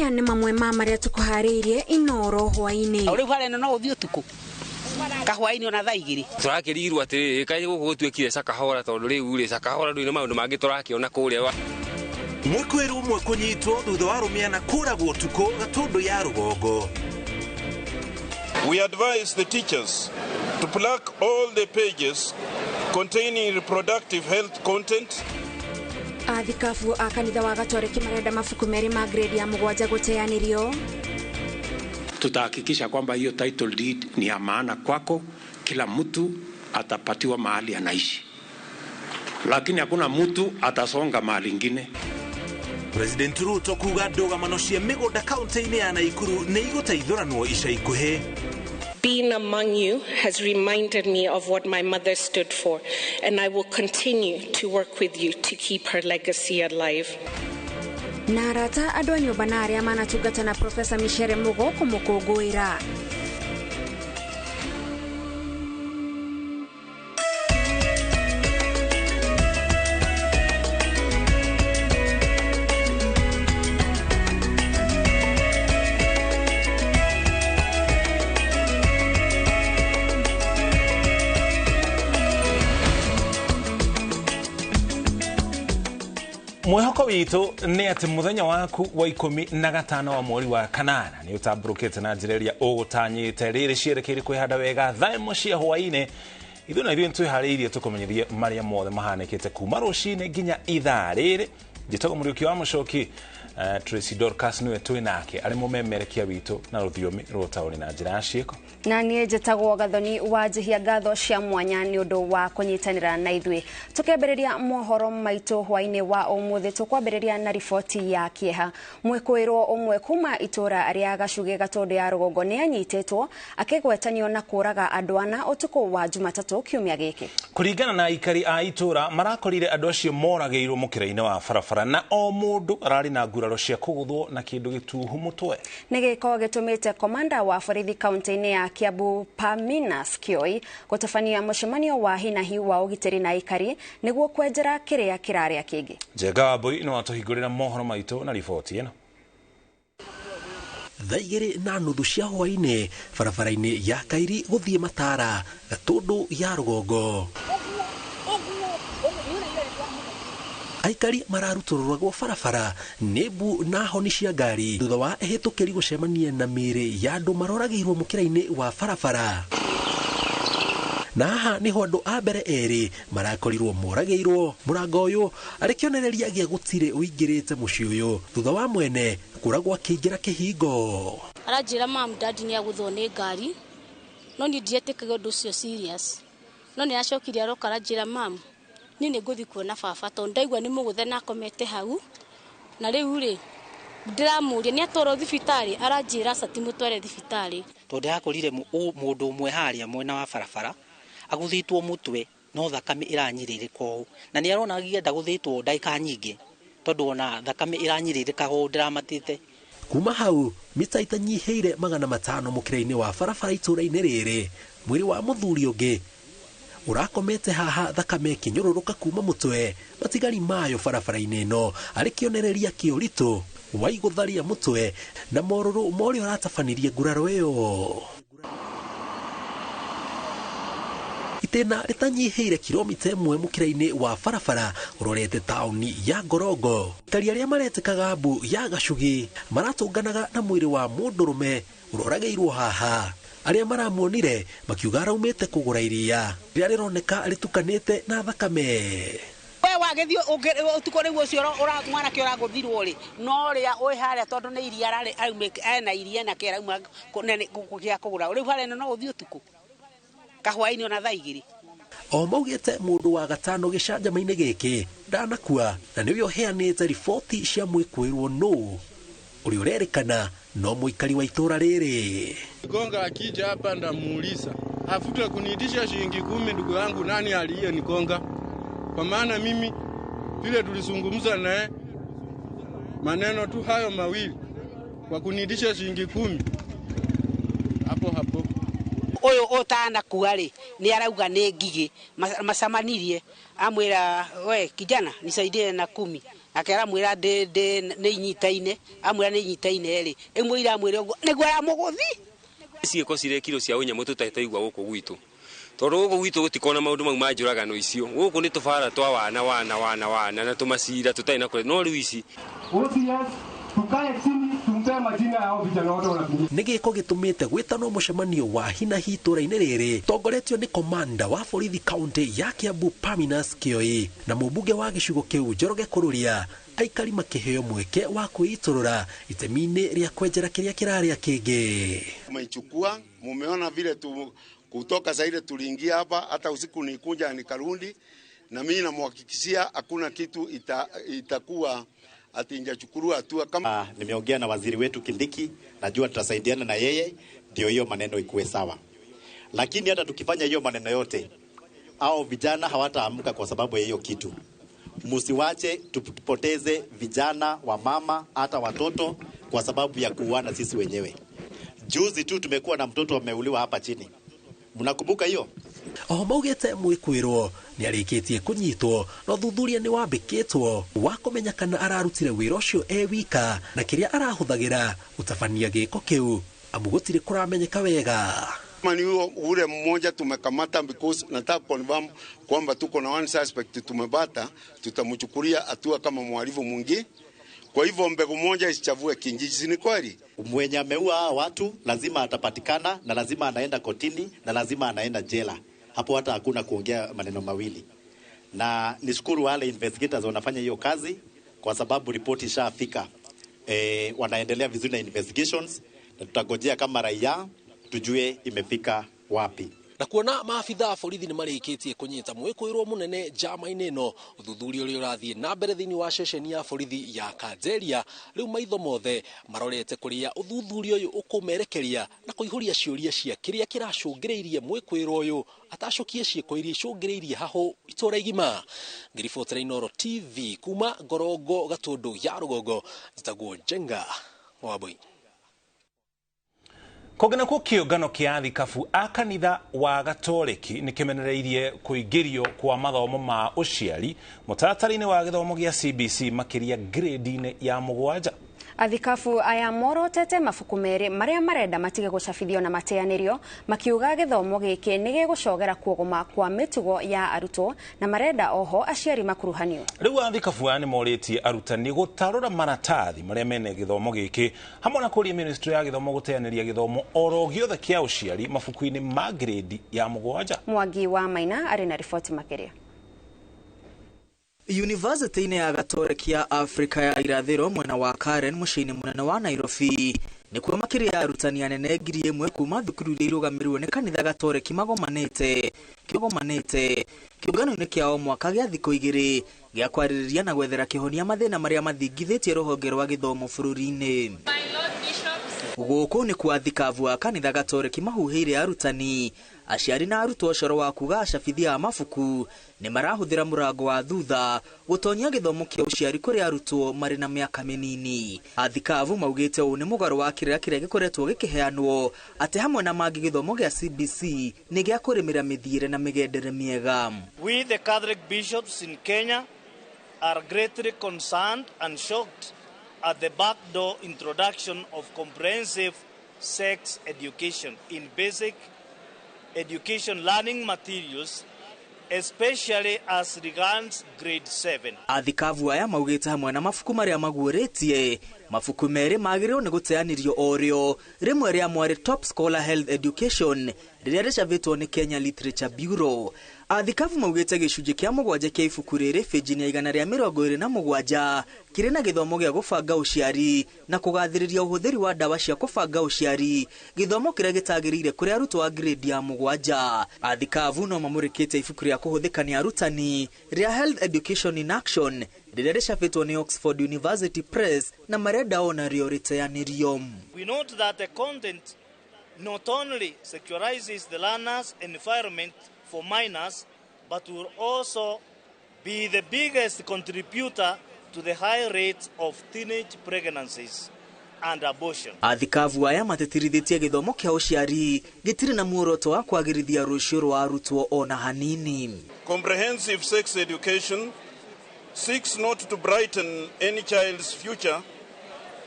Maya nĩ mamwe ma marĩa tũkũharĩirie Inoro hwaĩ-inĩ. Rĩu harĩa no ũthiĩ ũtukũ kahwaĩ-inĩ ona thaa igĩrĩ. Tũrakĩrigirwo atĩrĩrĩ, kaĩ gũkũ gũtuĩkire cakahora, tondũ rĩu rĩ cakahora ndũrĩ na maũndũ mangĩ tũrakĩona kũrĩa. Mwĩkũĩrwo ũmwe kũnyitwo thutha wa arũme ana kũragwo ũtukũ Gatũndũ ya rũgongo. We advise the teachers to pluck all the pages containing reproductive health content. Athikabu a kanitha wa Gatoreki marenda mabuku merĩ ma grade ya 7 gũteanĩrio. Tutahakikisha kwamba hiyo title deed ni ya maana kwako, kila mtu atapatiwa mahali anaishi, lakini hakuna mtu atasonga mahali ingine. President Ruto kuga ndũgamano cia mĩgũnda kaunti-inĩ ya Naikuru nĩ igũteithũranwo ica ikuhĩ. Being among you has reminded me of what my mother stood for, and I will continue to work with you to keep her legacy alive. Na arata andũ a nyũmba na arĩa manatungata na Professor Micere Mugo kũmũkũngũĩra. Mwĩhoko witũ nĩ atĩ mũthenya waku wa 15 wa mweri wa kanana nĩ ũtambũrũkĩte na njĩra ĩrĩa ũgũtanyĩte. Rĩrĩ cierekeire kwĩhanda wega thaa ĩmwe cia hwaĩ-inĩ. Ithuĩ na ithuĩ nĩtwĩharĩirie tũkũmenyithie marĩa mothe mahanĩkĩte kuma rũcinĩ nginya ithaa rĩrĩ. Njĩtagwo Mũriũki wa Mũcoki. Tracy Dorcas nĩwe twĩ nake arĩ mũmemerekia witũ na rũthiomi rwa ũtaũri na njĩra ya ciĩko. Na niĩ njĩtagwo Gathoni wa Njihia, ngatho cia mwanya nĩ ũndũ wa kũnyitanĩra na ithuĩ. Tũkĩambĩrĩria mohoro maitũ hwaĩ-inĩ wa ũmũthĩ, tũkwambĩrĩria na riboti ya kĩeha. Mwĩkũĩrwo ũmwe kuma itũra rĩa Gacugĩ Gatũndũ ya rũgongo nĩ anyitĩtwo akĩgwetanio na kũraga andũ ana ũtukũ wa Jumatatũ kiumia gĩkĩ. Kũringana na aikari a itũra, marakorire andũ acio moragĩirwo mũkĩra-inĩ wa barabara na o mũndũ ararĩ na nguraro cia kũgũthwo na kĩndũ gĩtuhu mũtwe. Nĩ gĩko gĩtũmĩte komanda wa borithi kaunti-inĩ ya Kiambu Paminas Kioi gũtabania mũcemanio wa hinahi wa ũgitĩri na aikari nĩguo kwenjera kĩrĩa kĩrarĩa kĩngĩ. Njenga Wambui no atũhingũrĩra mohoro maitũ na riboti ĩno. Thaa 2:30 cia hwaĩ-inĩ barabara-inĩ ya Kairi gũthiĩ Matara Gatũndũ ya rũgongo. Aikari mararutũrũragwo barabara nĩ mbu na honi cia ngari thutha wa ehĩtũkĩri gũcemania na mĩĩrĩ ya andũ maroragĩirwo mũkĩra-inĩ wa barabara. Na haha nĩho andũ a mbere erĩ marakorirwo moragĩirwo. Mũrango ũyũ arĩ kĩonereria gĩa gũtirĩ ũingĩrĩte mũciĩ ũyũ thutha wa mwene kũragwo akĩingĩra kĩhingo. Aranjĩra mam dadi nĩ agũthwo nĩ ngari, no niĩ ndietĩkaga ũndũ ũcio serious. No nĩ acokire aroka aranjĩra mam, niĩ nĩ ngũthiĩ kuona baba tondũ ndaigua nĩ mũgũthe na akomete hau. Na rĩu rĩ ndĩramũria nĩ atwarwo thibitarĩ, aranjĩra aca ti mũtware thibitarĩ. Tondũ ndĩrakorire mũndũ ũmwe harĩa mwena wa barabara agũthĩtwo mũtwe no thakame ĩranyirĩrĩka ũũ, na nĩ aronagia ndagũthĩtwo ndagĩka nyingĩ tondũ ona thakame ĩranyirĩrĩkaga ũũ ndĩramatĩte. Kuma hau mita itanyihĩire 500 mũkĩra-inĩ wa barabara itũra-inĩ rĩrĩ, mwĩrĩ wa mũthuri ũngĩ ũrakomete haha thakame ĩkĩnyũrũrũka kuma mũtwe, matigari mayo barabara-inĩ ĩno arĩ kĩonereria kĩa ũritũ wa igũtha rĩa mũtwe na morũrũ ma ũrĩa ũratabanirie nguraro ĩyo. Itĩna rĩtanyihĩire kilomita 1 mũkĩra-inĩ wa barabara ũrorete taũni ya Ngorongo. Aikari arĩa maretĩkaga mbu ya Gacugi maratũnganaga na mwĩrĩ wa mũndũrũme ũroragĩirwo haha. Arĩa maramuonire makiuga araumĩte kũgũra iria rĩrĩa rĩroneka rĩtukanĩte na thakame. We wagĩthiĩ ũtukũ rĩu ũcio mwanake ũragũthirwo rĩ, no rĩa wĩ harĩa tondũ nĩ iria ararĩ aumĩte ena iria nake arauma gĩa kũgũra. Rĩu harĩa no ũthiĩ ũtukũ kahwaĩ-inĩ ona thaa igĩrĩ. O maugĩte mũndũ wa gatano gĩcanjama-inĩ gĩkĩ ndanakua na nĩwe ũheanĩte riboti cia mwĩkũĩrwo nũ ũrĩa ũrerĩkana no mũikari wa itũra rĩrĩ. Gonga akija hapa ndamuuliza, afuta kuniitisha shilingi 10 ndugu yangu, nani aliye nigonga? Kwa maana mimi vile tulizungumza naye maneno tu hayo mawili kwa kuniitisha shilingi 10 hapo hapo. Ũyũ ũtanakua rĩ nĩ arauga nĩ ngigĩ macamanirie Amwĩra we kijana nisaidie na 10. Ake aramwĩra ndĩ nĩ inyitaine. Amwĩra nĩ inyitaine rĩ. Ĩmwe iramwĩra ũguo nĩguo aramũgũthi. Ciĩko cirekirwo cia ũnyamũ tũtarĩ gũkũ gwitũ. Tondũ gũkũ gwitũ gũtikona maũndũ mau ma njũragano icio. Gũkũ nĩ tũbara twa wana wana wana wana na tũmacira tũtarĩ na kũrĩa. No rĩu ici OCS tukae chini tumpe majina yao vijana wote wanatumia. Nĩ gĩko gĩtũmĩte gwĩtanwo mũcemanio wa hinahi itũra-inĩ rĩrĩ tongoretio nĩ komanda wa borithi kaunti ya Kiambu Paminas Kioi na mũmbunge wa gĩcigo kĩu Njoroge Kũrũria, aikari makĩheo mweke wa kwĩitũrũra itemi-inĩ rĩa kwenjera kĩrĩa kĩrarĩa kĩngĩ. Umeichukua, mumeona vile tu kutoka zaire tuliingia hapa, hata usiku nikunja nikarundi, na mimi namhakikishia hakuna kitu itakuwa ati injachukuliwa hatua kama. Nimeongea na waziri wetu Kindiki, najua tutasaidiana na yeye ndio hiyo maneno ikuwe sawa. Lakini hata tukifanya hiyo maneno yote, hao vijana hawataamka kwa sababu ya hiyo kitu. Msiwache tupoteze vijana wa mama hata watoto kwa sababu ya kuuana sisi wenyewe. Juzi tu tumekuwa na mtoto ameuliwa hapa chini. Mnakumbuka hiyo? Oho maugĩte mwĩkwĩrwo nĩarĩkĩtie kũnyitwo no thuthuria nĩ wambĩkĩtwo wa kũmenya kana ararutire wĩra ũcio e wika na kĩrĩa arahũthagĩra gũtabania gĩko kĩu amu gũtirĩ kũramenyeka wega. Ni ule mmoja tumekamata because nataka confirm kwamba tuko na one suspect tumebata, tutamchukulia hatua kama mhalifu mwingine. Kwa hivyo mbegu moja isichavue kijiji, ni kweli? Mwenye ameua watu lazima atapatikana na lazima anaenda kotini na lazima anaenda jela. Hapo hata hakuna kuongea maneno mawili. Na nishukuru wale investigators wanafanya hiyo kazi kwa sababu ripoti ishafika. Wanaendelea vizuri na investigations na tutagojea kama raia tujue imefika wapi. Na kuona maabitha a borithi nĩ marĩkĩtie kũnyita mwĩkũĩrwo mũnene njama-inĩ ĩno, ũthuthuria ũrĩa ũrathiĩ na mbere thĩinĩ wa ceceni ya borithi ya Kanjeria rĩu maitho mothe marorete kũrĩa ũthuthuria ũyũ ũkũmerekeria na kũihũria ciũria cia kĩrĩa kĩracũngĩrĩirie mwĩkũĩrwo ũyũ atacũkie ciĩko iria icũngĩrĩirie hahũ itũra igima. Ngĩribotera Inooro TV kuma Ngorongo Gatũndũ ya Rũgongo, njĩtagwo Njenga Wambui. Kũngĩ nakuo kĩũngano kĩa athikabu a kanitha wa Gatoreki nĩ kĩmenereirie kũingĩrio kwa mathomo ma ũciari mũtaratara-inĩ wa gĩthomo gĩa CBC makĩria grade-inĩ ya 7. Athikabu aya morotete mabuku merĩ marĩa marenda matige gũcabithio na mateanĩrio, makiuga gĩthomo gĩkĩ nĩ gĩgũcogera kuogoma kwa mĩtugo ya arutwo na marenda oho aciari makuruhanio. Rĩu athikabu aya nĩ morĩtie arutani gũtarũra maratathi marĩa mene gĩthomo gĩkĩ hamwe na kũria ministry ya gĩthomo gũteanĩria gĩthomo oro gĩothe kĩa ũciari mabuku-inĩ ma grade ya 7. Mwangi wa Maina arĩ na riboti makĩria. University-inĩ ya Gatoreki ya Afrika ya Irathĩro mwena wa Karen mũciĩ-inĩ mũnene wa Nairobi nĩkuo makĩria ya arutani anene 1000 kuma thukuru iria irũgamĩrĩirwo nĩ kanitha Gatoreki magomanĩte kĩũngano-inĩ kĩa o mwaka gĩa thikũ 2 gĩa kwarĩrĩria na gwethera kĩhonia mathĩna marĩa mathingithĩtie rũhonge rwa gĩthomo bũrũri-inĩ. Gũkũ nĩ kwa athikabu a kanitha Gatoreki mahuhĩire arutani, aciari na arutwo ũcoro wa kuga acabithia a mabuku nĩ marahũthĩra mũrango wa thutha gũtonyia gĩthomo kĩa ũciari kũrĩ arutwo marĩ na mĩaka mĩnini. Athikabu maugĩte ũũ nĩ mũgarũ wa kĩrĩra kĩrĩa gĩkoretwo gĩkĩheanwo atĩ hamwe na mangĩ gĩthomo gĩa CBC nĩ gĩa kũrĩmĩra mĩthiĩre na mĩgendere mĩega. We the Catholic bishops in Kenya are greatly concerned and shocked at the backdoor introduction of comprehensive sex education in basic education learning materials, especially as regards grade 7. Athikabu aya maugĩte hamwe na mabuku marĩa maguũrĩtie mabuku merĩ magĩrĩirwo nĩ gũteanĩrio o rĩo, rĩmwe rĩa mwarĩ Top Scholar Health Education rĩrĩa rĩcabĩtwo nĩ Kenya Literature Bureau. Athikabu maugĩte gĩcunjĩ kĩa 7 kĩa ibuku rĩrĩ bĩnji ya 127 kĩrĩ na gĩthomo gĩa gũbanga ũciari na kũgathĩrĩria ũhũthĩri wa ndawa cia kũbanga ũciari, gĩthomo kĩrĩa gĩtagĩrĩire kũrĩ arutwo a grade ya 7. Athikabu no mamũrĩkĩte ibuku rĩa kũhũthĩka nĩ arutani rĩa Health Education in Action rĩrĩa rĩcabĩtwo nĩ Oxford University Press na marenda ona rĩo rĩteanĩrio. We note that the content not only securizes the learner's environment for minors, but will also be the biggest contributor to the high rate of teenage pregnancies and abortion. Athikabu aya matetirithĩtie gĩthomo kĩa ũciari gĩtirĩ na muoroto wa kwagĩrithia rũciũ rwa arutwo ona hanini. Comprehensive sex education seeks not to brighten any child's future,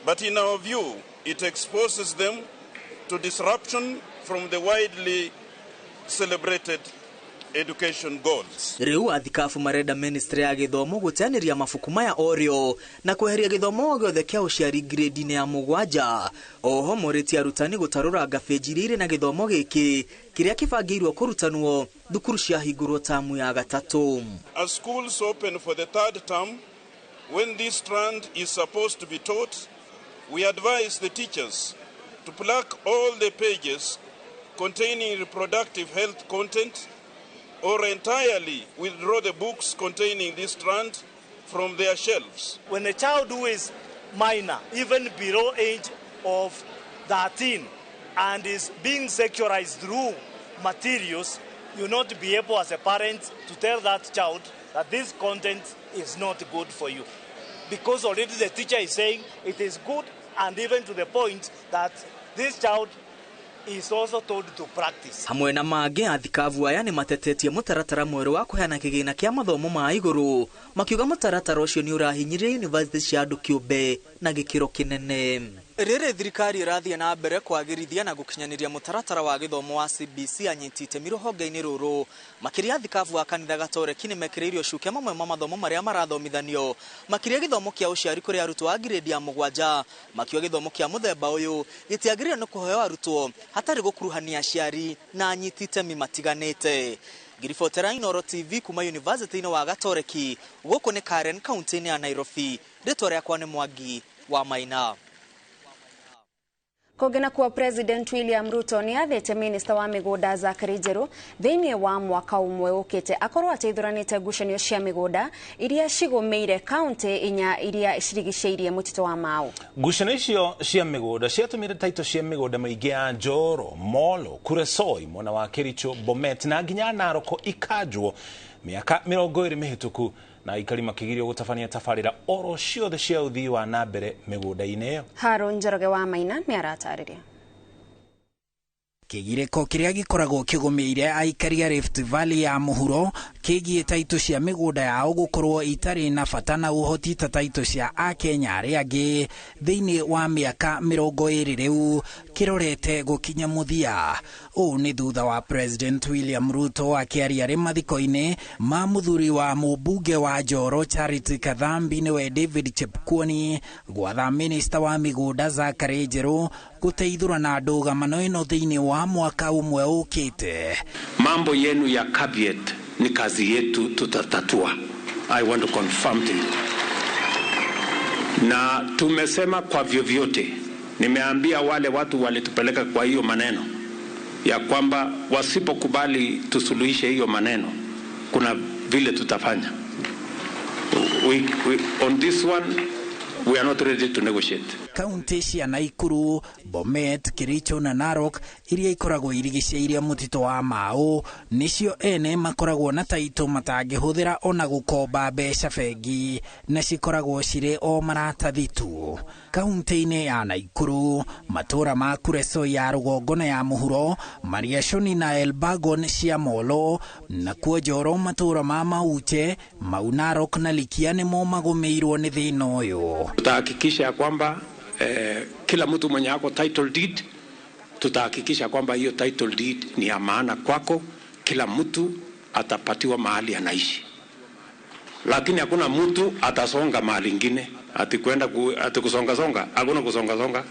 but in our view, it exposes them to disruption from the widely celebrated education goals. Rĩu athikabu marenda ministry ya gĩthomo gũteanĩria mabuku maya orĩo na kweheria gĩthomo o gĩothe kĩa ũciari grade-inĩ ya 7. Oho morĩtie arutani gũtarũranga benji iria irĩ na gĩthomo gĩkĩ kĩrĩa kĩbangĩirwo kũrutanwo thukuru ciahingũrwo tamu ya 3. As schools open for the third term, when this strand is supposed to be taught, we advise the teachers to pluck all the pages containing reproductive health content or entirely withdraw the books containing this strand from their shelves. When a child who is minor, even below age of 13, and is being sexualized through materials, you'll not be able as a parent to tell that child that this content is not good for you. Because already the teacher is saying it is good, and even to the point that this child is also told to practice. Hamwe na mangĩ, athikabu aya nĩ matetetie mũtaratara mwerũ wa kũheana kĩgĩna kĩa mathomo ma igũrũ, makiuga mũtaratara ũcio nĩ ũrahinyĩrĩria yunivasĩtĩ cia andũ kĩũmbe na gĩkĩro kĩnene. Rĩrĩ thirikari ĩrathiĩ na mbere kwagĩrithia na gũkinyanĩria mũtaratara wa gĩthomo wa CBC, anyiti itemi rũhonge-inĩ rũrũ makĩria athikabu a kanitha Gatoreki nĩ mekĩrĩirio cuke mamwe ma mathomo marĩa marathomithanio, makĩria gĩthomo kĩa ũciari kũrĩ arutwo a grade ya 7, makiuga gĩthomo kĩa mũthemba ũyũ gĩtiagĩrĩire nĩ kũheo arutwo hatarĩ gũkuruhania aciari na anyiti itemi matiganĩte. Ngiribotera Inooro TV kuma University-inĩ wa Gatoreki, gũkũ nĩ Karen, kaunti-inĩ ya Nairobi. Rĩtwa rĩakwa nĩ Mwangi wa Maina. Kũngĩ nakuo, President William Ruto nĩ athĩte minista wa mĩgũnda Zachary Njeru thĩinĩ wa mwaka ũmwe ũkĩte akorwo ateithũranĩte ngucanio cia mĩgũnda iria cigũmĩire kaunti 4 iria cirigicĩirie mũtitũ wa Mau. Ngucanio icio cia mĩgũnda ciatũmire taito cia mĩgũnda mĩingĩ ya Njoro, Molo, Kuresoi, mwena wa Kericho, Bomet na nginya Narok ikanjwo mĩaka 20 mĩhĩtũku, na aikari makĩgirio gũtabania tabarĩra oro ciothe cia ũthii wa na mbere mĩgũnda-inĩ ĩyo. Harũn Njoroge wa Maina nĩ aratarĩria. Kĩgirĩko kĩrĩa gĩkoragwo kĩgũmĩire aikari a Rift Valley ya mũhuro kĩgiĩ taitũ cia mĩgũnda yao gũkorwo itarĩ na bata na ũhoti ta taitũ cia akenya arĩa angĩ thĩinĩ wa mĩaka 20 rĩu kĩrorete gũkinya mũthia. Ũũ nĩ thutha wa President William Ruto akĩaria arĩ mathiko-inĩ ma mũthuri wa mũmbunge wa Njoro Charity Kathambi nĩwe David Chepkwony gwatha minista wa mĩgũnda Zachary Njeru gũteithũrana ndũgamano ĩno thĩinĩ wa mwaka ũmwe ũkĩte. Mambo yenu ya caveat ni kazi yetu, tutatatua. I want to confirm to you. Na tumesema kwa vyovyote, nimeambia wale watu walitupeleka kwa hiyo maneno ya kwamba wasipokubali tusuluhishe hiyo maneno, kuna vile tutafanya. On this one we are not ready to negotiate. Kaunti cia Naikuru, Bomet, Kericho na Narok iria ikoragwo irigicĩirie mũtitũ wa Mau nĩcio ene makoragwo na taitũ matangĩhũthĩra ona gũkomba mbeca bengi na cikoragwo cirĩ o maratathi tu. Kaunti-inĩ ya Naikuru, matũra ma Kuresoi ya rũgongo na ya mũhuro, Mariashoni na Elbagon cia Molo, na kuo Njoro matũra ma Mauche, Mau Narok na Likia nĩmo magũmĩirwo nĩ thĩna ũyũ. Tutahakikisha kwamba kila mtu mwenye ako title deed, tutahakikisha kwamba hiyo title deed ni ya maana kwako. Kila mtu atapatiwa mahali anaishi, lakini hakuna mtu atasonga mahali ingine ati kwenda ati kusonga songa, hakuna kusonga songa.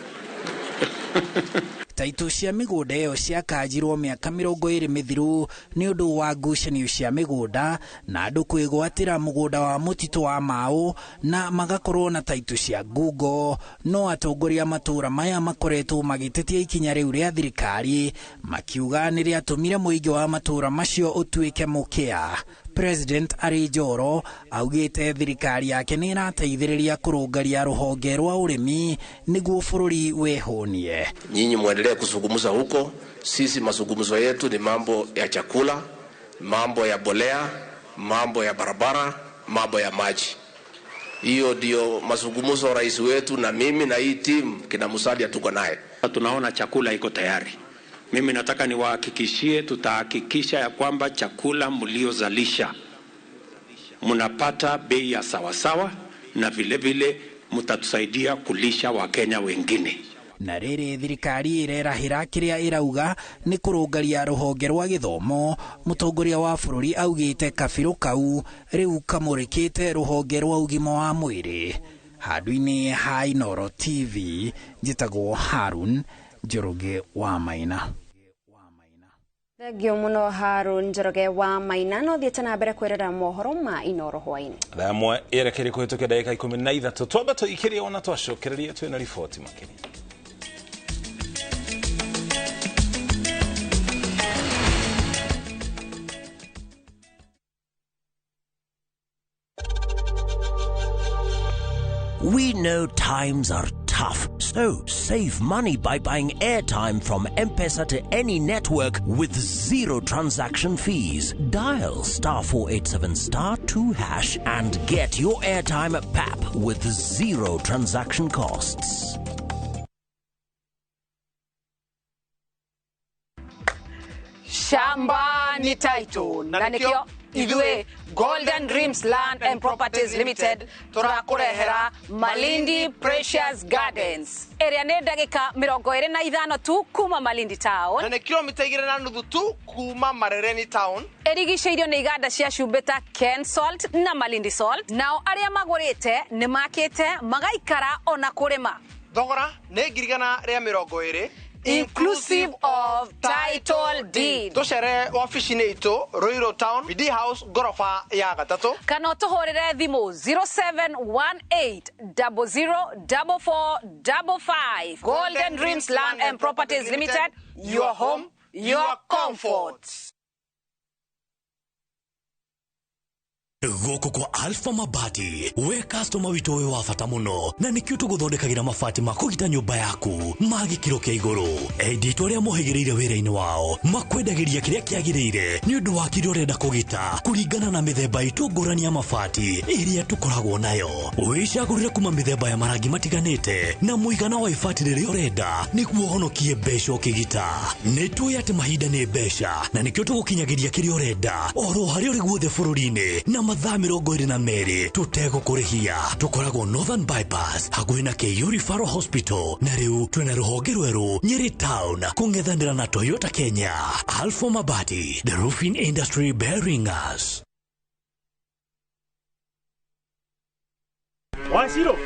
Taitũ cia mĩgũnda ĩyo ciakanjirwo mĩaka 20 mĩthiru nĩ ũndũ wa ngucanio cia mĩgũnda na andũ kwĩgwatĩra mũgũnda wa mũtitũ wa Mau na magakorwo na taitũ cia ngungo. No atongoria matũra maya makoretwo magĩtetia ikinya rĩu rĩa thirikari makiuga nĩ rĩatũmire mũingĩ wa matũra macio ũtuĩke mũkĩa. President arĩ Njoro augĩte thirikari yake nĩ ĩrateithĩrĩria kũrũngaria rũhonge rwa ũrĩmi nĩguo bũrũri wĩhũnie. Nyinyi muendelee kuzungumza huko, sisi mazungumzo yetu ni mambo ya chakula, mambo ya bolea, mambo ya barabara, mambo ya maji. Hiyo ndio mazungumzo rais wetu na mimi na hii timu kina Musalia tuko naye. Tunaona chakula iko tayari. Mimi nataka niwahakikishie, tutahakikisha ya kwamba chakula mliozalisha mnapata bei ya sawasawa, na vile vile mtatusaidia kulisha Wakenya wengine. Na rĩrĩ thirikari ĩrerahĩra kĩrĩa ĩrauga nĩ kũrũngaria rũhonge rwa gĩthomo, mũtongoria wa bũrũri augĩte kabirũ kau rĩu kamũrĩkĩte rũhonge rwa ũgima wa mwĩrĩ. Handũ-inĩ ha Inooro TV njĩtagwo Harun Njoroge wa Maina. Thengio muno Harun Njoroge wa Maina. No thiĩte na mbere kwĩrora mohoro ma Inooro hwainĩ. Thaa ĩmwe yerekeire kũhĩtũkia ndagĩka 13. Twambe tũikĩrie ona twacokererie twĩna riboti makĩria. We know times are tough, so save money by buying airtime from M-Pesa to any network with zero transaction fees. Dial *487*2# and get your airtime at PAP with zero transaction costs. Shamba ni title na nikio ithuĩ Golden Dreams Land and Properties Limited tũrakũrehera Malindi Precious Gardens ĩrĩa nĩ ndagĩka 25 tu kuma Malindi Town na nĩ kilomita 2.5 tu kuma Marereni Town. Ĩrigicĩirio nĩ iganda cia cumbĩ ta Ken Salt na Malindi Salt. Nao arĩa magũrĩte nĩ makĩte magaikara ona kũrĩma. Thogora nĩ 120,000 inclusive of title deed. Tucere wabici-inĩ itũ Ruiru Town, BD House ngoroba ya 3, kana ũtũhũrĩre thimũ 0718004455. Golden Dreams Land and Properties Limited, your home, your comfort. Gũkũ kwa Alpha Mabati, we customer witũ wĩ wa bata mũno, na nĩkĩo tũgũthondekagĩra mabati ma kũgita nyũmba yaku ma gĩkĩro kĩa igũrũ. Endia itũ arĩa mohĩgĩrĩire wĩra-inĩ wao makwendagĩria kĩrĩa kĩagĩrĩire nĩ ũndũ wa kĩrĩa ũrenda kũgita kũringana na mĩthemba itũ ngũrani ya mabati ĩrĩa tũkoragwo nayo. Wĩcagũrĩre kuma mĩthemba ya marangi matiganĩte na mũigana wa ibati rĩrĩa ũrenda nĩguo ũhonokie mbeca ũkĩgita. Nĩ tũĩ atĩ mahinda nĩ mbeca na nĩkĩo tũgũkinyagĩria kĩrĩa ũrenda oro harĩa ũrĩ guothe bũrũri-inĩ na mathaa 22 tũtegũkũrĩhia. Tũkoragwo Northern Bypass hakuhĩ na KU Referral Hospital, na rĩu twĩna rũhonge rwerũ Nyeri Town kũng'ethanĩra na Toyota Kenya. Alpha Mabati, the roofing industry bearing us. Waciro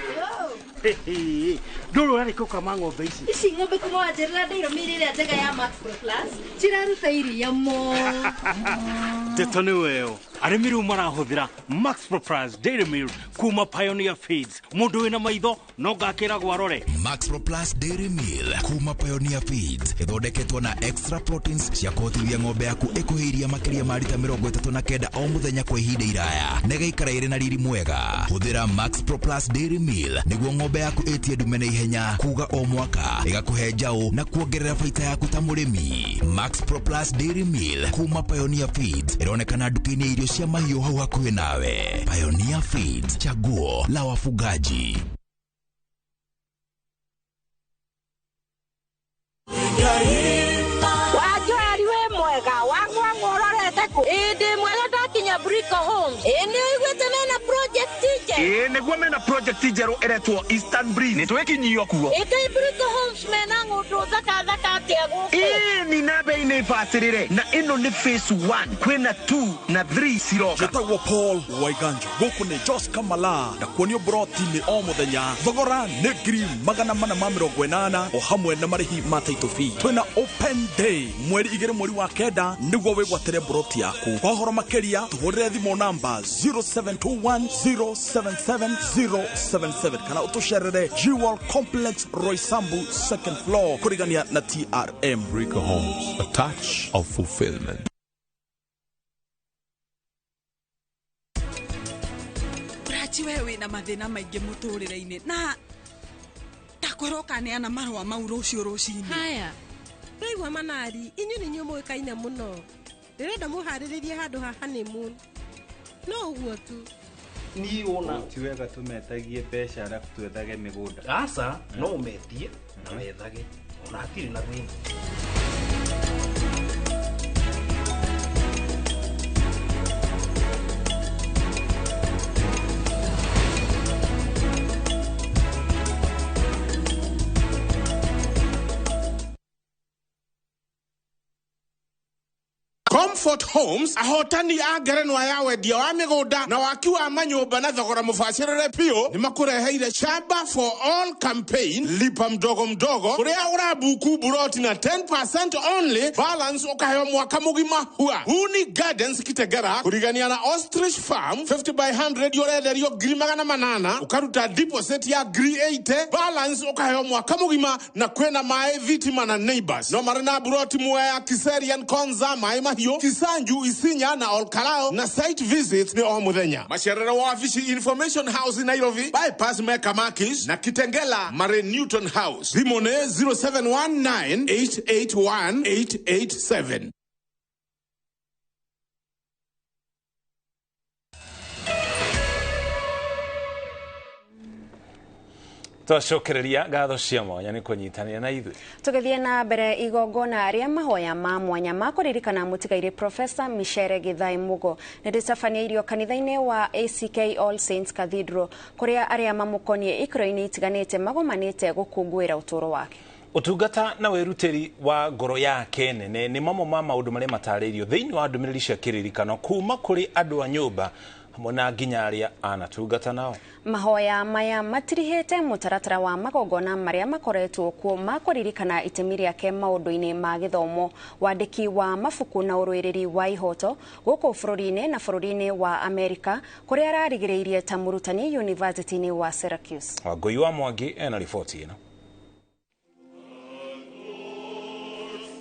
ndũrũ ũrarĩ kũkama ng'ombe ici. Ici ng'ombe kuma wanjĩrĩra ndĩirũmĩire ĩrĩa njega ya Max Pro Plus ciraruta iria mũno. Ndeto nĩ weo arĩmi rĩu marahũthĩra Max Pro Plus Dairy Milk kuma Pioneer Feeds. Mũndũ wĩna maitho no ngakĩragwo arore. Max Pro Plus Dairy Meal kuma Pioneer Feeds ĩthondeketwo na extra proteins cia kũhotithia ng'ombe yaku ĩkũhe iria makĩria ma rita 39 o mũthenya kwa ihinda iraya na ĩgaikara ĩrĩ na riri mwega. Hũthĩra Max Pro Plus Dairy Meal nĩguo ng'ombe yaku ĩtie ndume na ihenya kuga o mwaka ĩgakũhe njaũ na kuongerera baita yaku ta mũrĩmi. Max Pro Plus Dairy Meal kuma Pioneer Feeds ĩronekana nduka-inĩ ya irio cia mahiũ hau hakuhĩ nawe. Pioneer Feeds, chaguo la wafugaji. Wajoeri wĩ mwega wagwa ng'ororete kũ? Ĩ ndĩ mwega ndakinya Brico Homes. Ĩ nĩ ũiguĩte mena project njerũ? Ĩ nĩguo mena project njerũ ĩretwo Eastern Breeze. Nĩ twĩkinyio kuo. Ĩ kaĩ Brico Homes mena ng'ũndũ thaka thaka atĩa gũkũ? Ĩ ni na bei nĩ bacĩrĩre na ĩno nĩ phase 1 kwĩna 2 na 3 ciroka. Njĩtagwo Paul Waiganjo, gũkũ nĩ Jos Kamala na kuonio broti nĩ o mũthenya. Thogora nĩ 480,000 o hamwe na marĩhi ma title fee. Twĩna open day mweri 2 mweri wa 9 nĩguo wĩgwatĩre broti yaku. Kwa ũhoro makĩria tũhũrĩre thimũ namba 0721077077 kana ũtũcerere Jewel Complex Roysambu second floor kũrigania na TRM. Brico Homes, a touch of fulfillment. Ũrachi we wĩna mathĩna maingĩ mũtũrĩre-inĩ na ndakwĩra ũkaneana marũa mau rũciũ rũcinĩ. Haya, ndaigua manari inyuĩ nĩ inyuĩ mũĩkaine mũno. Ndĩrenda mũharĩrĩrie handũ ha honeymoon. No ũguo tu. Niĩ ona Ti wega tũmetagie mbeca arabu twethage mĩgũnda. Aca, no ũmetie na wethage ona hatirĩ na thĩna. Comfort Homes ahotani a ngerenwa ya wendia wa mĩgũnda na waki wa manyũmba na thogora mũbacĩrĩre biũ nĩ makũreheire Shamba for All campaign lipa mdogo mdogo kũrĩa ũrabuku buroti na 10% only balance ũkaheo mwaka mũgima hua. Huni Gardens Kitegera kũrigania na Ostrich Farm 50 by 100 ũrenderio 800,000 ũkaruta deposit ya 80,000 balance ũkaheo mwaka mũgima na kwĩna maĩ thitima na neighbors no marĩ na buroti Mwea Kiserian Konza maĩ mahiũ Kisanju Isinya na Olkalao na site visits ni o muthenya. Macerere wa wabici Information House in Nairobi bypass Mecca Makis na Kitengela Mare Newton House. Thimũ nĩ 0719 881 887. Twacokereria ngatho cia mwanya nĩ kũnyitanĩra na ithuĩ. Tũgĩthiĩ na mbere igongona rĩa mahoya ma mwanya ma kũririkana mũtigairĩ Professor Micere Gĩthai Mugo nĩ rĩtabanirio kanitha-inĩ wa ACK All Saints Cathedral kũrĩa arĩa mamũkoniĩ ikĩro-inĩ itiganĩte magomanĩte gũkũngũĩra ũtũũro wake. Ũtungata na wĩrutĩri wa ngoro yake nene nĩ mamwe ma maũndũ marĩa matarĩirio thĩinĩ wa ndũmĩrĩri cia kĩririkano kuma kũrĩ andũ a nyũmba hamwe na nginya arĩa anatungata nao. Mahoya maya matirihĩte mũtaratara wa magongona marĩa makoretwo kuo ma kũririkana itemi rĩake maũndũ-inĩ ma gĩthomo, wandĩki wa mabuku na ũrũĩrĩri wa ihoto gũkũ bũrũri-inĩ na bũrũri-inĩ wa Amerika kũrĩa ararigĩrĩirie ta mũrutani University-inĩ wa Syracuse. Wangũi wa Mwangi ena riboti ĩno.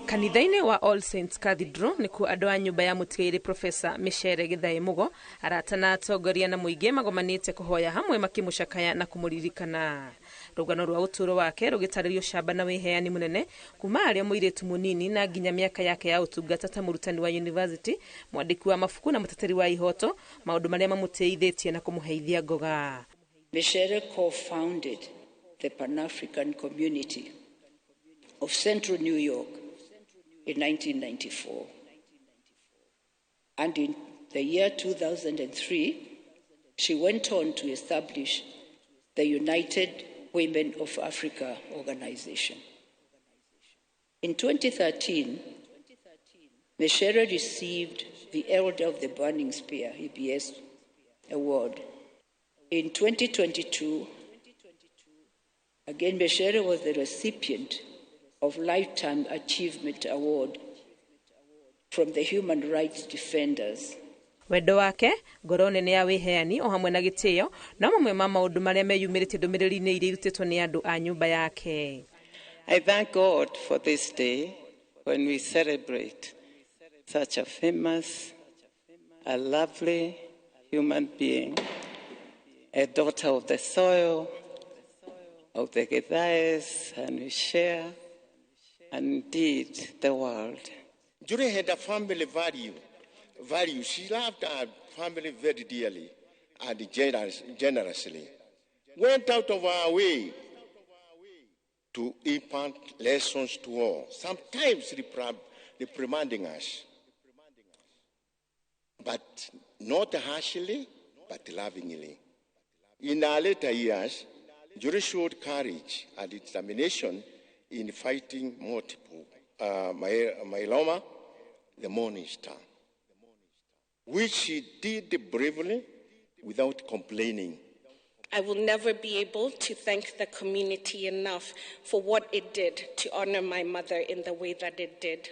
Kanitha-inĩ wa All Saints Cathedral nĩkuo andũ a nyũmba ya mũtigairĩ Professor Micere Gĩthai Mugo arata na atongoria na mũingĩ magomanĩte kũhoya hamwe makĩmũcakaya na kũmũririkana. Rũgano rwa ũtũũro wake rũgĩtarĩrio camba na wĩheani mũnene kuma arĩ mũirĩtu mũnini na nginya mĩaka yake ya ũtungata ta mũrutani wa university, mwandĩki wa mabuku na mũteteri wa ihoto, maũndũ marĩa mamũteithĩtie na kũmũheithia ngoga. Micere co-founded the Pan-African Community of Central New York in 1994. And in the year 2003, she went on to establish the United Women of Africa organization. In 2013, Micere received the Elder of the Burning Spear, EBS, Award. In 2022, again, Micere was the recipient of Lifetime Achievement Award from the Human Rights Defenders. Wendo wake ngoro nene ya wĩheani o hamwe na gĩtĩo no mamwe ma maũndũ marĩa meyumĩrĩtie ndũmĩrĩri-inĩ iria irutĩtwo nĩ andũ a nyũmba yake. I thank God for this day when we celebrate such a famous, a lovely human being, a daughter of the soil, of the Githaes, and we share, and indeed the world. Julie had a family value. She loved her family very dearly and generously. Went out of her way to impart lessons to all, sometimes reprimanding us, but not harshly, but lovingly. In her later years, Julie showed courage and determination in fighting multiple myeloma, the morning star, which she did bravely without complaining. I will never be able to thank the community enough for what it did to honor my mother in the way that it did.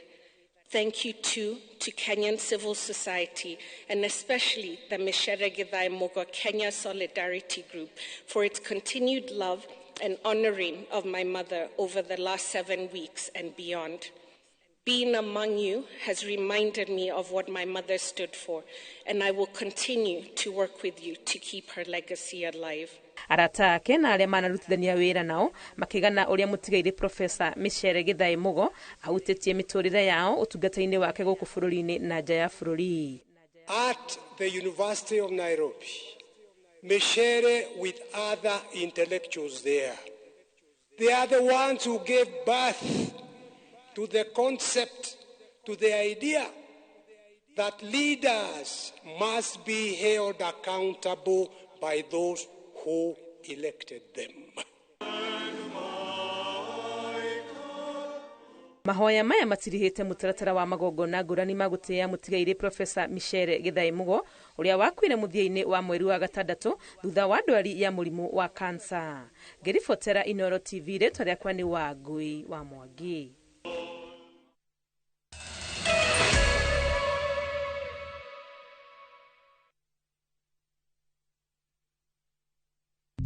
Thank you, too, to Kenyan civil society, and especially the Micere Githae Mugo Kenya Solidarity Group for its continued love and honoring of my mother over the last 7 weeks and beyond. Being among you has reminded me of what my mother stood for, and I will continue to work with you to keep her legacy alive. Arata ake na arĩa manarutithania wĩra nao makĩgana ũrĩa mũtigairĩ Professor Micere Githae Mugo ahutĩtie mĩtũrĩre yao ũtungata-inĩ wake gũkũ bũrũri-inĩ na nja ya bũrũri. At the University of Nairobi, Micere with other intellectuals there. They are the ones who gave birth to the concept, to the idea that leaders must be held accountable by those who elected them. Mahoya maya matirihĩte mũtaratara wa magongona ngũrani ma gũtĩĩa mũtigairĩ Profesa Micere Gĩthaĩ Mũgo ũrĩa wakuire mũthia-inĩ wa mweri wa gatandatũ thutha wa ndwari ya mũrimũ wa kansa. Ngĩribotera Inooro TV, rĩtwa rĩakwa nĩ Wangui wa Mwangi.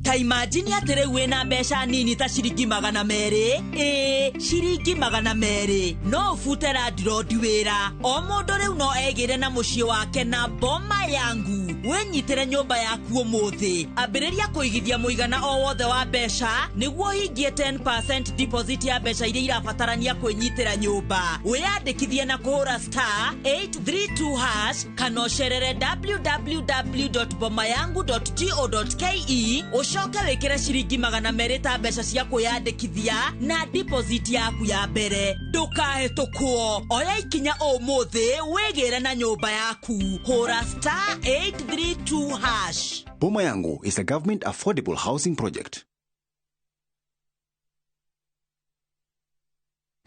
Ta imagine atĩ rĩu wĩna mbeca nini ta ciringi 200, ĩĩ ciringi 200, no ũbute landlord wĩra. O mũndũ rĩu no egĩre na mũciĩ wake na Boma Yangu. Wĩnyitĩre nyũmba yaku ũmũthĩ. Ambĩrĩria kũigithia mũigana o wothe wa mbeca nĩguo ũhingie 10% deposit ya mbeca iria irabatarania kwĩnyitĩra nyũmba. Wĩyandĩkithie na kũhũra star 832 hash kana ũcerere www.bomayangu.go.ke ũcoke wĩkĩre ciringi 200 ta mbeca cia kwĩyandĩkithia na deposit yaku ya mbere. Ndũkahĩtũkwo, oya ikinya ũmũthĩ wĩgĩre na nyũmba yaku. Hũra star 832 hash. Boma Yangu is a government affordable housing project.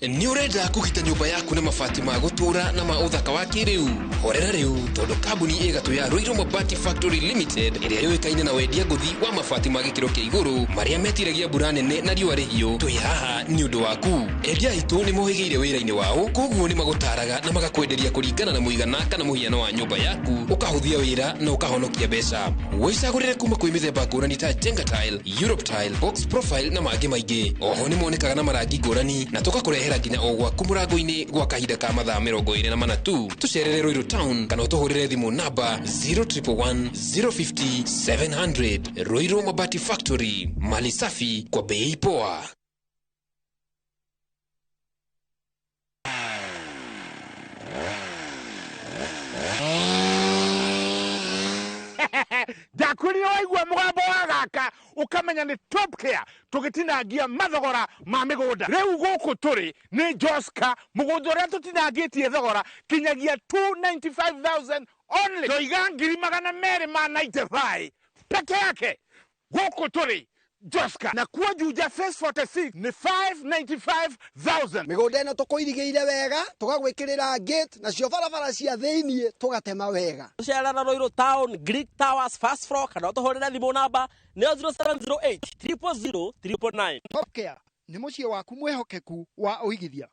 Nĩ ũrenda kũgita nyũmba yaku na mabati ma gũtũũra na ma ũthaka wa kĩrĩu? Horera rĩu tondũ kambuni ĩgatũ ya Ruiru Mabati Factory Limited ĩrĩa yũĩkaine na wendia ngũthi wa mabati ma gĩkĩro kĩa igũrũ marĩa metiragia mbura nene na riũa rĩhiũ, twĩ haha nĩ ũndũ waku. Endia aitũ nĩ mohĩgĩire wĩra-inĩ wao, koguo nĩ magũtaraga na magakwenderia kũringana na mũigana kana mũhiano wa nyũmba yaku, ũkahũthia wĩra na ũkahonokia mbeca. Wĩcagũrĩre kuma kwĩ mĩthemba ngũrani ta Jenga Tile, Europe Tile, Box Profile na mangĩ maingĩ. Oho nĩ monekaga na marangi ngũrani na tũgakũrehera nginya o gwaku mũrango-inĩ gwa kahinda ka mathaa 24 tu. Tũcerere Ruiru Town kana ũtũhũrĩre thimũ namba 0111 050 700. Ruiru Mabati Factory, mali safi kwa bei poa. Ndakwĩrire waigua mũgambo wa gaka ũkamenya nĩ Top Care tũgĩtinangia mathogora ma mĩgũnda. Rĩu gũkũ tũrĩ nĩ Joska, mũgũnda ũrĩa tũtinangĩtie thogora kinyagia 295,000 only. Ndoiga 295,000 peke yake. Gũkũ tũrĩ Joska, na kuo Juja phase 46 nĩ 595,000. Mĩgũnda ĩno tũkũirigĩire wega, tũgagwĩkĩrĩra gate nacio barabara cia thĩiniĩ tũgatema wega. Tũcerera Ruiru Town, Greek Towers, first floor, kana ũtũhũrĩre thimũ namba nĩyo 0708 000 999. Top Care nĩ mũciĩ waku mwĩhokeku wa ũigithia.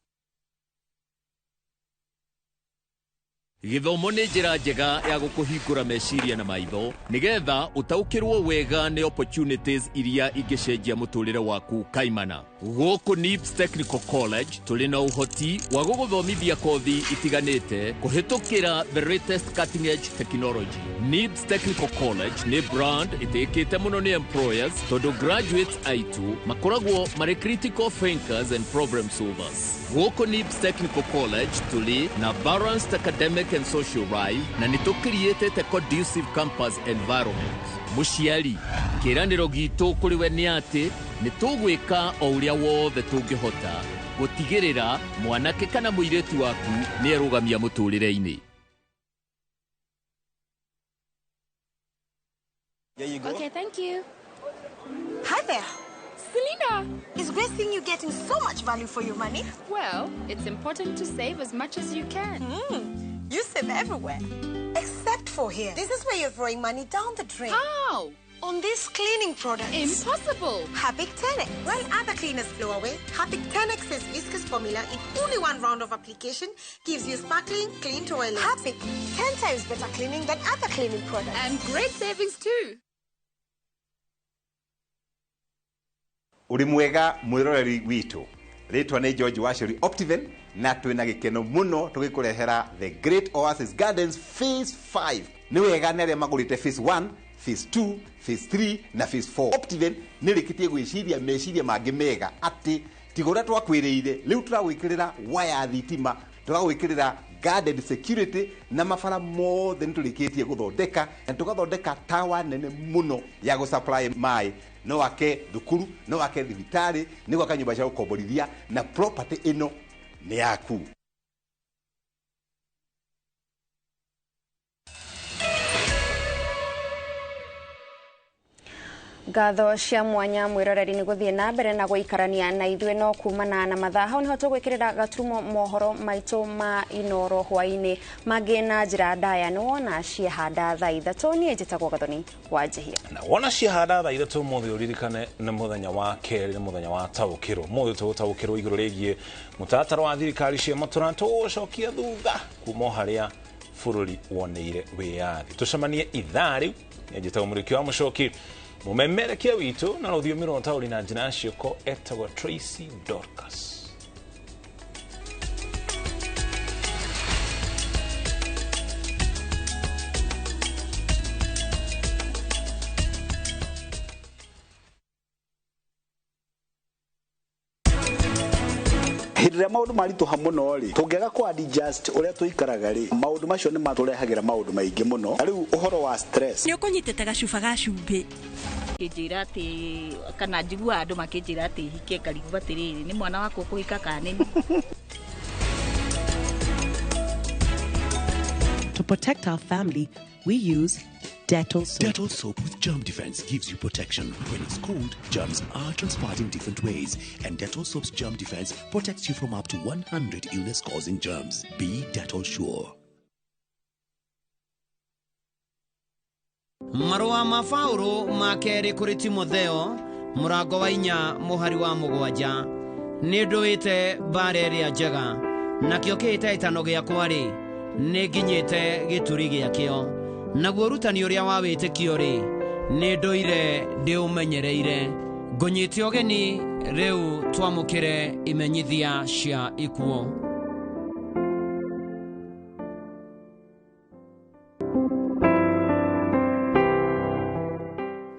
Gĩthomo nĩ njĩra njega ya gũkũhingũra meciria na maitho nĩgetha ũtaũkĩrwo wega nĩ opportunities iria ingĩcenjia mũtũrĩre waku kaimana. Gũkũ NIBS Technical College tũrĩ na ũhoti wa gũgũthomithia kothi itiganĩte kũhĩtũkĩra the latest cutting edge technology. NIBS Technical College nĩ brand ĩtĩkĩte mũno nĩ employers tondũ graduates aitũ makoragwo marĩ critical thinkers and problem solvers. Gũkũ NIBS Technical College tũrĩ na balanced academic and social life na nĩ tũkiriĩtĩte conducive campus environment. Mũciari, kĩĩranĩro gitũ kũrĩ we nĩ atĩ nĩ tũgwĩka o ũrĩa wothe tũngĩhota gũtigĩrĩra mwanake kana mũirĩtu waku nĩ erũgamia mũtũrĩre-inĩ. Okay, thank you. Hi there. Selena! It's great seeing you getting so much value for your money. Well, it's important to save as much as you can. You save everywhere, except for here. This is where you're throwing money down the drain. How? On these cleaning products. Impossible! Harpic 10X. While other cleaners blow away, Harpic 10X's viscous formula in only one round of application gives you sparkling, clean toilet. Harpic, 10 times better cleaning than other cleaning products. And great savings too. Uri mwega mwiroreri witũ. Rĩtwa nĩ George Wachuri Optiven na twĩna gĩkeno mũno tũgĩkũrehera The Great Oasis Gardens Phase 5. Nĩ wega nĩ arĩa magũrĩte Phase 1, Phase 2, Phase 3 na Phase 4. Optiven nĩ rĩkĩtie gwĩciria meciria mangĩ mega atĩ tiga ũrĩa twakwĩrĩire rĩu tũragwĩkĩrĩra waya thitima, tũragwĩkĩrĩra Guarded security na mabara mothe nĩ tũrĩkĩtie gũthondeka, na tũgathondeka tawa nene mũno ya gũ supply maĩ. No wake thukuru, no wake thibitarĩ, nĩ gwaka nyũmba cia gũkomborithia, na property ĩno nĩ yaku. Ngatho cia mwanya mwiroreri ni guthie na mbere na guikarania na ithuĩ no kumana na mathaa hau niho tũgwĩkĩrĩra gaturumo mohoro maitũ ma Inoro hwainĩ mangĩ na njĩra ndaya nĩ wona ciahanda thaa 3. Niĩ njĩtagwo Gathoni wa Njihia. Na wona ciahanda thaa 3 ũmũthĩ ũririkane nĩ mũthenya wa kerĩ, nĩ mũthenya wa taũkĩrwo. Ũmũthĩ tũgũtaũkĩrwo igũrũ rĩgiĩ mũtaratara wa thirikari cia matũra, tũgũcokia thutha kuma o harĩa bũrũri woneire wĩyathi. Tũcemanie ithaa rĩu. Njĩtagwo Mũrĩki wa Mũcoki, mumemerekia witũ na rũthiomi rwa taũri na njĩra ya ciĩko etagwo Tracy Dorcas. Hĩndĩ ĩrĩa maũndũ maritũha mũno rĩ, tũngĩaga kũ adjust ũrĩa tũikaraga rĩ, maũndũ macio nĩ matũrehagĩra maũndũ maingĩ mũno. Na rĩu ũhoro wa stress. Nĩ ũkũnyitĩte gacuba ga cumbĩ. Kĩnjĩra atĩ kana njiguaga andũ makĩnjĩra atĩ hike ngarigwo atĩrĩrĩ, nĩ mwana wakwa ũkũhika kana nĩ niĩ? To protect our family, we use Dettol soap. Dettol soap with germ defense gives you protection. When it's cold, germs are transpired in different ways, and Dettol soap's germ defense protects you from up to 100 illness-causing germs. Be Dettol sure. Marũa ma Paũlũ ma kerĩ kũrĩ Timotheo mũrango wa 4 mũhari wa 7. Nĩ ndũĩte mbara ĩrĩa njega, nakĩo kĩhĩtahĩtano gĩakwa rĩ, nĩ nginyĩte gĩturi gĩakĩo. Naguo ũrutani ũrĩa wa wĩtĩkio rĩ, nĩ ndũire ndĩũmenyereire. Ngũnyite ũgeni rĩu twamũkĩre imenyithia cia ikuũ.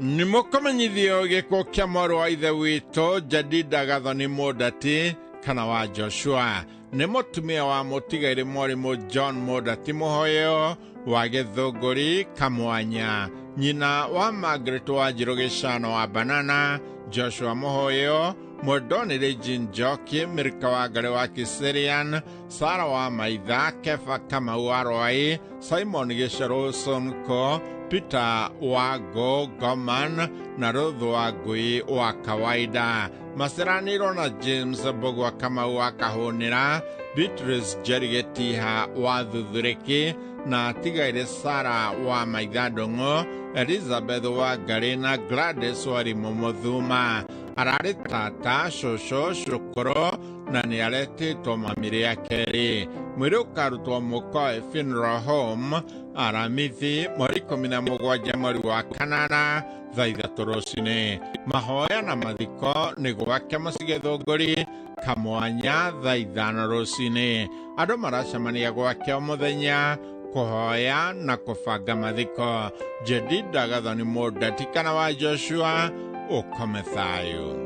Nĩ mũkũmenyithio gĩkuũ kĩa mwarĩ wa ithe witũ Jadida Gathoni Mũndati kana wa Joshua. Nĩ mũtumia wa mũtigairĩ mwarimũ John Mũndati Mũhoyo wa Gĩthũngũri Kamwanya, nyina wa Margaret Wanjirũ Gĩcano wa Banana, Joshua Mũhoyo, Mwendoni Regine Njoki, Mĩrika wa Ngarĩ wa Kiserian, Sara wa Maitha, Kefa Kamau wa Rwai, Simon Gĩcerũ Sonko, Peter Wago Goman na Ruth wa Ngui wa Kawaida. Maceranĩirwo na James Mbũgua Kamau wa Kahũnĩra, Beatrice Njeri Gĩtiha wa Thuthurĩki, na atigaire Sara wa Maitha Ndũng'ũ, Elizabeth wa Ngarĩ na Gladys Warimũ Mũthuma. Ararĩ tata, cũcũ, cũkũrũ na nĩ aretĩtwo mami rĩa kerĩ. Mwĩrĩ ũkarutwo Mũkoe Funeral Home Aramithi mweri 17 mweri wa 8 thaa 3 rũcinĩ. Mahoya na mathiko nĩ gwake mũciĩ Gĩthũngũri Kamwanya thaa 5 rũcinĩ. Andũ maracemania gwake o mũthenya kũhoya na kũbanga mathiko. Jedida Gathoni Mũndati kana wa Joshua, ũkome thayũ.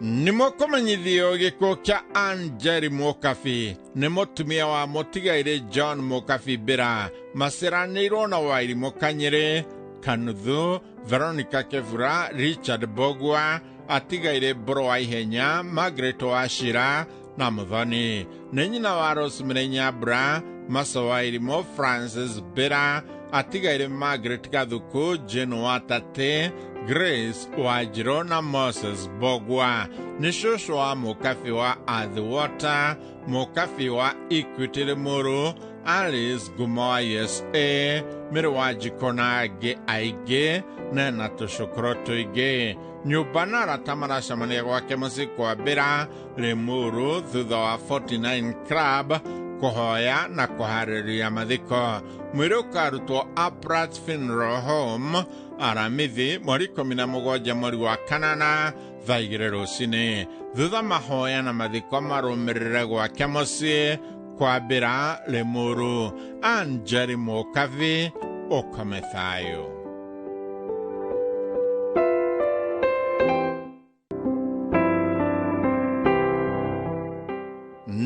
Nĩ mũkũmenyithio gĩkuũ kĩa Ann Njeri Mũkabi. Nĩ mũtumia wa mũtigairĩ John Mũkabi Mbĩra. Maceranĩirwo na Wairimũ Kanyĩrĩ, Kanuthu, Veronica Kebura, Richard Mbũgua, atigairĩ Mbũrũ wa Ihenya, Margaret wa Cira na Mũthoni. Nĩ nyina wa Rosemary Nyambura, Maso wa Irimũ, Francis Mbĩra, atigairĩ Margaret Gathuku, Jane wa Tate, Grace Wanjirũ na Moses Mbũgua. Nĩ cũcũ wa Mũkabi wa Athi Water, Mũkabi wa Equity Limuru, Alice Ngumo wa ESA, Mĩrĩ wa Njiko na angĩ aingĩ, na ena tũcũkũrũ tũingĩ. Nyũmba na arata maracemania gwake mũciĩ kwa Mbĩra, Limuru, thutha wa 49 Club kũhoya na kũharĩria mathiko. Mwĩrĩ ũkarutwo Aprat Funeral Home Aramithi mweri 17 mweri wa 8 thaa 2 rũcinĩ. Thutha mahoya na mathiko marũmĩrĩre gwake mũciĩ kwa Mbĩra, Limuru. Ann Njeri Mũkabi, ũkome thayũ.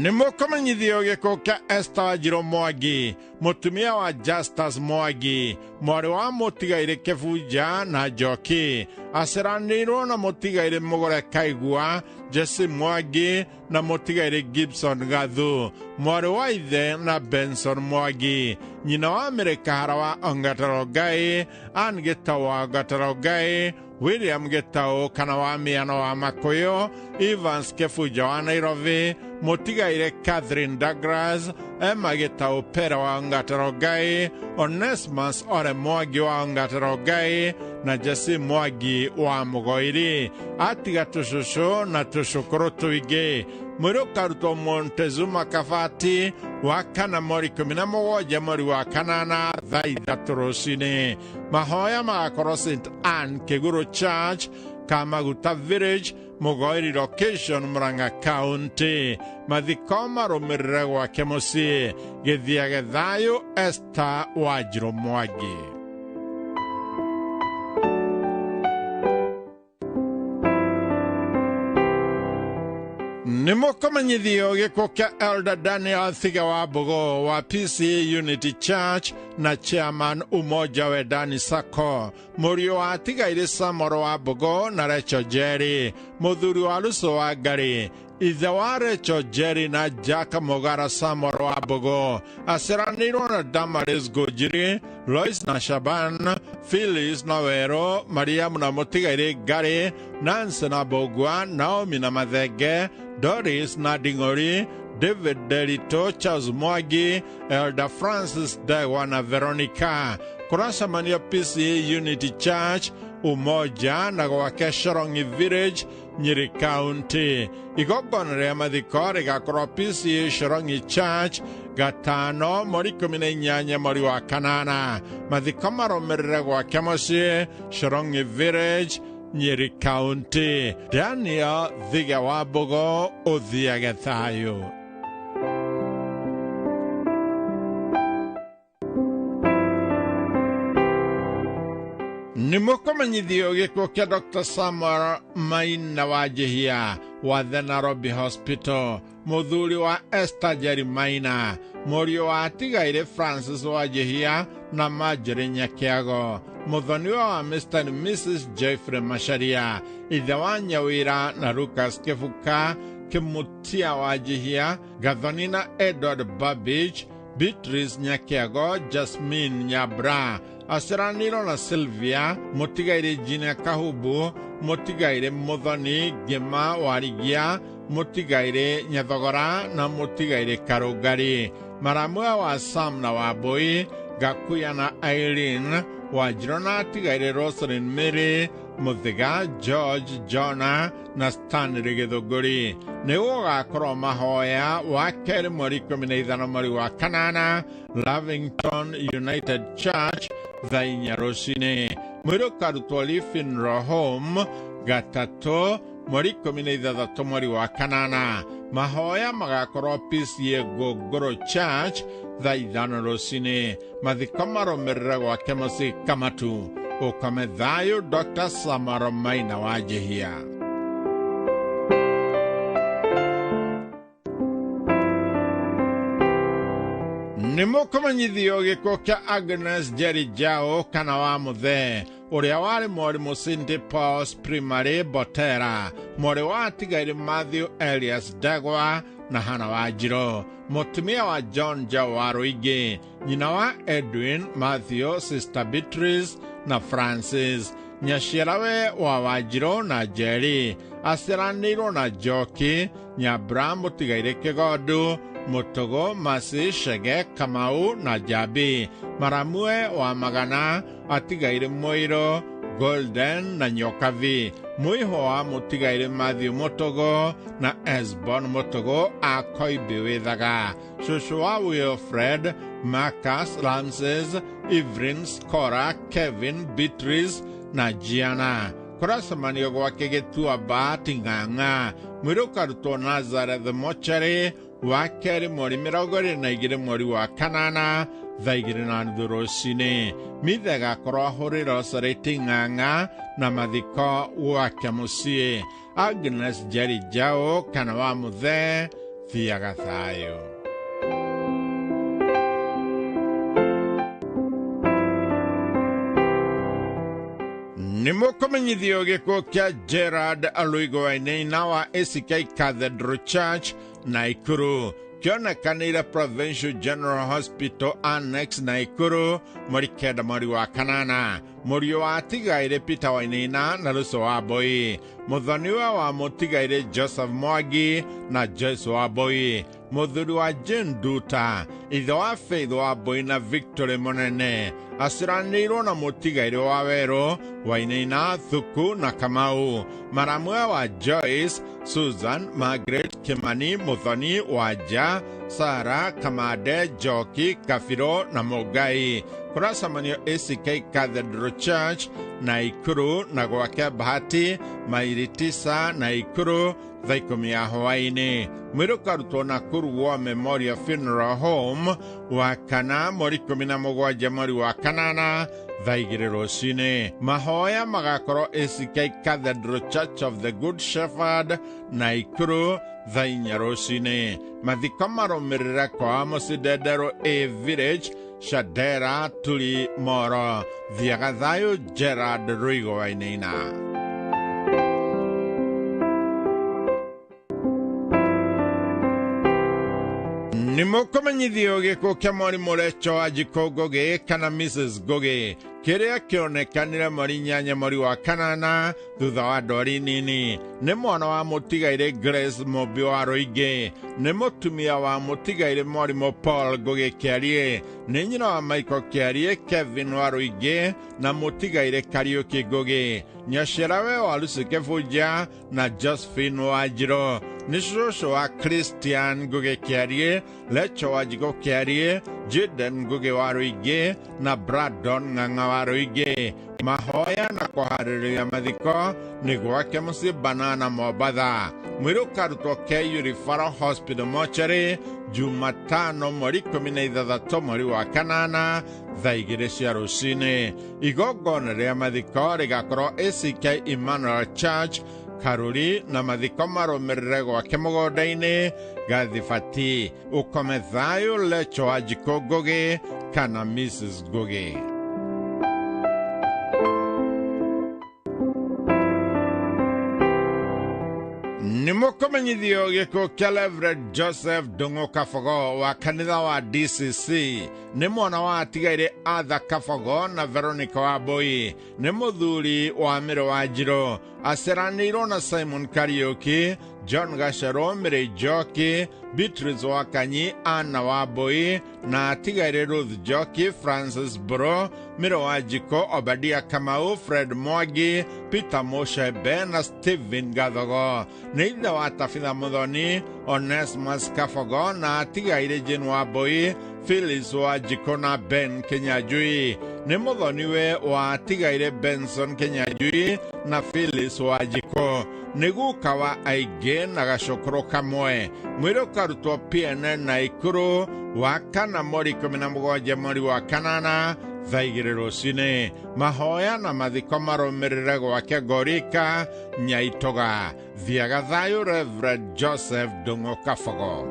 Nĩ mũkũmenyithio gĩkuũ kĩa Esther Wanjirũ Mwangi, mũtumia wa Justus Mwangi, mwarĩ wa mũtigairĩ Kĩbunja na Njoki, aceranĩirwo na mũtigairĩ Mũgũre Kaigua, Jesse Mwangi na mũtigairĩ Gibson Gathu, mwarĩ wa ithe na Benson Mwangi, nyina wa Mary Kahara wa Ongatarongai, Ann Gĩtau wa Ongatarongai, William Gĩtau kana wa Mĩano wa Makũyũ, Evans Kĩbunja wa Nairobi, mũtigairĩ Catherine Douglas, Emma Gĩtau Pera wa Ongatarongai, Onesmus Ore Mwangi wa Ongatarongai na Jesse Mwangi wa Mũgoiri. Atiga tũcũcũ na tũcũkũrũ tũingĩ. Mwĩrĩ ũkarutwo Montezuma Kabati wa kana mweri 17 mweri wa kanana thaa 3 rũcinĩ. Mahoya magakorwo St Ann Kĩgũrũ Church, Kamaguta Village, Mũgoiri location, Murang'a County. Mathiko marũmĩrĩre gwake mũciĩ. Gĩthiage thayũ. Esther Wanjirũ Mwangi. Nĩ mũkũmenyithio gĩkuũ kĩa Elder Daniel Thiga wa Mbogo wa PCA Unity Church na Chairman Umoja Wendani Sacco, mũriũ wa atigairĩ Samoro wa Mbogo na Rachel Jerry, mũthuri wa Luso wa Ngarĩ, ithe wa Rachel Jerry na Jack Mũgara Samoro wa Mbogo, aceranĩirwo na Damaris Ngũnjiri, Lois na Shaban, Phyllis na Wero, Mariamu na mũtigairĩ Ngarĩ, Nancy na Mbũgua, Naomi na Mathenge, Doris na Ding'ori, David Delito, Charles Mwangi, Elder Francis Ndegwa na Veronica. Kũracemanio PCA Unity Church, Umoja na gwake Shorongi Village, Nyeri County. Igongona rĩa mathiko rĩgakorwo PCA Shorongi Church gatano mweri 18 mweri wa kanana. Mathiko marũmĩrĩre gwake mũciĩ Shorongi Village, Nyeri County. Daniel Thiga wa Mbogo, ũthiage thayũ. Nĩ mũkũmenyithio gĩkuũ kĩa Dr. Samuel Maina wa Njihia wa The Nairobi Hospital, mũthuri wa Esther Jerry Maina, mũriũ wa atigairĩ Francis wa Njihia na Marjorie Nyakĩago, mũthoniwa wa Mr. and Mrs. Jeffrey Macharia, ithe wa Nyawĩra na Lucas Kĩbuka, Kĩmutia wa Njihia, Gathoni na Edward Babbage, Beatrice Nyakĩago, Jasmine Nyabra, aceranĩirwo na Sylvia, mũtigairĩ Gina Kahubu, mũtigairĩ Mũthoni Ngĩma Warigia, mũtigairĩ Nyathogora na mũtigairĩ Karũngari, maramwe wa Sam na Wambũi, Gakuya na Irene, Wanjirũ na atigairĩ Roselyn Mary, Mũthiga George Jona na Stanley Gĩthũngũri. Nĩ gũgakorwo mahoya wa kerĩ mweri 15 mweri wa kanana, Lavington United Church thaa 4 rũcinĩ. Mwĩrĩ ũkarutwo Lee Funeral Home gatatũ mweri 16 mweri wa kanana. Mahoya magakorwo PCA Ngũngũrũ Church thaa 5 rũcinĩ. Mathiko marũmĩrĩre gwake mũciĩ Kamatu. Ũkome thayũ. Dr. Samuel Maina wa Njihia. Nĩ mũkũmenyithio gĩkuũ kĩa Agnes Jerry Jao kana wa Mũthee, ũrĩa warĩ mwarimũ St. Paul's Primary Botera, mwarĩ wa atigairĩ Matthew Elias Ndegwa na Hana Wanjirũ, mũtumia wa John Jao wa Rũingĩ, nyina wa Edwin Matthew, Sister Beatrice na Francis, nyaciarawe wa Wanjirũ na Jerry, aceranĩirwo na Njoki Nyabra, mũtigairĩ Kĩgondu, Mũtũgũ, Masi, Chege, Kamau na Njambi, maramwe wa Magana, atigairĩ Mũirũ, Golden na Nyokavi, mũihwa wa mũtigairĩ Matthew Mũtũgũ na Esbon Mũtũgũ a Koimbĩ Wĩthaga, cũcũ wa Wilfred, Marcus, Ramses, Evelyn, Cora, Kevin, Beatrice na Gianna. Kũracemanio gwake Gĩtuamba Ting'ang'a. Mwĩrĩ ũkarutwo Nazareth Mochari wa kerĩ mweri 22 mweri wa kanana thaa 2:30 rũcinĩ. Mitha ĩgakorwo ahũrĩrwo Rosary Ting'ang'a na mathiko gwake mũciĩ. Agnes Jerry Jao kana wa Mũthee, Thiaga thayũ. Nĩ mũkũmenyithio gĩkuũ kĩa Gerard Alũigo Wainaina wa ACK Cathedral Church Naikuru kĩonekanĩire Provincial General Hospital Annex Naikuru mweri 9 mweri wa 8. Mũriũ wa Tigaire Peter Wainaina na Lucy Wambui, mũthoniwe wa mũtigaire Joseph Mwangi na Joyce Wambui, mũthuri wa Jane Nduta, ithe wa Faith Wambui na Victory Mũnene, aciranĩirwo na mũtigaire wa Werũ Wainaina, Thuku na Kamau, maramwe wa Joyce, Susan, Margaret, Kimani, Muthoni, Wanja, Sara, Kamande, Njoki, Kabiro na Mũngai. Kũracemanio ACK Cathedral Church Naikuru na gwake Bahati maili 9 Naikuru thaa 10 ya hwaĩ-inĩ. Mwĩrĩ ũkarutwo Nakuru War Memorial Funeral Home wa kana mweri 17 mweri wa 8 thaa 2 rũcinĩ. Mahoya magakorwo ACK Cathedral Church of the Good Shepherd Naikuru thaa 4 rũcinĩ. Mathiko marũmĩrĩre kwa Mũcidendero A Village Shadera Tuli Moro. Thiaga thayũ. Gerard Rũigo Wainaina. Nĩ mũkũmenyithio gĩkuũ kĩa mwarimũ Recho Wanjikũ Ngũgĩ kana Mrs Ngũgĩ kĩrĩa kĩonekanire mweri 8 mweri wa 8 thutha wa ndwari nini. Nĩ mwana wa mũtigaire Grace Mũmbi wa Rũingĩ, nĩ mũtumia wa mũtigaire mwarimũ Paul Ngũgĩ Kĩarie, nĩ nyina wa Michael Kĩarie, Kevin wa Rũingĩ na mũtigaire Kariũki Ngũgĩ, nyaciarawe wa Lucy Kĩbunja na Josephine Wanjirũ, nĩ cũcũ wa Christian Ngũgĩ Kĩarie, Lecho Wanjikũ Kĩarie, Jaden Ngũgĩ wa Rũingĩ na Brandon Ng'ang'a wa Rũingĩ. Mahoya na kũharĩrĩria mathiko nĩ gwake mũciĩ Banana Mombatha. Mwĩrĩ ũkarutwo KU Referral Hospital Mortuary Jumatano mweri 16 mweri wa 8 thaa 2 cia rũcinĩ. Igongona rĩa mathiko rĩgakorwo ACK Emmanuel Church Karuri na mathiko marũmĩrĩre gwake mũgũnda-inĩ Gathibati. Ũkome thayũ. Lecho Wanjikũ Ngũgĩ kana Mrs Ngũgĩ. Nĩ mũkũmenyithio gĩkuũ kĩa Reverend Joseph Ndung'u Kabogo wa kanitha wa DCC. Nĩ mwana wa atigaire Arthur Kabogo na Veronica Wambui, nĩ mũthuri wa Mĩrũ Wanjirũ, aciaranĩirwo na Simon Kariũki, John Gacerũ, Mary Njoki, Beatrice Wakanyi, Anna Wambui na atigaire Ruth Njoki, Francis Bro, Mĩrũ Wanjikũ, Obadia Kamau, Fred Mwangi, Peter Mushebe na Stephen Gathogo. Nĩ ithe wa Tabitha Muthoni, Onesmus Kabogo na atigaire Jane Wambui, Phyllis Wanjikũ na Ben Kinyanjui. Nĩ mũthoniwe wa atigaire Benson Kinyanjui na Phyllis Wanjikũ. Nĩ guka wa aingĩ na gacũkũrũ kamwe. Mwĩrĩ ũkarutwo PNN Naikuru wa kana mweri 17 mweri wa 8 thaa 2 rũcinĩ. Mahoya na mathiko marũmĩrĩre gwake Ngorika Nyaitoga. Thiaga thayũ. Reverend Joseph Ndung'u Kabogo.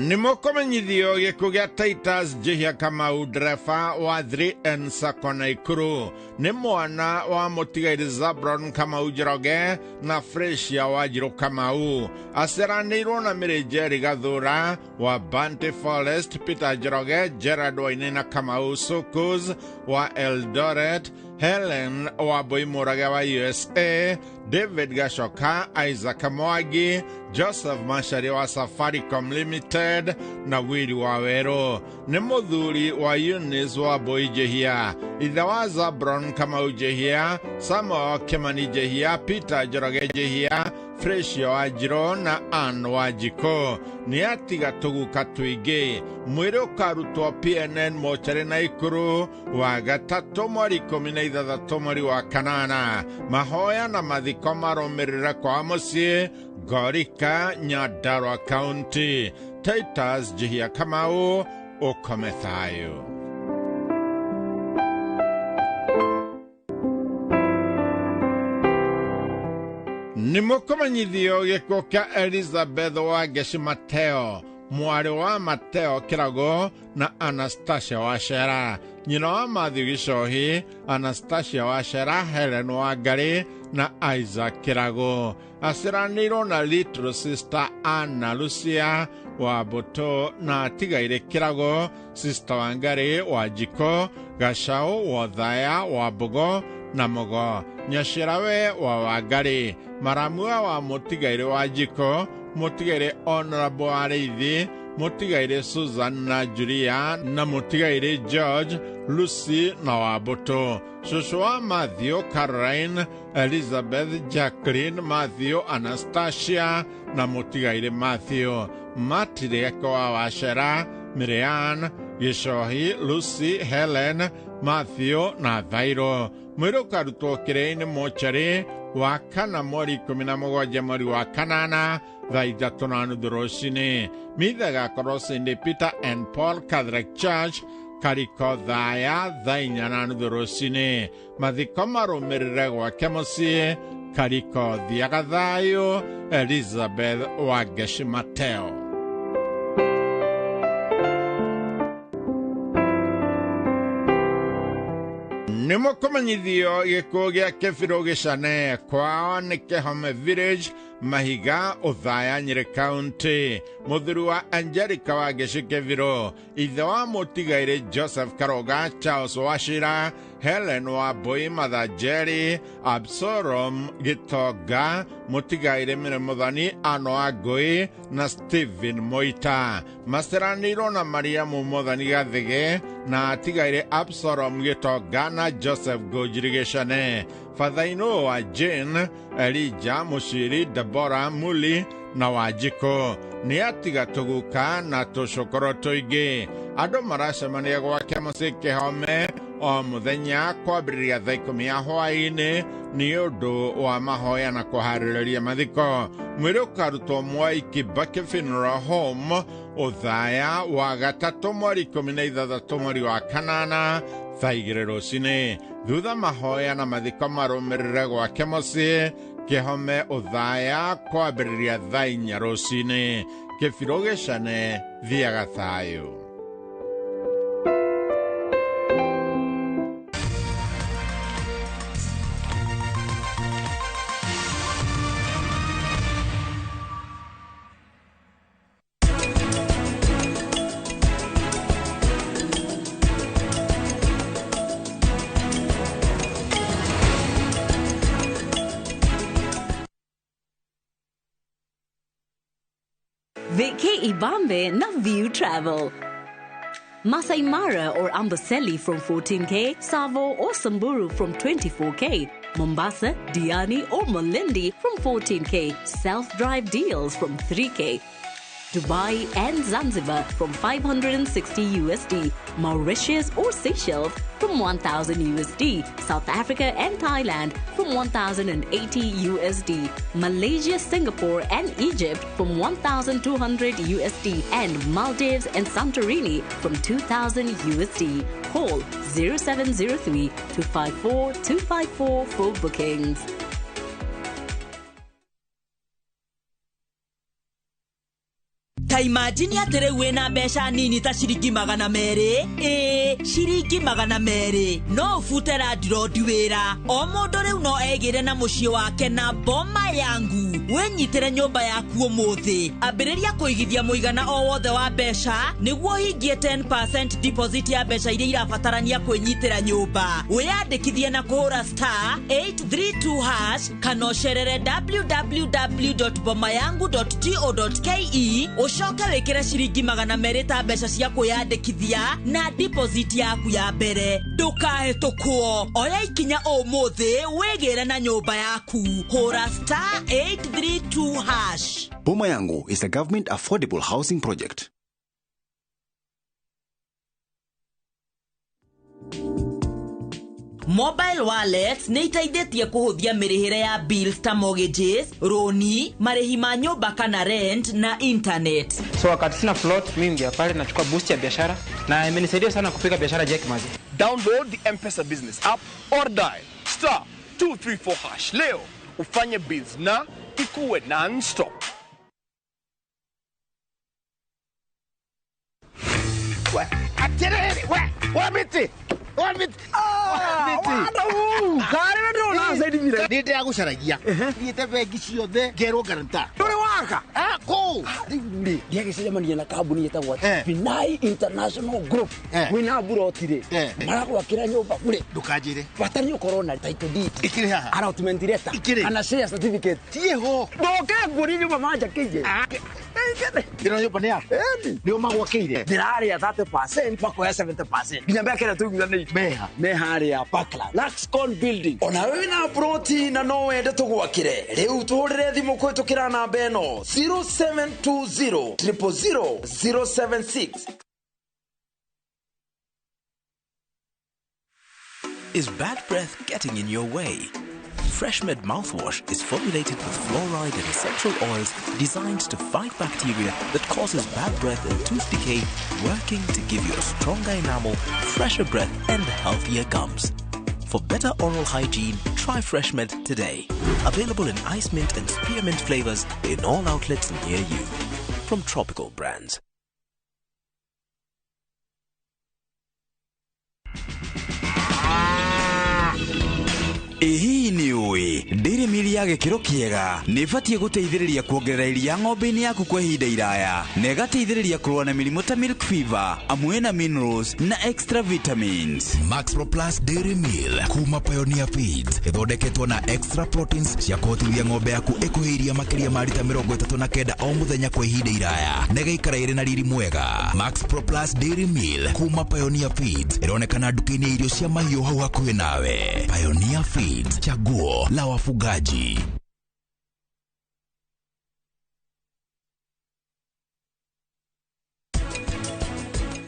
Nĩ mũkũmenyithio gĩkuũ gĩa Titus Njihia Kamau ndereba wa 3N Sacco Naikuru. Nĩ mwana wa mũtigaire Zabron Kamau Njoroge na Fresia Wanjirũ Kamau, aciaranĩirwo na Mary Njeri Gathura wa Banty Forest, Peter Njoroge, Gerard Wainaina Kamau Sukus wa Eldoret, Helen Wambui Mũrage wa USA, David Gachoka, Isaac Mwangi, Joseph Macharia wa Safaricom Limited na Willy Waweru. Nĩ mũthuri wa Eunice Wambui Njihia, ithe wa Zabron Kamau Njihia, Samuel Kimani Njihia, Peter Njoroge Njihia, Fresia Wanjirũ na Ann Wanjikũ. Nĩ atiga tũguka tũingĩ. Mwĩrĩ ũkarutwo PNN mocarĩ Naikuru wa gatatũ mweri 16 mweri wa 8. Mahoya na mathiko marũmĩrĩre kwa mũciĩ Ngorika, Nyandarua County. Titus Njihia Kamau, ũkome thayũ. Nĩ mũkũmenyithio gĩkuũ kĩa Elizabeth Wangeci Mateo, mwarĩ wa Mateo Kĩrago na Anastasia Wacera, nyina wa Matthew Gicohi, Anastasia Wacera, Helen Wangari na Isaac Kĩrago. Aciaranĩirwo na Little Sister Anna Lucia wa Mbũtũ na Tigaire Kĩrago, Sister Wangari wa Njiko, Gacau wa Othaya wa Mbogo na Mugo, Nyacĩrawe wa Wangari, Maramua wa Mũtigaire wa Njiko, Mũtigaire Honorable Arĩithi, Mũtigaire Susan na Julia na Mũtigaire George, Lucy na Wambũtũ, cũcũ wa Matthew, Caroline, Elizabeth, Jacqueline, Matthew, Anastasia na Mũtigaire Matthew, Matireko wa Wacera, Miriam, Gicohi, Lucy, Helen, Matthew na Thairo. Mwĩrĩ ũkarutwo kĩrĩa-inĩ mocarĩ wa kana mweri 17 mweri wa kanana thaa 3:30 rũcinĩ. Mitha ĩgakorwo St Peter and Paul Catholic Church, Kariko Thaya, thaa 4:30 rũcinĩ. Mathiko marũmĩrĩre gwake mũciĩ Kariko. Thiaga thayũ. Elizabeth Wangeci Mateo. Nĩ mũkũmenyithio gĩkuũ gĩa Kĩbirũ Gĩcane, kwao nĩ Kĩhome Village, Mahiga, Othaya, Nyĩrĩ County. Mũthuri wa Angelica Wangeci Kĩbirũ, ithe wa Mũtigairĩ Joseph Karoga, Charles Wachira, Helen Wambui, Mother Jerry, Absalom Gĩtonga, Mũtigairĩ Mĩrĩ Mũthoni, Ano Angũi na Stephen Moita. Maciaranĩirwo na Mariamu Mũthoni Gathige na atigairĩ Absalom Gĩtonga na Joseph Ngũnjiri Gĩcane. Fathainũ wa Jane, Elijah Mũciri, Deborah Muli na Wanjikũ. Nĩ atiga tũguka na tũcũkũrũ tũingĩ. Andũ maracemania gwake mũciĩ Kĩhome o mũthenya kwambĩrĩria thaa 10 ya hwaĩ-inĩ nĩ ũndũ wa mahoya na kũharĩrĩria mathiko. Mwĩrĩ ũkarutwo Mwai Kibaki Funeral Home, Othaya, wa gatatũ mweri 16 mweri wa kanana thaa 2 rũcinĩ. Thutha mahoya na mathiko marũmĩrĩre gwake mũciĩ Kĩhome, Othaya, kwambĩrĩria thaa 4 rũcinĩ. Kĩbirũ Gĩcane, thiaga thayũ. Vacay Ibambe na View Travel. Masai Mara or Amboseli from 14K, Savo or Samburu from 24K, Mombasa, Diani or Malindi from 14K, self-drive deals from 3K, Dubai and Zanzibar from $560 USD, Mauritius or Seychelles from $1,000 USD, South Africa and Thailand from $1,080 USD, Malaysia, Singapore and Egypt from $1,200 USD, and Maldives and Santorini from $2,000 USD. Call 0703 254 254 for bookings. Ta imagine atĩ rĩu wĩna mbeca nini ta ciringi 200, ĩĩ ciringi 200, no ũbute landlord wĩra. O mũndũ rĩu no egĩre na mũciĩ wake na Boma Yangu. Wĩnyitĩre nyũmba yaku ũmũthĩ. Ambĩrĩria kũigithia mũigana o wothe wa mbeca nĩguo ũhingie 10% deposit ya mbeca iria irabatarania kwĩnyitĩra nyũmba. Wĩyandĩkithie na kũhũra star 832 hash kana ũcerere www.bomayangu.co.ke ũcoke wĩkĩre ciringi 200 ta mbeca cia kwĩyandĩkithia na deposit yaku ya mbere. Ndũkahĩtũkwo, oya ikinya ũmũthĩ wĩgĩre na nyũmba yaku. Hũra star 832 hash. Boma Yangu is a government affordable housing project. Mobile wallets nĩ iteithĩtie kũhũthia mĩrĩhĩre ya bills ta mortgages, roni, marĩhi ma nyũmba kana rent na internet. So wakati sina float, mimi ngia pale nachukua boost ya biashara na imenisaidia sana kupika biashara Jack Mazi. Download the M-Pesa business app or dial star 234 hash leo ufanye bills na Ikuwe non-stop. Atiriri, we, wa miti. Wa miti. Nä ndäragucaragia thiäte bengi ciothe ngerwo guarantor. Ndå waka kå rä u rä ndiagäcemania na kambuni ĩtagwo Binai International Group wĩna mburoti rĩ maragwakĩra nyũmba bure. Ndũkanjĩre bata nĩ ũkorwo na title deed ikĩrĩ haha, allotment letter kana share certificate tiĩho. Ndoke nguonie nyũmba manjakĩire. Ĩno nyũmba nĩ yaku? Nĩo magwakĩire? Ndĩrarĩa 30% makoya 70% nginya mbeca ĩrĩa tũiguithanĩirie meha me harĩa Parkland Luxcon building. Ona wewe na ploti na no wende tũgwakĩre rĩu tũhũrĩre thimũ kũhĩtũkĩra namba ĩno 0720 000 076. Is bad breath getting in your way? FreshMed mouthwash is formulated with fluoride and essential oils designed to fight bacteria that causes bad breath and tooth decay, working to give you a stronger enamel, fresher breath, and healthier gums. For better oral hygiene, try FreshMed today. Available in ice mint and spearmint flavors in all outlets near you. From Tropical Brands. Ĩ hihi nĩ ũĩ Dairy Meal ya gĩkĩro kĩega nĩ ĩbatiĩ gũteithĩrĩria kuongerera iria ng'ombe-inĩ yaku kwa ihinda iraya na ĩgateithĩrĩria kũrũa na mĩrimũ ta milk fever amwe na minerals na extra vitamins. Maxpro Plus Dairy Meal kuma Pioneer Feeds ĩthondeketwo na extra proteins cia kũhotithia ng'ombe yaku ĩkũhe iria makĩria ma rita 39 o mũthenya kwa ihinda iraya na ĩgaikara ĩrĩ na riri mwega. Maxpro Plus Dairy Meal kuma Pioneer Feeds ĩronekana nduka-inĩ ya irio cia mahiũ hau hakuhĩ nawe. Pioneer Feeds, chaguo la wafugaji.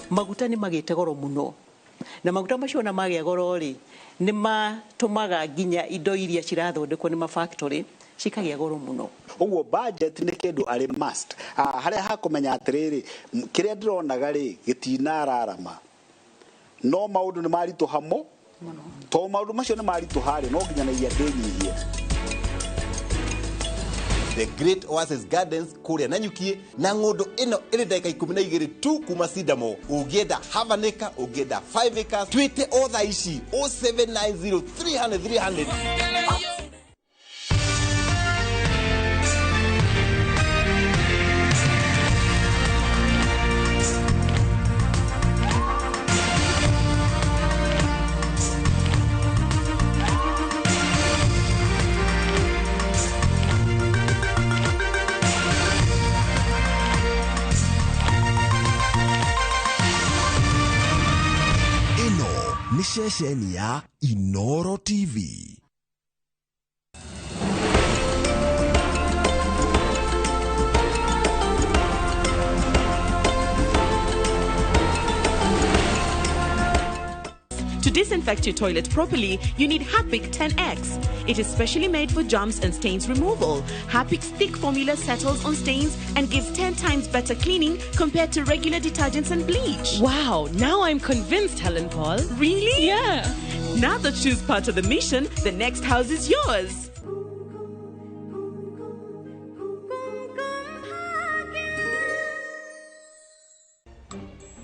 Maguta nĩ magĩte goro mũno na maguta macio ona magĩa goro rĩ nĩ matũmaga nginya indo iria cirathondekwo nĩ mafactory cikagĩa goro mũno. Ũguo budget nĩ kĩndũ arĩ must. Harĩa hakũmenya atĩrĩrĩ kĩrĩa ndĩronaga rĩ gĩtinararama no maũndũ nĩ maritũha mo to maũndũ macio nĩ maritũha rĩ no nginyanagia ndĩnyihie. The Great Oasis Gardens kũrĩa Nanyukie na ng'ũndũ ĩno ĩrĩ ndagĩka 12 tu kuma Sidamo. Ũngĩenda half an acre, ũngĩenda 5 acres, twĩte o thaa ici 0790 300 300. Ceceni ya Inoro TV. To disinfect your toilet properly, you need Harpic 10X. It is specially made for germs and stains removal. Harpic's thick formula settles on stains and gives 10 times better cleaning compared to regular detergents and bleach. Wow, now I'm convinced, Helen Paul. Really? Yeah. Now that she's part of the mission, the next house is yours.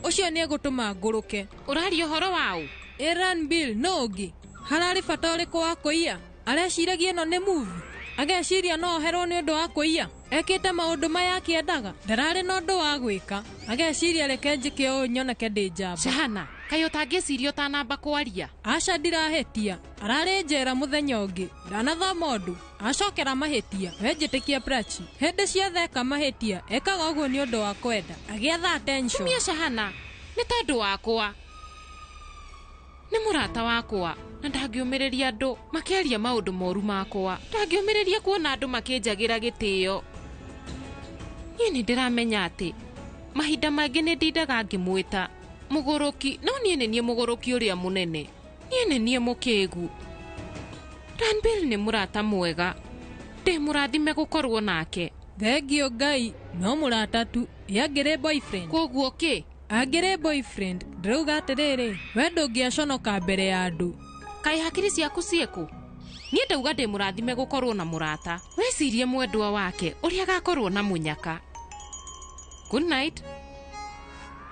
Ũcio nĩ egũtũma ngũrũke. Ũraria ũhoro waũ? Ĩran Bill no ũngĩ. Hararĩ bata ũrĩkũ wa kũiya? Areciragia ĩno nĩ movie. Ageciria no oherwo nĩ ũndũ wa kũiya. Ekĩte maũndũ maya akĩendaga. Ndararĩ na ũndũ wa gwĩka. Ageciria reke njĩke ũũ nyoneke ndĩ njamba. Shahana, kaĩ ũtangĩciria ũtanamba kwaria? Aca ndirahĩtia. Ararĩ njera mũthenya ũngĩ. Ndanathoma ũndũ. Acokera mahĩtia. We njĩtĩkia Prachi. Hĩndĩ ciothe eka mahĩtia, ekaga ũguo nĩ ũndũ wa kwenda. Agĩetha attention. Tumia Shahana, nĩ tondũ wakwa. Nĩ mũrata wakwa na ndangĩũmĩrĩria andũ makĩaria maũndũ moru makwa. Ndangĩũmĩrĩria kuona andũ makĩnjagĩra gĩtĩo. Niĩ nĩ ndĩramenya atĩ mahinda mangĩ nĩ ndindaga ngĩmwĩta mũgũrũki, no niĩ nĩ niĩ mũgũrũki ũrĩa mũnene. Niĩ nĩ niĩ mũkĩgu. Ranbill nĩ mũrata mwega. Ndĩ mũrathime gũkorwo nake. Thengio Ngai, no mũrata tu. Ĩ angĩrĩ boyfriend? Kwoguo kĩ? Angĩrĩ boyfriend, ndĩrauga atĩrĩrĩ, we ndũngĩaconoka mbere ya andũ. Kaĩ hakiri ciaku ciĩkũ? Niĩ ndauga ndĩ mũrathime gũkorwo na mũrata. Wĩcirie mwendwa wake ũrĩa agakorwo na mũnyaka. Good night.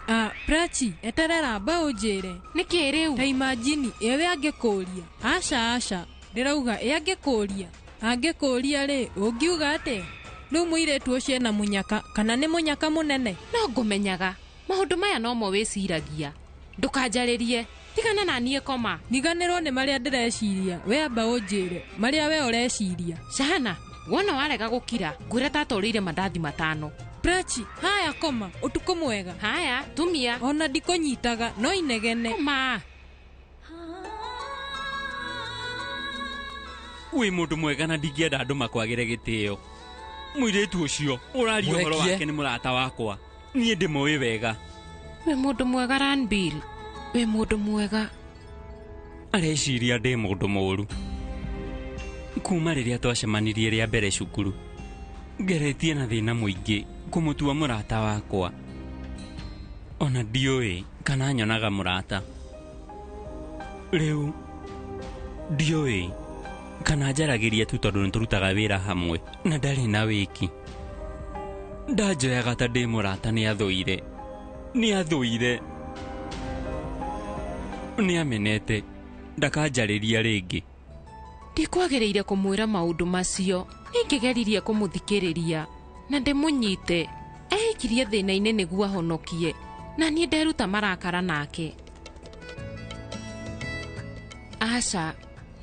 Ah, Prachi, eterera mba ũnjĩre. Nĩkĩ rĩu? Ta imagine ĩwe angĩkũria. Aca aca, ndĩrauga ĩ angĩkũria. Angĩkũria rĩ, ũngiuga atĩa? Rĩu mũirĩtu ũcio ena mũnyaka kana nĩ mũnyaka mũnene? No ngũmenyaga. Maũndũ maya nomo wĩciragia. Ndũkanjarĩrie. Tigana na niĩ koma. Riganĩrwo nĩ marĩa ndĩreciria. We amba ũnjĩre marĩa we ũreciria. Shahana, wona warega gũkira, ngwĩra tata ũrĩire mandathi 5. Prachi, haya koma, ũtukũ mwega. Haya, tumia. Ona ndikũnyitaga, no inegene. Koma. Wĩ mũndũ mwega na ndingĩenda andũ makwagĩre gĩtĩo. Mũirĩtu ũcio ũraria ũhoro wake nĩ mũrata wakwa. Niĩ ndĩmũĩ wega. Wĩ mũndũ mwega Ranbir. Wĩ mũndũ mwega. Areciria ndĩ mũndũ mũũru. Kuma rĩrĩa twacemanirie rĩa mbere cukuru, ngeretie na thĩna mũingĩ kũmũtua mũrata wakwa. Ona ndiũĩ kana nyonaga mũrata. Rĩu ndiũĩ kana njaragĩria tu tondũ nĩtũrutaga wĩra hamwe na ndarĩ na wĩki. Ndanjoyaga ta ndĩ mũrata nĩathũire. Nĩathũire. Nĩamenete. Ndakanjarĩria rĩngĩ. Ndikwagĩrĩire kũmwĩra maũndũ macio. Nĩngĩgeririe kũmũthikĩrĩria na ndĩmũnyite. Eikirie thĩna-inĩ nĩguo ahonokie na niĩ nderuta marakara nake. Aca,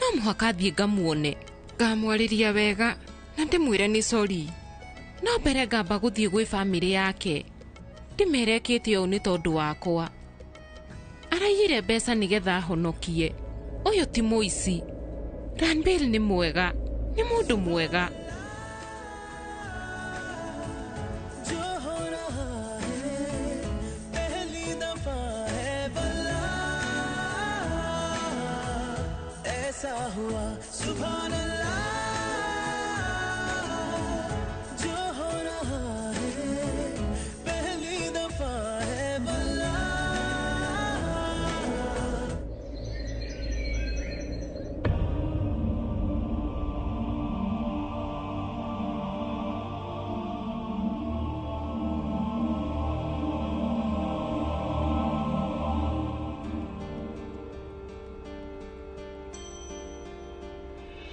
no mũhaka thiĩ ngamuone. Ngamwarĩria wega na ndĩmwĩre nĩ sorry. No mbere ngamba gũthiĩ gwĩ bamĩrĩ yake. Ndĩmere ekĩte ũũ nĩ tondũ wakwa. Araiyire mbeca nĩgetha ahonokie. Ũyũ ti mũici. Ranbir nĩ mwega, nĩ mũndũ mwega.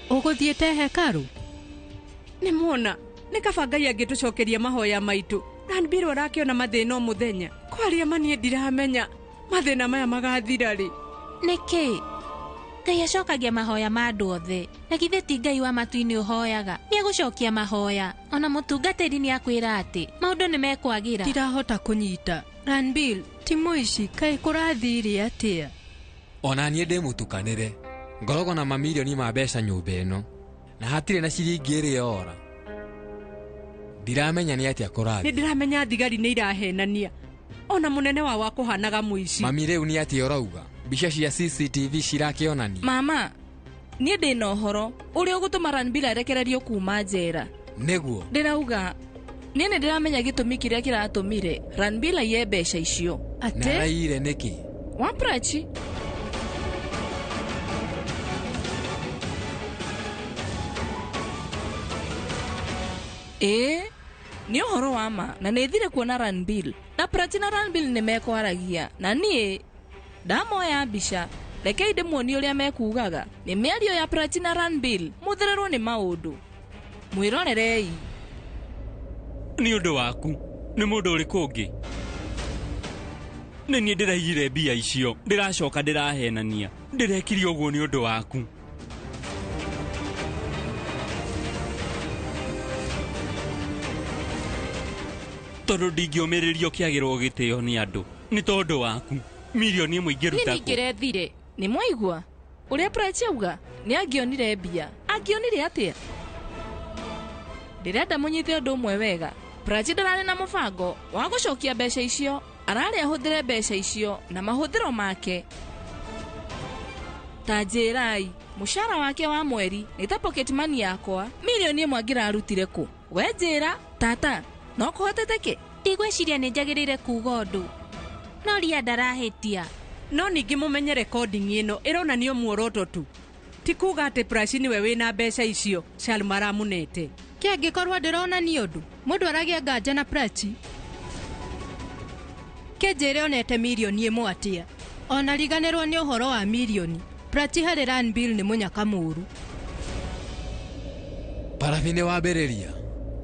Ũgũthiĩte hekarũ? Nĩ muona, nĩ kaba Ngai angĩtũcokeria mahoya maitũ. Ranbir arakĩona mathĩna o mũthenya. Kwaria ma niĩ ndiramenya mathĩna maya magathira rĩ. Nĩkĩ? Ngai acokagia mahoya ma andũ othe. Na githĩ ti Ngai wa matu-inĩ ũhoyaga? Nĩegũcokia mahoya. Ona mũtungatĩri nĩakwĩra atĩ maũndũ nĩmekwagĩra. Ndirahota kũnyita. Ranbir, ti mũici, kaĩ kũrathire atĩa? Ona niĩ ndĩ mũtukanĩre. Ngoragwo na mamirioni ma mbeca nyũmba ĩno na hatirĩ na ciringi ĩrĩa ora. Ndiramenya nĩ atĩa kũrathiĩ. Nĩ ndĩramenya thigari nĩ irahenania. Ona mũnene wao akũhanaga mũici. Mami rĩu nĩ atĩa ũrauga? Mbica cia CCTV cirakĩonania. Mama, niĩ ndĩna ũhoro ũrĩa ũgũtũma Ranbir arekererio kuma njera. Nĩguo. Ndĩrauga niĩ nĩ ndĩramenya gĩtũmi kĩrĩa kĩratũmire Ranbir aiye mbeca icio. Atĩ? Na araiyire nĩkĩ? Wa Prachi. Ĩĩ, nĩ ũhoro wa ma na nĩ thire kuona Ranbir. Na Prachi na Ranbir nĩ mekwaragia na niĩ ndamoya mbica. Rekei ndĩmuonie ũrĩa mekugaga. Nĩ mĩario ya Prachi na Ranbir mũthererwo nĩ maũndũ. Mwĩrorerei. Nĩ ũndũ waku. Nĩ mũndũ ũrĩkũ ũngĩ? Nĩ niĩ ndĩraiyire mbia icio. Ndĩracoka ndĩrahenania. Ndĩrekire ũguo nĩ ũndũ waku. Tondũ ndingĩũmĩrĩrio kĩagĩrwo gĩtĩo nĩ andũ. Nĩ tondũ waku. Mirioni ĩmwe ingĩruta kũ? Niĩ ningĩrethire. Nĩ mwaigua? Ũrĩa Prachi auga nĩ angĩonire mbia. Angĩonire atĩa? Ndĩrenda mũnyite ũndũ ũmwe wega. Prachi ndararĩ na mũbango wa gũcokia mbeca icio. Ararĩ ahũthĩre mbeca icio na mahũthĩro make. Ta njĩrai, mũcara wake wa mweri nĩ ta pocket money yakwa. Mirioni ĩmwe angĩrarutire kũ? We njĩra, tata, no kũhoteteke? Ndigwĩciria nĩ njagĩrĩire kuuga ũndũ. No Ria ndarahĩtia. No ningĩ mũmenye recording ĩno ĩronanio muoroto tu. Ti kuga atĩ Prachi nĩwe wĩna mbeca icio Shalma aramũnete. Kĩangĩkorwo ndĩrona nĩ ũndũ mũndũ aragĩa nganja na Prachi. Kĩnjĩre onete mirioni 1 atĩa? Ona riganĩrwo nĩ ũhoro wa mirioni. Prachi harĩ Ranbir nĩ mũnyaka mũũru. Parabi nĩ wambĩrĩria.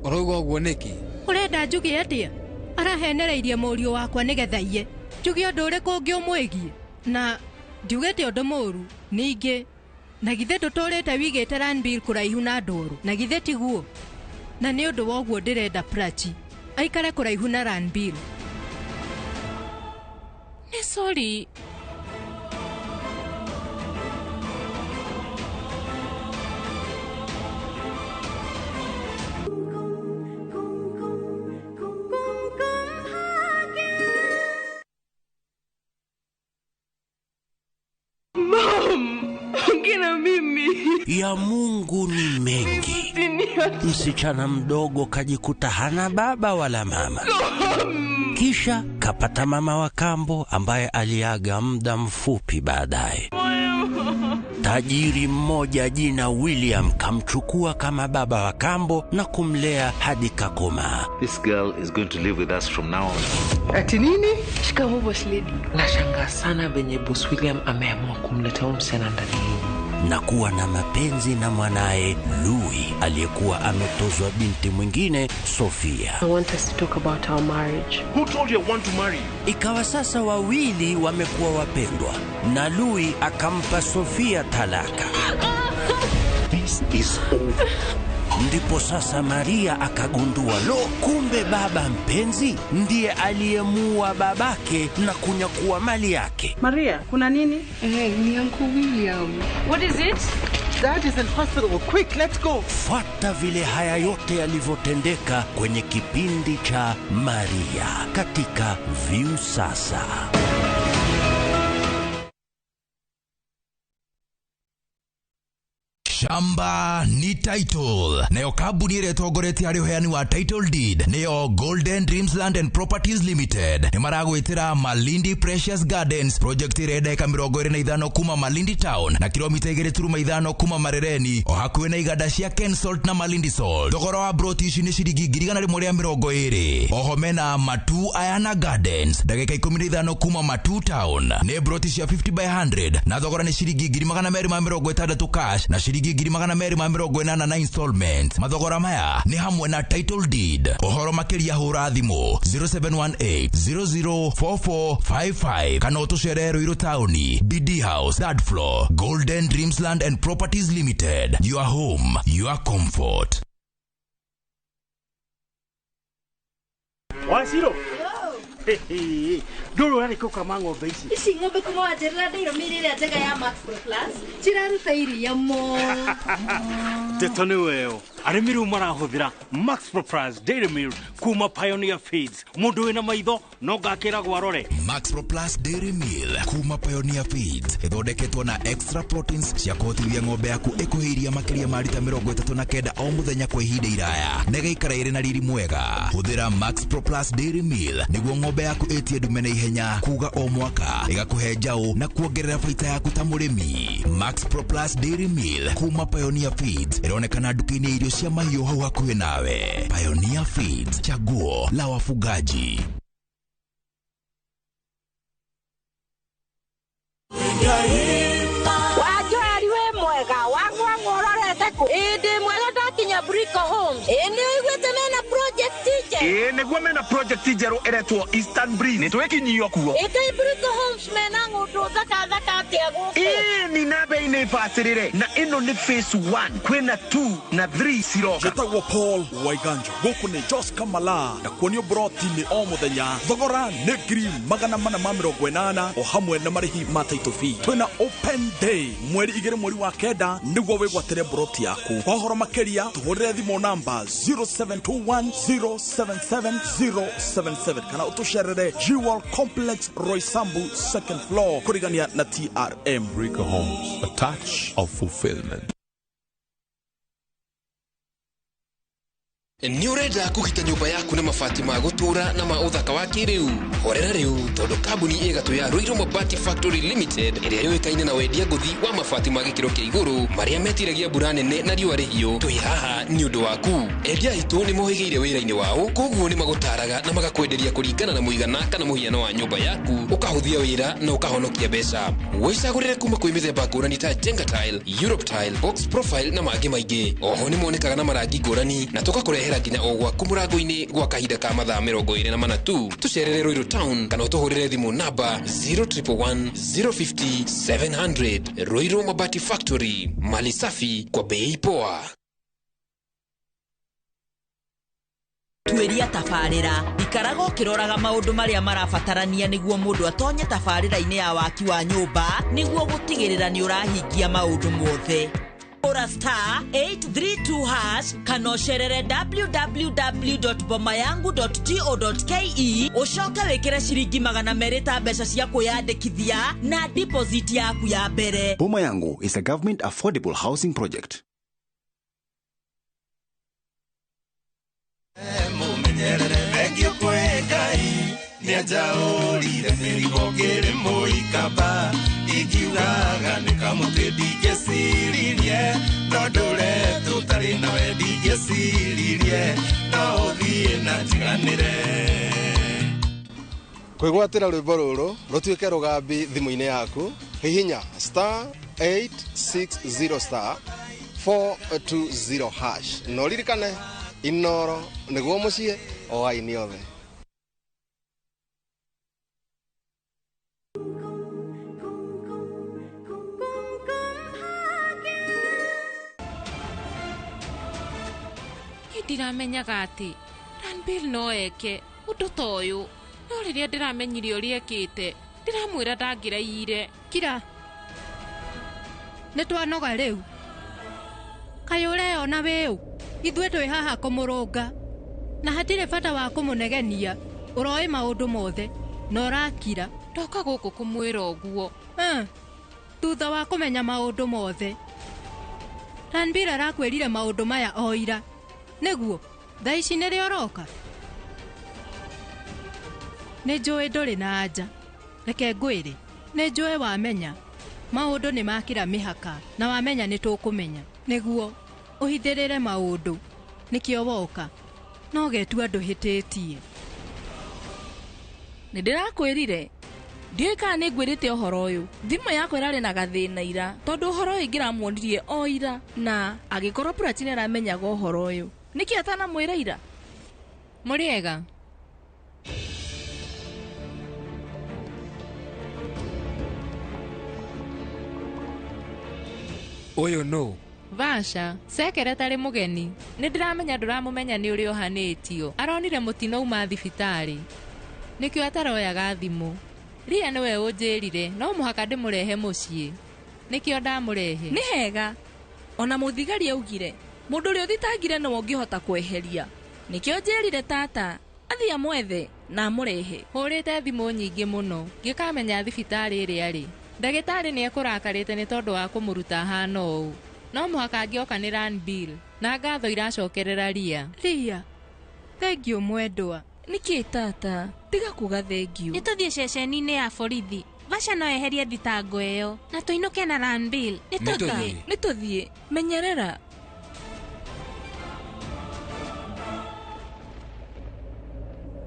Ũrauga ũguo nĩkĩ? Ũrenda njuge atĩa? Arahenereirie mũriũ wakwa nĩgetha iye. Njuge ũndũ ũrĩkũ ũngĩ ũmwĩgiĩ? Na ndiugĩte ũndũ mũũru. Ningĩ na githĩ ndũtũrĩte wigĩte Ranbir kũraihu na ndũru? Na githĩ tiguo? Na nĩ ũndũ wa ũguo ndĩrenda Prachi aikare kũraihu na Ranbir. Nĩ sorry. Ya Mungu ni mengi. Msichana mdogo kajikuta hana baba wala mama. Kisha kapata mama wa kambo ambaye aliaga muda mfupi baadaye. Tajiri mmoja jina William kamchukua kama baba wa kambo na kumlea hadi kakomaa. This girl is going to live with us from now on. Ati nini? Shikamoo boss lady. Nashangaa sana venye boss William ameamua kumleta huyu msichana ndani na kuwa na mapenzi na mwanae Louis aliyekuwa ametozwa binti mwingine Sofia. I want us to talk about our marriage. Who told you I want to marry you? Ikawa sasa wawili wamekuwa wapendwa na Louis akampa Sofia talaka. This is over. Ndipo sasa Maria akagundua lo, kumbe baba mpenzi ndiye aliyemuua babake na kunyakua mali yake. Maria, kuna nini? Ni Uncle William. What is it? Dad is in hospital. Quick, let's go. Fuata vile haya yote yalivyotendeka kwenye kipindi cha Maria katika Viusasa. Shamba ni title. Nayo kambuni ĩrĩa ĩtongoretie harĩ ũheani wa title deed nĩyo Golden Dreams Land and Properties Limited. Nĩ maragwĩtĩra Malindi Precious Gardens project ĩrĩa ndagĩka 25 kuma Malindi Town na kilomita 2.5 kuma Marereni o hakuhĩ na iganda cia Ken Salt na Malindi Salt. Thogora wa broti ici nĩ ciringi 120,000. Oho mena Matu Ayana Gardens ndagĩka 15 kuma Matu Town nĩ broti cia 50 by 100 na thogora nĩ ciringi 260 cash na ciringi 280 na installment. Mathogora maya nĩ hamwe na title deed. Ũhoro makĩria hũra thimũ 0718 004455 kana ũtũcerere Ruiru Town, BD House, third floor, Golden Dreams Land and Properties Limited. Your home, your comfort. Waciro. Ndũrũ arĩ kũkama ng'ombe ici. Ici ng'ombe kuma wanjĩrĩra ndĩirũmĩire ĩrĩa njega ya Max Pro Plus ciraruta iria mũno. Ndeto nĩ weo. Arĩmi rĩu marahũthĩra Max Pro Plus Dairy Milk kuma Pioneer Feeds. Mũndũ wĩna maitho no ngakĩragwo arore. Max Pro Plus Dairy Milk kuma Pioneer Feeds ĩthondeketwo na extra proteins cia kũhotithia ng'ombe yaku ĩkũhe iria makĩria ma rita 39 o mũthenya kwa ihinda iraya na ĩgaikara ĩrĩ na riri mwega. Hũthĩra Max Pro Plus Dairy Milk nĩguo ng'ombe yaku ĩtie ndume na ihenya kuga o mwaka ĩgakũhe njaũ na kuongerera baita yaku ta mũrĩmi. Max Pro Plus Dairy Milk kuma Pioneer Feeds ĩronekana nduka-inĩ irio cia mahiũ hau hakuhĩ nawe. Pioneer Feeds, chaguo la wafugaji. Wajoari we mwega wangwa ngororete ku indi mwega ndakinya Brico Homes indi uiguite mena project nje ii niguo mena project njeru iretwo Eastern Breeze ni twikinyio kuo ĩkai Brico Homes mena ng'ũndũ thaka thaka atia gũkũ ii ni na bei nĩ bacĩrĩre na ĩno nĩ phase 1 kwĩna 2 na 3 ciroka. Njĩtagwo Paul Waiganjo gũkũ nĩ Jos Kamala na kuonio broti-inĩ o mũthenya thogora nĩ 480,000 o hamwe na marĩhi ma title fee. Twĩna open day mweri 2 mweri wa 9 nĩguo wĩgwatĩre broti yaku. Kwa ũhoro makĩria tũhũrĩre thimũ namba 0721077077 kana ũtũcerere Jewel Complex Roysambu second floor kũrigania na TRM. Brico Homes, a touch of fulfillment. Nĩ ũrenda kũgita nyũmba yaku na mabati ma gũtũũra na ma ũthaka wa kĩrĩu? Horera rĩu tondũ kambuni ĩgatũ ya Ruiru Mabati Factory Limited ĩrĩa yũĩkaine na wendia ngũthi wa mabati ma gĩkĩro kĩa igũrũ marĩa metiragia mbura nene na riũa rĩhiũ, twĩ haha nĩ ũndũ waku. Endia aitũ nĩ mohĩgĩire wĩra-inĩ wao, koguo nĩ magũtaraga na magakwenderia kũringana na mũigana kana mũhiano wa nyũmba yaku, ũkahũthia wĩra na ũkahonokia mbeca. Wĩcagũrĩre kuma kwĩ mĩthemba ngũrani ta Jenga Tile, Europe Tile, Box Profile na mangĩ maingĩ. Oho nĩ monekaga na marangi ngũrani na tũgakũrehera nginya o gwaku mũrango-inĩ gwa kahinda ka mathaa 24 tu. Tũcerere Ruiru Town kana ũtũhũrĩre thimũ namba 0111 050 700. Ruiru Mabati Factory, mali safi kwa bei poa. Tuĩria tabarĩra ikaraga ũkĩroraga maũndũ marĩa marabatarania nĩguo mũndũ atonye tabarĩra-inĩ ya waki wa nyũmba nĩguo gũtigĩrĩra nĩ ũrahingia maũndũ mothe. Ora star 832 hash kana ũcerere www.bomayangu.go.ke ũcoke wĩkĩre ciringi 200 ta mbeca cia kwĩyandĩkithia na deposit yaku ya mbere. Boma Yangu is a government affordable housing project. Kwĩgwatĩra rwĩmbo rũrũ rũtuĩke rũgambi thimũ-inĩ yaku, hihinya star 860 star 420 hash na ũririkane Inoro nĩguo mũciĩ o aini othe. Ndiramenyaga atĩ Ranbir no eke ũndũ ta ũyũ, no rĩrĩa ndĩramenyire ũrĩa ekĩte ndĩramwĩra ndangĩraiyire. Kira, nĩ twanoga rĩu. Kaĩ ũreyona wĩũ? Ithuĩ twĩ haha kũmũrũnga na hatirĩ bata wa kũmũnegenia. Ũroĩ maũndũ mothe na ũrakira. Ndoka gũkũ kũmwĩra ũguo. Thutha wa kũmenya maũndũ mothe, Ranbir arakwĩrire maũndũ maya o ira. Nĩguo thaa ici nĩrĩo ũroka? Nĩ njũĩ ndũrĩ na anja. Reke ngwĩre, nĩ njũĩ wamenya maũndũ nĩ makĩra mĩhaka na wamenya nĩ tũkũmenya. Nĩguo ũhithĩrĩre maũndũ nĩkĩo woka, no getua ndũhĩtĩtie. Nĩ ndĩrakwĩrire ndiũĩ kana nĩ ngwĩrĩte ũhoro ũyũ. Thimũ yakwa ĩrarĩ na gathĩna ira tondũ ũhoro ũyũ ingĩramuonirie o ira, na agĩkorwo Prachi nĩ aramenyaga ũhoro ũyũ, nĩkĩ atanamwĩra ira? Mũrĩega? Ũyũ nũ? Vasha, sekeretarĩ mũgeni. Nĩ ndĩramenya ndũramũmenya nĩ ũrĩa ũhanĩtio. Aronire mũtino uma thibitarĩ, nĩkĩo ataroyaga thimũ. Ria nĩwe ũnjĩrire no mũhaka ndĩmũrehe mũciĩ, nĩkĩo ndamũrehe. Nĩ hega. Ona mũthigari augire mũndũ ũrĩa ũthitangire nĩwe ũngĩhota kweheria, nĩkĩo njĩrire tata athiĩ amwethe na amũrehe. Hũrĩte thimũ nyingĩ mũno ngĩkamenya thibitarĩ ĩrĩa arĩ. Ndagĩtarĩ nĩ ekũrakarĩte nĩ tondũ wa kũmũruta ahana ũũ. No mũhaka angĩoka nĩ Ranbir na ngatho iracokerera Ria. Ria, thengiũ mwendwa. Nĩkĩ tata? Tiga kuga thengiũ. Nĩ tũthiĩ ceceni-inĩ ya borithi. Vasha no eherie thitango ĩyo na tũinũke na Ranbir. Nĩ tũthiĩ. Nĩ tũthiĩ. Menyerera.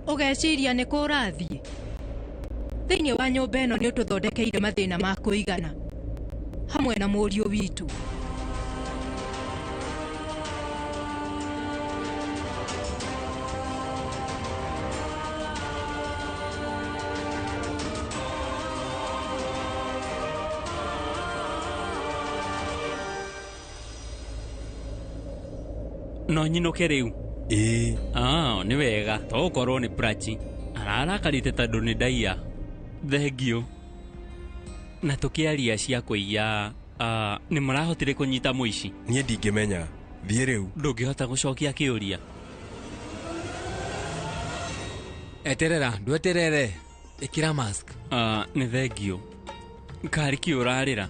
Ũgeciria nĩ kũ ũrathiĩ? Thĩinĩ wa nyũmba ĩno nĩ ũtũthondekeire mathĩna ma kũigana hamwe na mũriũ witũ. No nyinũke rĩu? Ĩĩ. Nĩ wega to gũkorwo nĩ Prachi ararakarĩte tondũ nĩ ndaiya. Thengiũ. Na tũkĩaria cia kũiya, nĩ mũrahotire kũnyita mũici? Niĩ ndingĩmenya. Thiĩ rĩu. Ndũngĩhota gũcokia kĩũria. Eterera, ndweterere. Ĩkĩra mask. Nĩ thengiũ. Karĩ kĩ ũrarĩra?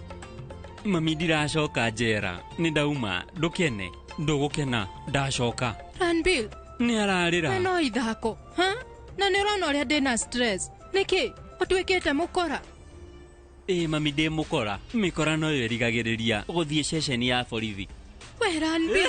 Mami ndiracoka njera. Nĩ ndauma. Ndũkene. Ndũgũkena. Ndacoka. Ranbir, Nĩ ararĩra. Na no ithako. Ha? Na nĩ ũrona ũrĩa ndĩna stress. Nĩkĩ? Ũtuĩkĩte mũkora. Ĩ mami ndĩ mũkora. Mĩkora no yo ĩrigagĩrĩria gũthiĩ ceceni ya borithi. We Ranbir.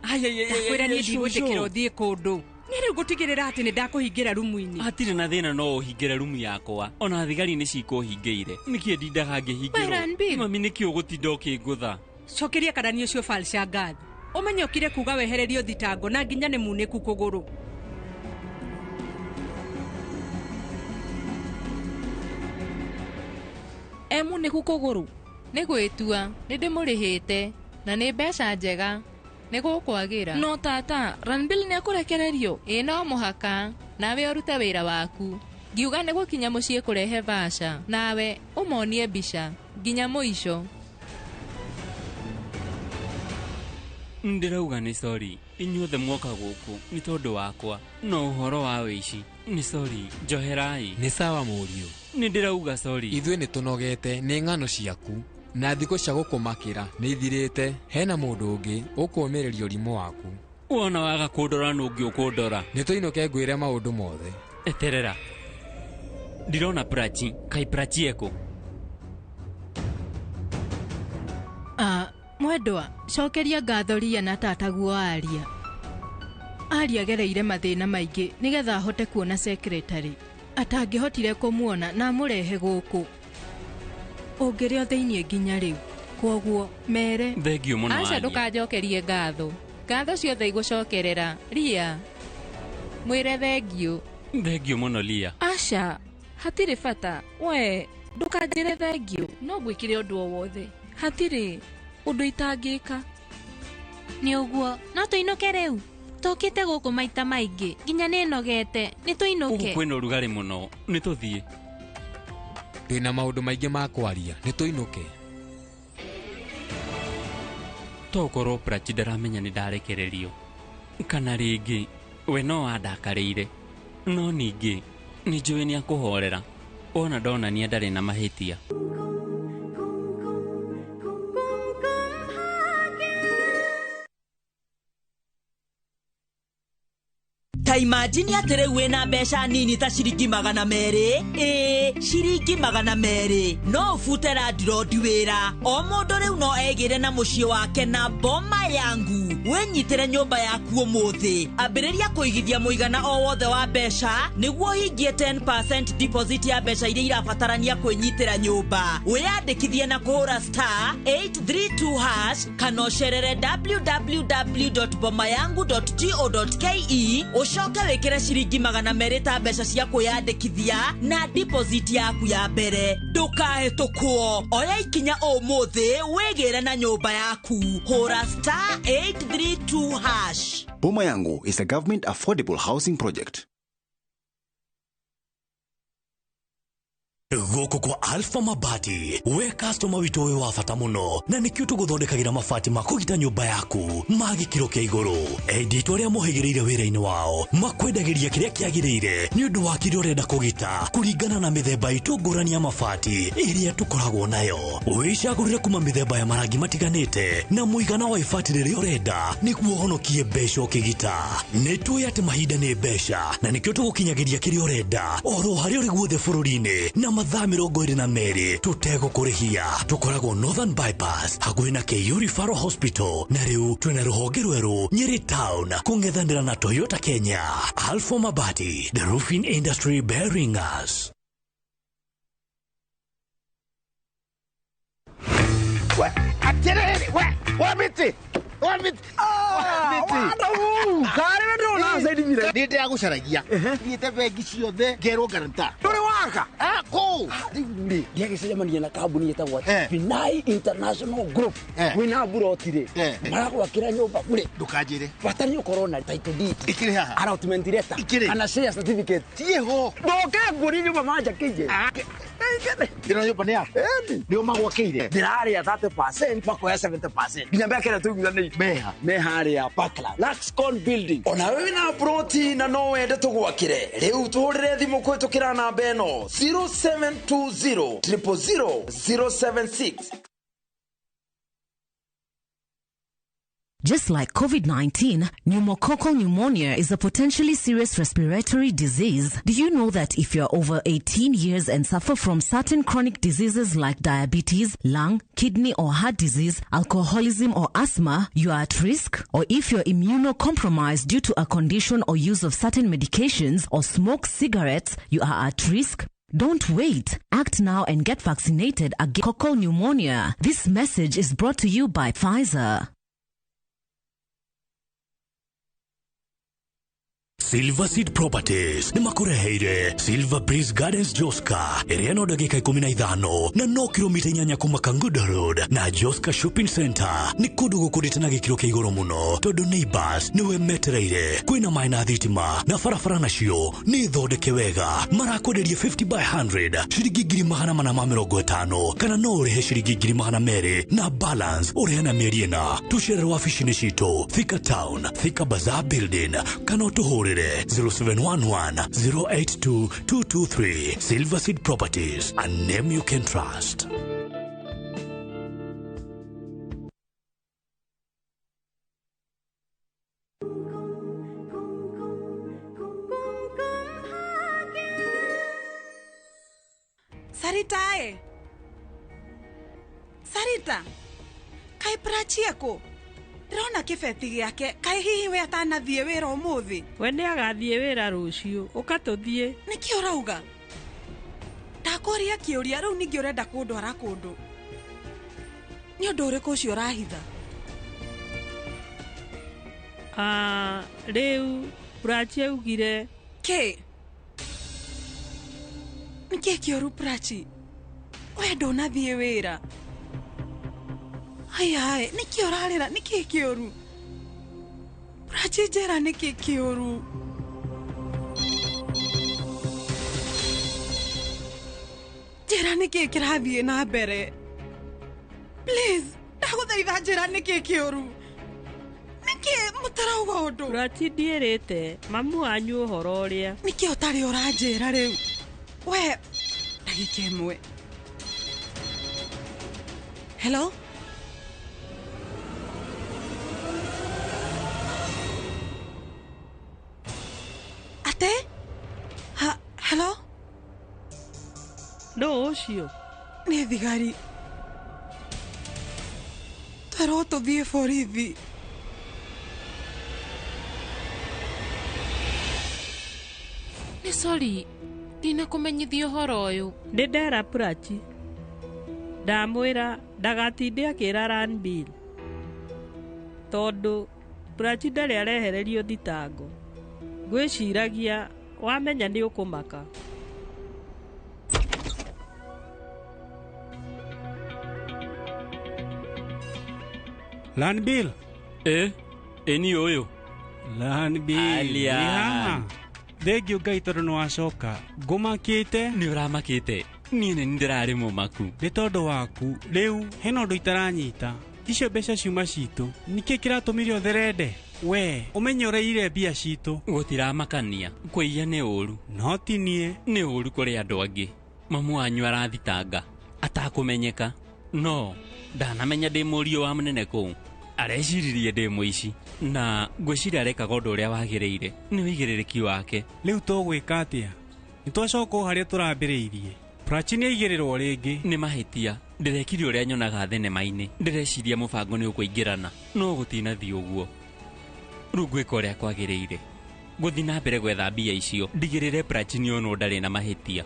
Ndakwĩra niĩ ndigwĩtĩkĩra ũthiĩ kũndũ. Nĩ rĩu ngũtigĩrĩra atĩ nĩ ndakũhingĩra rumu-inĩ. Hatirĩ na thĩna no ũhingĩre rumu yakwa. Ona thigari nĩ cikũhingĩire. Nĩkĩ ndindaga ngĩhingĩrwo? Mami nĩkĩ ũgũtinda ũkĩngũtha? Cokeria karani ũcio Falshangathi. Ũmenye ũkire kuga wehererio thitango na nginya nĩ munĩku kũgũrũ. E munĩku kũgũrũ? Nĩ gwĩtua, nĩ ndĩmũrĩhĩte na nĩ mbeca njega. Nĩ gũkwagĩra. No tata, Ranbir nĩ akũrekererio? Ĩ no mũhaka, nawe ũrute wĩra waku. Ngiuga nĩ gũkinya mũciĩ kũrehe vaca, nawe ũmonie mbica nginya mũico. Ndĩrauga nĩ sorry, inyuothe mwoka gũkũ nĩ tondũ wakwa, no ũhoro wa wĩici nĩ sorry, njoherai. Nĩ sawa mũriũ. Nĩ ndĩrauga sorry. Ithuĩ nĩ tũnogete nĩ ng'ano ciaku na thikũ cia gũkũmakĩra nĩ ithirĩte. Hena mũndũ ũngĩ ũkũũmĩrĩria ũrimũ waku. Wona waga kũndora nũngĩ ũkũndora. Nĩ tũinũke ngwĩre maũndũ mothe. Eterera. Ndirona Prachi, kai Prachi eko. Mwendwa, cokeria ngatho Ria na tataguo Aria. Aria agereire mathĩna maingĩ nĩgetha ahote kuona secretary. Atangĩhotire kũmuona na amũrehe gũkũ. Ũngĩrĩ o thĩinĩ nginya rĩu. Kwoguo mere. Thengiũ mũno. Aca ndũkanjokerie ngatho. Ngatho ciothe igũcokerera. Ria. Mwĩre thengiũ. Thengiũ mũno Lia. Aca, hatirĩ bata. We, ndũkanjĩre thengiũ. No ngwĩkĩre ũndũ o wothe. Hatirĩ ũndũ itangĩka. Nĩ ũguo, no tũinũke rĩu. Tũkĩte gũkũ maita maingĩ, nginya nĩ nogete. Nĩ tũinũke. Gũkũ kwĩna ũrugarĩ mũno. Nĩ tũthiĩ. Twĩna maũndũ maingĩ ma kwaria, nĩ tũinũke. Tokorwo Prachi ndaramenya nĩ ndarekererio. Kana rĩngĩ, we no andakarĩire. No ningĩ, nĩ njũĩ nĩ akũhorera. Wona ndonania ndarĩ na mahĩtia. Ta imagine atĩ rĩu wĩna mbeca nini ta ciringi 200, ĩĩ ciringi 200 no ũbute landlord wĩra. O mũndũ rĩu no egĩre na mũciĩ wake na Boma Yangu. Wĩnyitĩre nyũmba yaku ũmũthĩ. Ambĩrĩria kũigithia mũigana o wothe wa mbeca nĩguo ũhingie 10% deposit ya mbeca iria irabatarania kwĩnyitĩra nyũmba. Wĩyandĩkithie na kũhũra star 832# kana ũcerere www.bomayangu.go.ke ũcoke wĩkĩre ciringi 200 ta mbeca cia kwĩyandĩkithia na deposit yaku ya mbere. Ndũkahĩtũkwo. Oya ikinya ũmũthĩ wĩgĩre na nyũmba yaku. Hũra star 832#. Boma Yangu is a government affordable housing project. Gũkũ kwa Alpha Mabati, we customer witũ wĩ wa bata mũno na nĩkĩo tũgũthondekagĩra mabati ma kũgita nyũmba yaku ma gĩkĩro kĩa igũrũ. Endia itũ arĩa mohĩgĩrĩire wĩra-inĩ wao makwendagĩria kĩrĩa kĩagĩrĩire nĩ ũndũ wa kĩrĩa ũrenda kũgita kũringana na mĩthemba itũ ngũrani ya mabati ĩrĩa tũkoragwo nayo. Wĩcagũrĩre kuma mĩthemba ya marangi matiganĩte na mũigana wa ibati rĩrĩa ũrenda nĩguo ũhonokie mbeca ũkĩgita. Nĩ tũĩ atĩ mahinda nĩ mbeca na nĩkĩo tũgũkinyagĩria kĩrĩa ũrenda oro harĩa ũrĩ guothe bũrũri-inĩ na mathaa 22 tũtegũkũrĩhia. Tũkoragwo Northern Bypass hakuhĩ na KU Referral Hospital na rĩu twĩna rũhonge rwerũ Nyeri Town kũng'ethanĩra na Toyota Kenya. Alpha Mabati, the roofing industry bearing us. Nĩ ndĩragũcaragia thiĩte bengi ciothe ngerwo guarantor. Ndũrĩ waka kũ rĩu rĩ ndiagĩcemania na kambuni ĩtagwo Binai International Group wĩna mburoti rĩ maragwakĩra nyũmba bure. Ndũkanjĩre bata nĩ ũkorwo na title deed ikĩrĩ haha, allotment letter kana share certificate tiĩho. Ndoke nguonie nyũmba manjakĩire. Ĩno nyũmba nĩ yaku? Nĩo magwakĩire? Ndĩrarĩa 30% makoya 70% nginya mbeca ĩrĩa tũiguithanĩirie meha me harĩa Parkland Luxcon building. Ona wewe na ploti na no wende tũgwakĩre rĩu tũhũrĩre thimũ kũhĩtũkĩra namba ĩno 0720 000 076. Just like COVID 19, pneumococcal pneumonia is a potentially serious respiratory disease. Do you know that if you're over 18 years and suffer from certain chronic diseases like diabetes, lung, kidney, or heart disease, alcoholism, or asthma, you are at risk? Or if you're immunocompromised due to a condition or use of certain medications or smoke cigarettes, you are at risk? Don't wait. Act now and get vaccinated against pneumococcal pneumonia. This message is brought to you by Pfizer. Silver Seed Properties nĩ makũreheire Silver Breeze Gardens Joska ĩrĩa no ndagĩka 15 na no kilomita 8 kuma Kangundo Road na Joska Shopping Center. Nĩ kũndũ gũkũrĩte na gĩkĩro kĩa igũrũ mũno tondũ neighbors nĩwe metereire. Kwĩna maĩ na thitima na barabara nacio nĩ thondeke wega. Marakwenderia 50 by 100 ciringi 450 kana no ũrĩhe ciringi 200 na balance ũrĩhe na mĩeri 4. Tũcerere wabici-inĩ citũ Thika Town, Thika Bazaar Building, kana ũtũhũrĩre 0711 082 223. Silver Seed Properties, a name you can trust. Sarita e. Sarita. Kaĩ Prachi ekũ? Ndĩrona kĩbeti gĩake. Kaĩ hihi we atanathiĩ wĩra ũmũthĩ? We nĩ agathiĩ wĩra rũciũ. Ũka tũthiĩ. Nĩkĩ ũrauga? Ndakũria kĩũria rĩu ningĩ ũrenda kũndwara kũndũ. Nĩ ũndũ ũrĩkũ ũcio ũrahitha? Rĩu Prachi augire. Kĩ? Nĩkĩ kĩũru Prachi? We ndũnathiĩ wĩra. Haya, nĩkĩ ũrarĩra? Nĩkĩ kĩũru? Prachi njĩra nĩkĩ kĩũru? Njĩra nĩkĩ kĩrathiĩ na mbere? Please, ndagũthaitha njĩra nĩkĩ kĩũru? Nĩkĩ mũtarauga ũndũ? Prachi ndiĩrĩte mamu wanyu ũhoro ũrĩa. Nĩkĩ ũtarĩ ũranjĩra rĩu? We, ndagĩka ĩmwe. Hello? Ate? Ha, hello? No ũcio? Nĩ thigari. Twerwo tũthiĩ borithi. Nĩ sorry, ndinakũmenyithia ũhoro ũyũ. Nĩ ndera Prachi. Ndamwĩra ndagatinde akĩra Ranbir. Tondũ Prachi ndarĩ arehererio thitango. Ngwĩciragia wamenya nĩ ũkũmaka. Lanbil. Ĩ ni ũyũ. Lanbil. Alia. Thengio Ngai tondũ nĩ wacoka. Ngũmakĩte. Nĩ ũramakĩte. Niĩ nĩ ndĩrarĩ mũmaku. Nĩ tondũ waku. Rĩu hena ũndũ itaranyita. Icio mbeca ciuma citũ. Nĩkĩ kĩratũmire ũtherende? We, ũmenye ũreire mbia citũ. Gũtiramakania. Kũiya nĩ ũru. No ti niĩ. Nĩ ũru kũrĩ andũ angĩ. Mamu wanyu arathitanga. Atakũmenyeka. No, ndanamenya ndĩ mũriũ wa mũnene kũu. Areciririe ndĩ mũici. Na ngwĩciria arekaga ũndũ ũrĩa wagĩrĩire. Nĩ ũigĩrĩrĩki wake. Rĩu tũgwĩka atĩa? Nĩ twacoka o harĩa tũrambĩrĩirie. Prachi nĩ aigĩrĩrwo rĩngĩ. Nĩ mahĩtia. Ndĩrekire ũrĩa nyonaga thenema-inĩ. Ndĩreciria mũbango nĩ ũkũingĩrana. No gũtinathiĩ ũguo. Rĩu ngwĩka ũrĩa kwagĩrĩire. Gũthiĩ na mbere gwetha mbia icio. Ndigĩrĩre Prachi nĩ onwo ndarĩ na mahĩtia.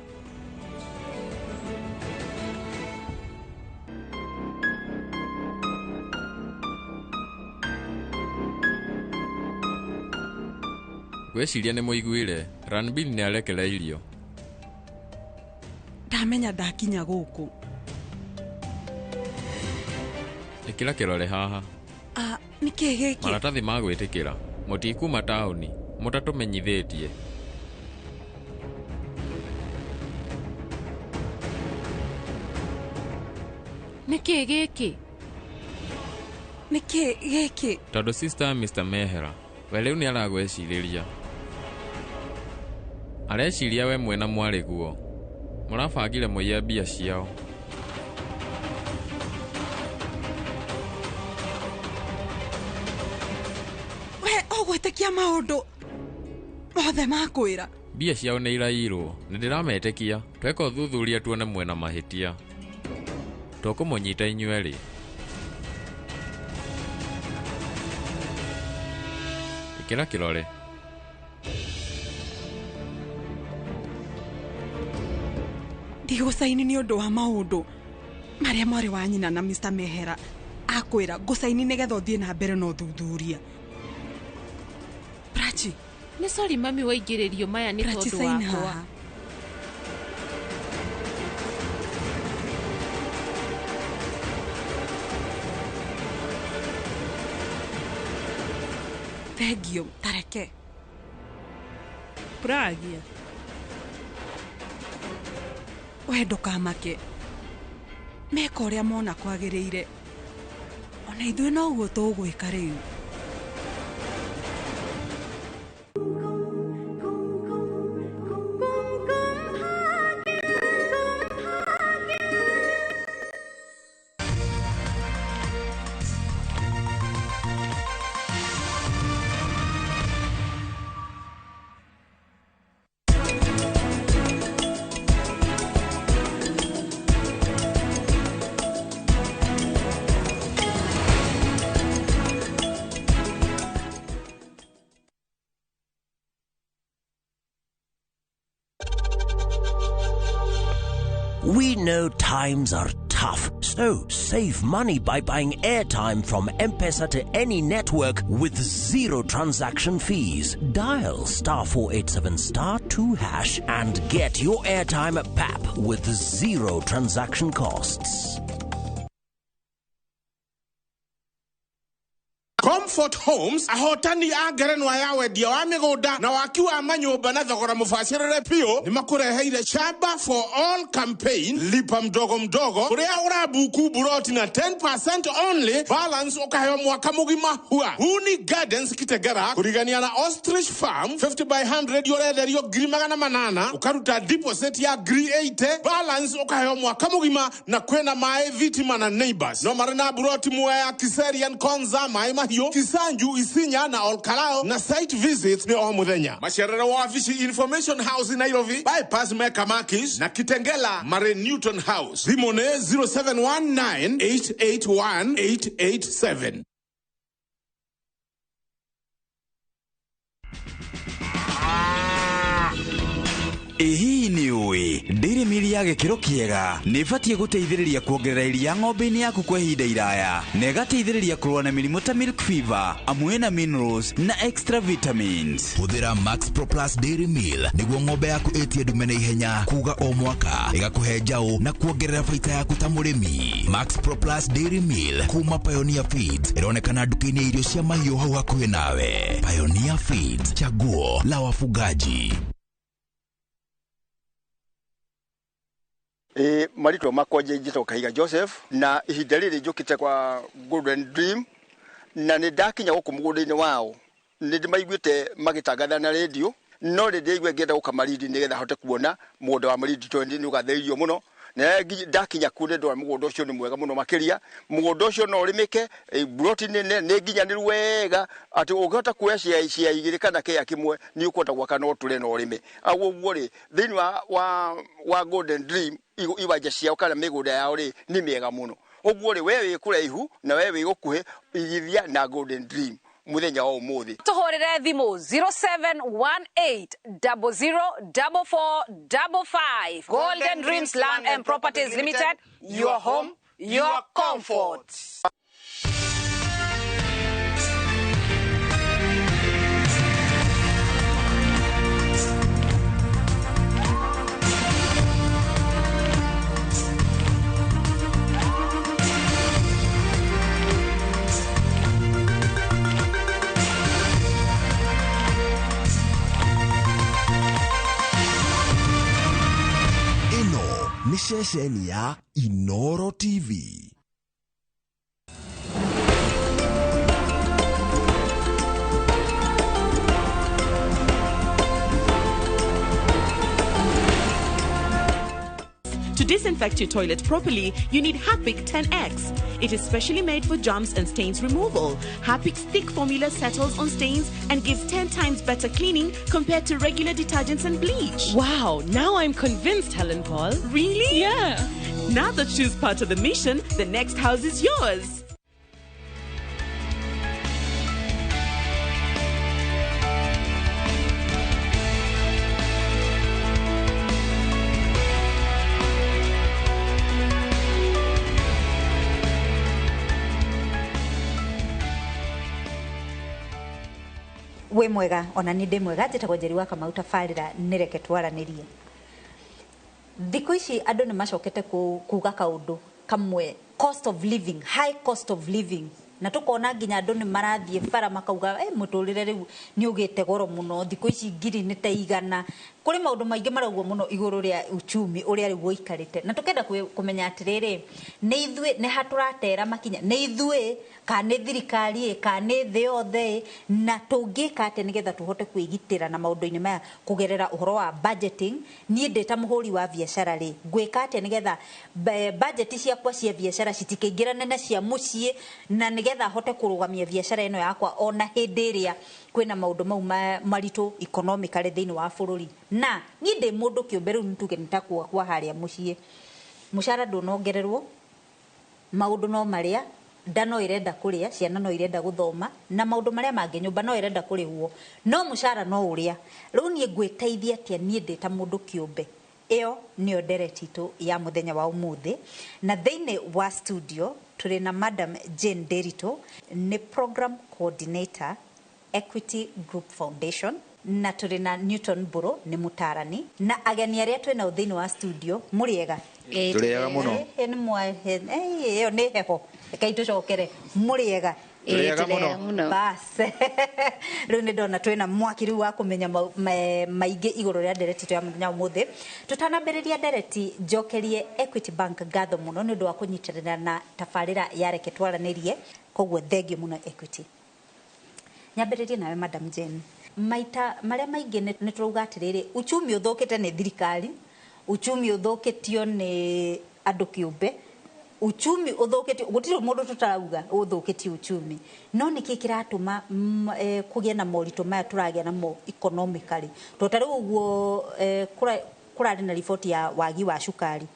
Ngwĩciria nĩ mũiguire. Ranbir nĩ arekereirio. Ndamenya ndakinya gũkũ. Ĩkĩra kĩrore haha. Nĩkĩ gĩkĩ? Maratathi ma gwĩtĩkĩra. Mũtikuma taũni. Mũtatũmenyithĩtie. Nĩkĩ gĩkĩ? Nĩkĩ gĩkĩ? Tondũ sister Mr. Mehera, we rĩu nĩ aragwĩcirĩria. Areciria we mwena mwarĩguo. Mũrabangire mũiye mbia ciao. Ndũngĩtĩkia maũndũ mothe makwĩra. Mbia ciao nĩ iraiyirwo, nĩ ndĩrametĩkia. Tweka ũthuthuria tuone mwena mahĩtia. Tũkũmũnyita inyuerĩ. Ĩkĩra kĩrore. Ndigũcaini nĩ ũndũ wa maũndũ marĩa mwarĩ wa nyina na Mr. Mehera akwĩra ngũcaini nĩgetha ũthiĩ na mbere na ũthuthuria. Prachi. Nĩ sorry mami waingĩrĩrio maya nĩ Prachi, tondũ sign wakwa. haha. Thengio, tareke. Pragia. We ndũkamake. Meka ũrĩa mona kwagĩrĩire. Ona ithuĩ noguo tũgwĩka rĩu. We know times are tough, so save money by buying airtime from M-Pesa to any network with zero transaction fees. Dial star 487 star 2 hash and get your airtime at PAP with zero transaction costs. Comfort Homes ahotani a ngerenwa ya wendia wa mĩgũnda na waki wa manyũmba na thogora mũbacĩrĩre biũ nĩ makũreheire Shamba for All campaign lipa mdogo mdogo kũrĩa ũrabuku buroti na 10% only balance ũkaheo mwaka mũgima hua. Huni Gardens Kitegera kũrigania na Ostrich Farm 50 by 100 ũrenderio 800,000 ũkaruta deposit ya 80,000 balance ũkaheo mwaka mũgima na kwĩna maĩ thitima na neighbors no marĩ na buroti Mwea Kiserian Konza maĩ mahiũ Kisanju Isinya na Olkalao na site visits ni o muthenya. Macerere wa wabici Information House Nairobi bypass Mecca Makis na Kitengela Mare Newton House. Thimũ nĩ 0719 881 887. Ĩ hihi nĩ ũĩ Dairy Meal ya gĩkĩro kĩega nĩ ĩbatiĩ gũteithĩrĩria kuongerera iria ng'ombe-inĩ yaku kwa ihinda iraya na ĩgateithĩrĩria kũrũa na mĩrimũ ta milk fever amu ĩna minerals na extra vitamins. Hũthĩra Max Pro Plus Dairy Meal nĩguo ng'ombe yaku ĩtie ndume na ihenya kuga o mwaka ĩgakũhe njaũ na kuongerera baita yaku ta mũrĩmi. Max Pro Plus Dairy Meal kuma Pioneer Feeds ĩronekana nduka-inĩ ya irio cia mahiũ hau hakuhĩ nawe. Pioneer Feeds, chaguo la wafugaji. Marĩtwa makwa njĩtagwo Kahiga Joseph na ihinda rĩrĩ njũkĩte kwa Golden Dream na nĩ ndakinya gũkũ mũgũnda-inĩ wao nĩ ndĩmaiguĩte magĩtangatha na rĩndiũ no rĩ ndĩraigua ngĩenda gũka Malindi nĩgetha hote kuona mũgũnda wa Malindi tondũ nĩ ũgathĩrĩirio mũno na ndakinya kuo nĩ ndona mũgũnda ũcio nĩ mwega mũno makĩria. Mũgũnda ũcio no ũrĩmĩke, buroti nĩ nginyanĩru wega atĩ ũngĩhota kuoya cia igĩrĩ kana kĩa kĩmwe nĩ ũkũhota gwaka no ũtũre na ũrĩme. Ũguo rĩ thĩinĩ wa Golden Dream iwanja ciao kana mĩgũnda yao rĩ nĩ mĩega mũno. Ũguo rĩ we wĩ kũraihu na we wĩ gũkuhĩ igithia na Golden Dream muthenya wa ũmũthĩ. Tũhũrĩre thimũ 0718004455. Golden Dreams Land and Properties Limited, your home, your comfort. Nĩ ceceni ya Inoro TV. To disinfect your toilet properly, you need Harpic 10X. It is specially made for germs and stains removal. Harpic's thick formula settles on stains and gives 10 times better cleaning compared to regular detergents and bleach. Wow, now I'm convinced, Helen Paul. Really? Yeah. Now that she's part of the mission, the next house is yours. Wĩ mwega ona nĩ ndĩ mwega, njĩtagwo Njeri wa Kamau, tabarĩra nĩ reke twaranĩrie. Thikũ ici andũ nĩ macokete kuga kaũndũ kamwe, cost of living, high cost of living, na tũkona nginya andũ nĩ marathiĩ bara makauga mũtũrĩre rĩu nĩ ũgĩte goro mũno, thikũ ici ngiri nĩ ta igana. Kũrĩ maũndũ maingĩ maraugwo mũno igũrũ rĩa uchumi ũrĩa rĩu ũikarĩte, na tũkenda kũmenya atĩrĩrĩ, nĩ ithuĩ nĩ ha tũratera makinya, nĩ ithuĩ kana nĩ thirikari kana nĩ thĩ yothe, na tũngĩka atĩa nĩgetha tũhote kwĩgitĩra na maũndũ-inĩ maya kũgerera ũhoro wa budgeting. Niĩ ndĩ ta mũhũri wa biacara rĩ, ngwĩka atĩa nĩgetha budget ciakwa cia biacara citikĩingĩrane na cia mũciĩ, na nĩgetha hote kũrũgamia biacara ĩno yakwa ona hĩndĩ ĩrĩa kwĩna maũndũ mau maritũ economically thĩinĩ wa bũrũri. Na niĩ ndĩ mũndũ kĩũmbe, rĩu nĩtuge nĩ ta kwa harĩa mũciĩ, mũcara ndũnongererwo, maũndũ no marĩa, nda no ĩrenda kũrĩa, ciana no irenda gũthoma, na maũndũ marĩa mangĩ, nyũmba no ĩrenda kũrĩhwo, no mũcara no ũrĩa. Rĩu niĩ ngwĩteithia atĩa niĩ ndĩ ta mũndũ kĩũmbe? Ĩyo nĩyo ndereti itũ ya mũthenya wa ũmũthĩ. Na thĩinĩ wa studio tũrĩ na Madam Jane Nderitu, nĩ program coordinator Equity Group Foundation, na tũrĩ na Newton Mburu, nĩ mũtarani, na ageni arĩa twĩ nao thĩinĩ wa studio. Mũrĩega? Tũrĩega mũno. Ĩyo nĩ heho, rekei tũcokere. Mũrĩega? Tũrĩega mũno. Bas, rĩu nĩ ndona twĩna mwaki rĩu wa kũmenya maingĩ igũrũ rĩa ndereti itũ ya mũthenya wa ũmũthĩ. Tũtanambĩrĩria ndereti, njokerie Equity Bank ngatho mũno nĩ ũndũ wa kũnyitanĩra na tabarĩra ya Reke Twaranĩrie, koguo thengiũ mũno Equity. Nyambĩrĩrie nawe Madam Jane, maita marĩa maingĩ nĩ tũrauga atĩrĩrĩ, uchumi ũthũkĩte nĩ thirikari, uchumi ũthũkĩtio nĩ andũ kĩũmbe, uchumi ũthũkĩtio, gũtirĩ mũndũ tũtarauga ũthũkĩtie uchumi, no nĩkĩ kĩratũma kũgĩe na moritũ maya tũragĩa namo economically? Tondũ ta rĩu ũguo kũrarĩ na riboti ya wagi wa cukari,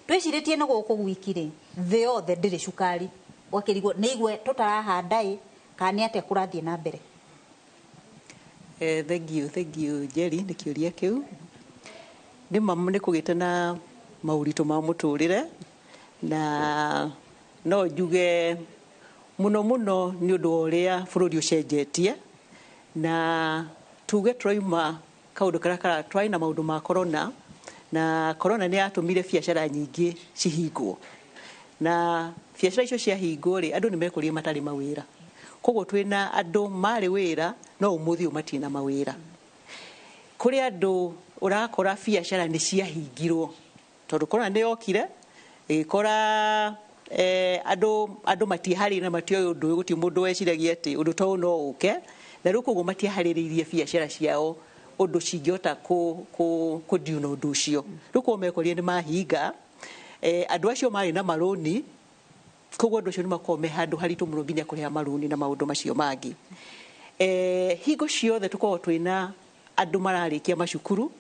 twĩcirĩtie nĩ gũkũ gwiki rĩ, thĩ yothe ndĩrĩ cukari, ũgakĩrigwo nĩ igwe tũtarahanda ĩ kana nĩ atĩa kũrathiĩ na mbere? Thank you Jerry nĩ kĩũria kĩu. Nĩ ma nĩ kũgĩte na maũritũ ma mũtũrĩre, na no njuge mũno mũno nĩ ũndũ wa ũrĩa bũrũri ũcenjetie, na tuge tũrauma kaũndũ karĩa twarĩ na maũndũ ma corona, na corona nĩ yatũmire biacara nyingĩ cihingwo, na biacara icio ciahingwo rĩ, andũ nĩ mekũrire matarĩ mawĩra. Koguo twĩna andũ marĩ wĩra no ũmũthĩ ũyũ matirĩ na mawĩra. Kũrĩ andũ ũrakora biacara nĩ ciahingirwo tondũ corona nĩ yokire ĩgĩkora andũ matiharĩrĩirie na matioĩ ũndũ ũyũ, gũtirĩ mũndũ weciragia atĩ ũndũ ta ũyũ no ũke, na rĩu koguo matiharĩrĩirie biacara ciao ũndũ cingĩhota kũndiu na ũndũ ũcio. Rĩu koguo mekorire nĩ mahinga, andũ acio marĩ na marũni, koguo andũ acio nĩ makoragwo me handũ haritũ mũno nginya kũrĩha marũni na maũndũ macio mangĩ. Hingo ciothe tũkoragwo twĩna andũ mararĩkia macukuru,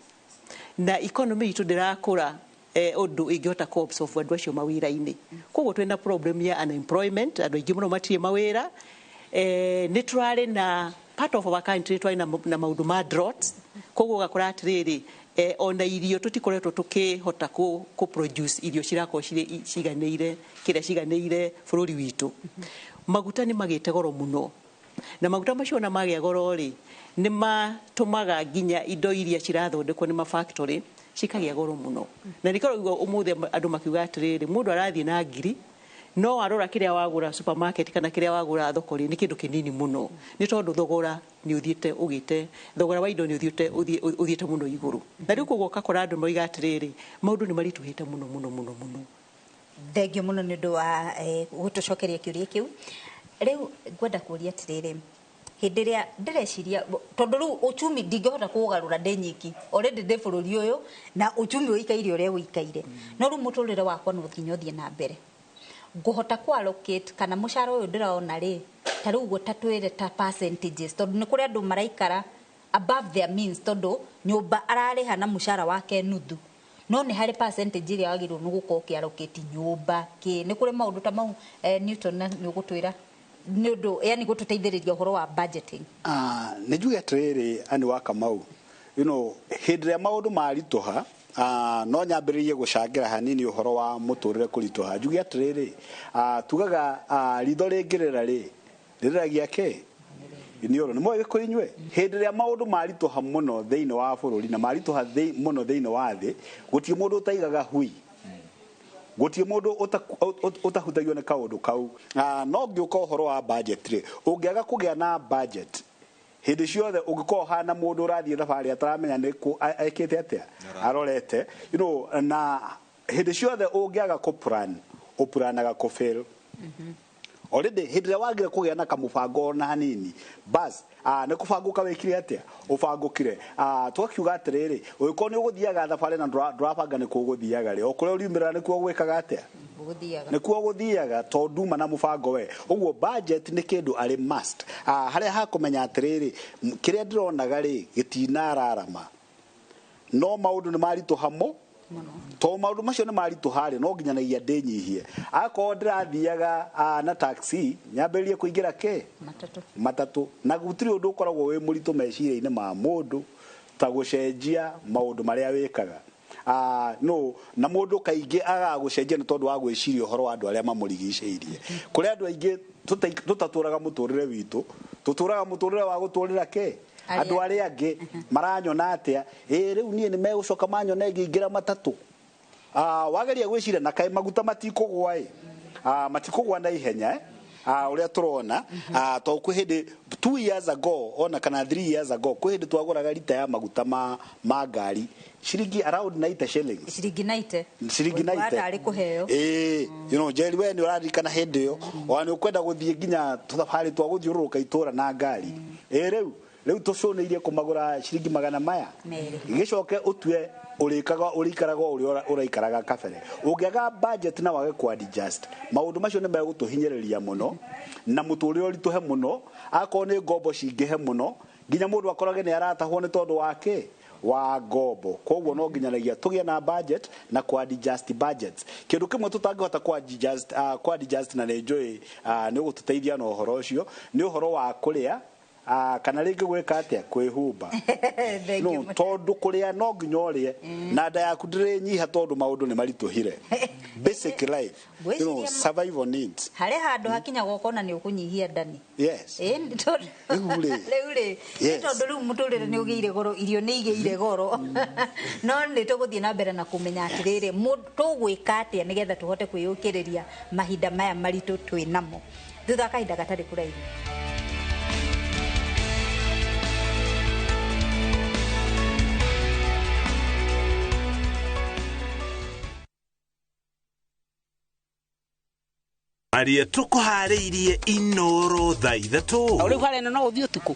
na economy itũ ndĩrakũra ũndũ ĩngĩhota kũ absorb andũ acio mawĩra-inĩ. Koguo twĩna problem ya unemployment, andũ aingĩ mũno matirĩ mawĩra. Nĩ tũrarĩ na part of our country twarĩ na maũndũ ma drought, koguo ũgakora atĩrĩrĩ, ona irio tũtikoretwo tũkĩhota kũ produce irio cirakorwo ciganĩire kĩrĩa ciganĩire bũrũri witũ. Maguta nĩ magĩte goro mũno, na maguta macio ona magĩa goro rĩ, nĩ matũmaga nginya indo iria cirathondekwo nĩ mafactory cikagĩa goro mũno. Na nĩkĩo ũraigua ũmũthĩ andũ makiuga atĩrĩrĩ, mũndũ arathiĩ na ngiri, no warora kĩrĩa wagũra supermarket kana kĩrĩa wagũra thoko rĩ, nĩ kĩndũ kĩnini mũno, nĩ tondũ thogora nĩ ũthiĩte ũgĩte, thogora wa indo nĩ ũthiĩte ũthiĩte mũno igũrũ. Na rĩu koguo ũgakora andũ moiga atĩrĩrĩ, maũndũ nĩ maritũhĩte mũno mũno mũno mũno. Thengiũ mũno nĩ ũndũ wa gũtũcokeria kĩũria kĩu. Rĩu ngwenda kũria atĩrĩrĩ, Hĩndĩ ĩrĩa ndĩreciria, tondũ rĩu uchumi ndingĩhota kũũgarũra ndĩ nyiki, already ndĩ bũrũri ũyũ na uchumi ũikaire ũrĩa ũikaire, no rĩu mũtũrĩre wakwa no nginya ũthiĩ na mbere. Ngũhota ku allocate kana mũcara ũyũ ndĩrona rĩ, ta rĩu ũguo, ta twĩre ta percentages, tondũ nĩ kũrĩ andũ maraikara above their means, tondũ nyũmba ararĩha na mũcara wake nuthu, no nĩ harĩ percentage ĩrĩa wagĩrĩirwo nĩ gũkorwo ũkĩ-allocate nyũmba kĩ. Nĩ kũrĩ maũndũ ta mau, Newton, na nĩ ũgũtwĩra nĩ ũndũ yani gũtũteithĩrĩria ũhoro wa budgeting. Ah, nĩ njuge atĩrĩrĩ, Anĩ wa Kamau, hĩndĩ ĩrĩa maũndũ maritũha, no nyambĩrĩrie gũcangĩra hanini ũhoro wa mũtũrĩre kũritũha. Njuge atĩrĩrĩ, tugaga ritho rĩngĩrĩra rĩ, rĩrĩragia kĩ iniũrũ. Nĩ moĩ gĩkũyũ inyuĩ. Hĩndĩ ĩrĩa maũndũ maritũha mũno thĩinĩ wa bũrũri na maritũha mũno thĩinĩ wa thĩ, gũtirĩ mũndũ ũtaigaga hui, gũtirĩ mũndũ ũtahutagio nĩ kaũndũ kau. No ngĩũka ũhoro wa budget rĩ, ũngĩaga kũgĩa na budget, hĩndĩ ciothe ũngĩkorwo hana mũndũ ũrathiĩ thabarĩ ataramenya nĩ kũ ekĩte atĩa arorete, na hĩndĩ ciothe ũngĩaga kũ plan, ũplanaga kũ fail. Already hĩndĩ ĩrĩa wagire kũgĩa na kamũbango ona hanini, bas, nĩ kũbangũka wĩkire atĩa, ũbangũkire. Tũgakiuga atĩrĩrĩ, ũngĩkorwo nĩ ũgũthiaga thabarĩ na ndũrabanga nĩ kũ ũgũthiaga rĩ, o kũrĩa ũriumĩrĩra nĩkuo gwĩkaga atĩa, gũthiaga. Nĩkuo gũthiaga, tondũ nduma na mũbango we. Ũguo budget nĩ kĩndũ arĩ must, harĩa hakũmenya atĩrĩrĩ, kĩrĩa ndĩronaga rĩ gĩtinararama, no maũndũ nĩ maritũha mo, to maũndũ macio nĩ maritũha rĩ, no nginyanagia ndĩnyihie. Akorwo ndĩrathiaga na taxi, nyambĩrĩrie kũingĩra kĩ matatũ. Matatũ. Na gũtirĩ ũndũ ũkoragwo wĩ mũritũ meciria-inĩ ma mũndũ ta gũcenjia maũndũ marĩa wĩkaga. No na mũndũ kaingĩ agaga gũcenjia nĩ tondũ wa gwĩciria ũhoro wa andũ arĩa mamũrigicĩirie. Kũrĩ andũ aingĩ tũtatũraga mũtũrĩre witũ, tũtũraga mũtũrĩre wa gũtũrĩra kĩ andũ arĩa angĩ maranyona atĩa. Ĩ rĩu niĩ nĩ megũcoka manyone ngĩingĩra matatũ. Wageria gwĩciria na kaĩ maguta matikũgwa ĩ, matikũgwa na ihenya, eh? Ũrĩa tũrona, tondũ kwĩ hĩndĩ 2 years ago ona kana 3 years ago, kwĩ hĩndĩ twagũraga rita ya maguta ma ngari ciringi around 90 shillings. Ciringi 90. Ciringi 90. Tarĩ kũheo. Ĩĩ, Njeri, we nĩ ũraririkana hĩndĩ ĩyo, ona nĩ ũkwenda gũthiĩ nginya tũthabarĩ twa gũthiũrũrũka itũra na ngari. Ĩ rĩu tũcũnĩirie kũmagũra ciringi magana maya 2. Gĩcoke ũtue ũrĩkaga ũrĩikaraga o ũrĩa ũraikaraga kabere. Ũngĩaga budget na wage ku adjust, maũndũ macio nĩ megũtũhinyĩrĩria mũno na mũtũrĩre ũritũhe mũno, akorwo nĩ ngombo cingĩhe mũno, nginya mũndũ akorage nĩ aratahwo nĩ tondũ wa kĩ wa ngombo. Koguo no nginyanagia tũgĩe na budget na ku adjust budgets. Kĩndũ kĩmwe tũtangĩhota ku adjust na nĩ njũĩ nĩ ũgũtũteithia na ũhoro ũcio, nĩ ũhoro wa kũrĩa, kana rĩngĩ gwĩka atĩa, kwĩhumba. Thank No you. Tondũ kũrĩa no nginya ũrĩe na nda yaku ndĩrĩnyiha tondũ maũndũ nĩ maritũhire. Basic life, survival needs. Harĩ handũ hakinyaga ũkona nĩ ũkũnyihia ndani. Yes. Ĩ, tondũ Rĩu rĩ. Rĩu rĩ, tondũ rĩu mũtũrĩre nĩ ũgĩire goro, irio nĩ igĩire goro. No nĩ tũgũthiĩ na mbere na kũmenya atĩrĩrĩ, tũgwĩka atĩa nĩgetha tũhote kwĩyũkĩrĩria mahinda maya maritũ twĩ namo, thutha wa kahinda gatarĩ kũraihu. Aria tũkũharĩirie Inoro thaa 3. Rĩu harĩa ĩno no ũthiĩ ũtukũ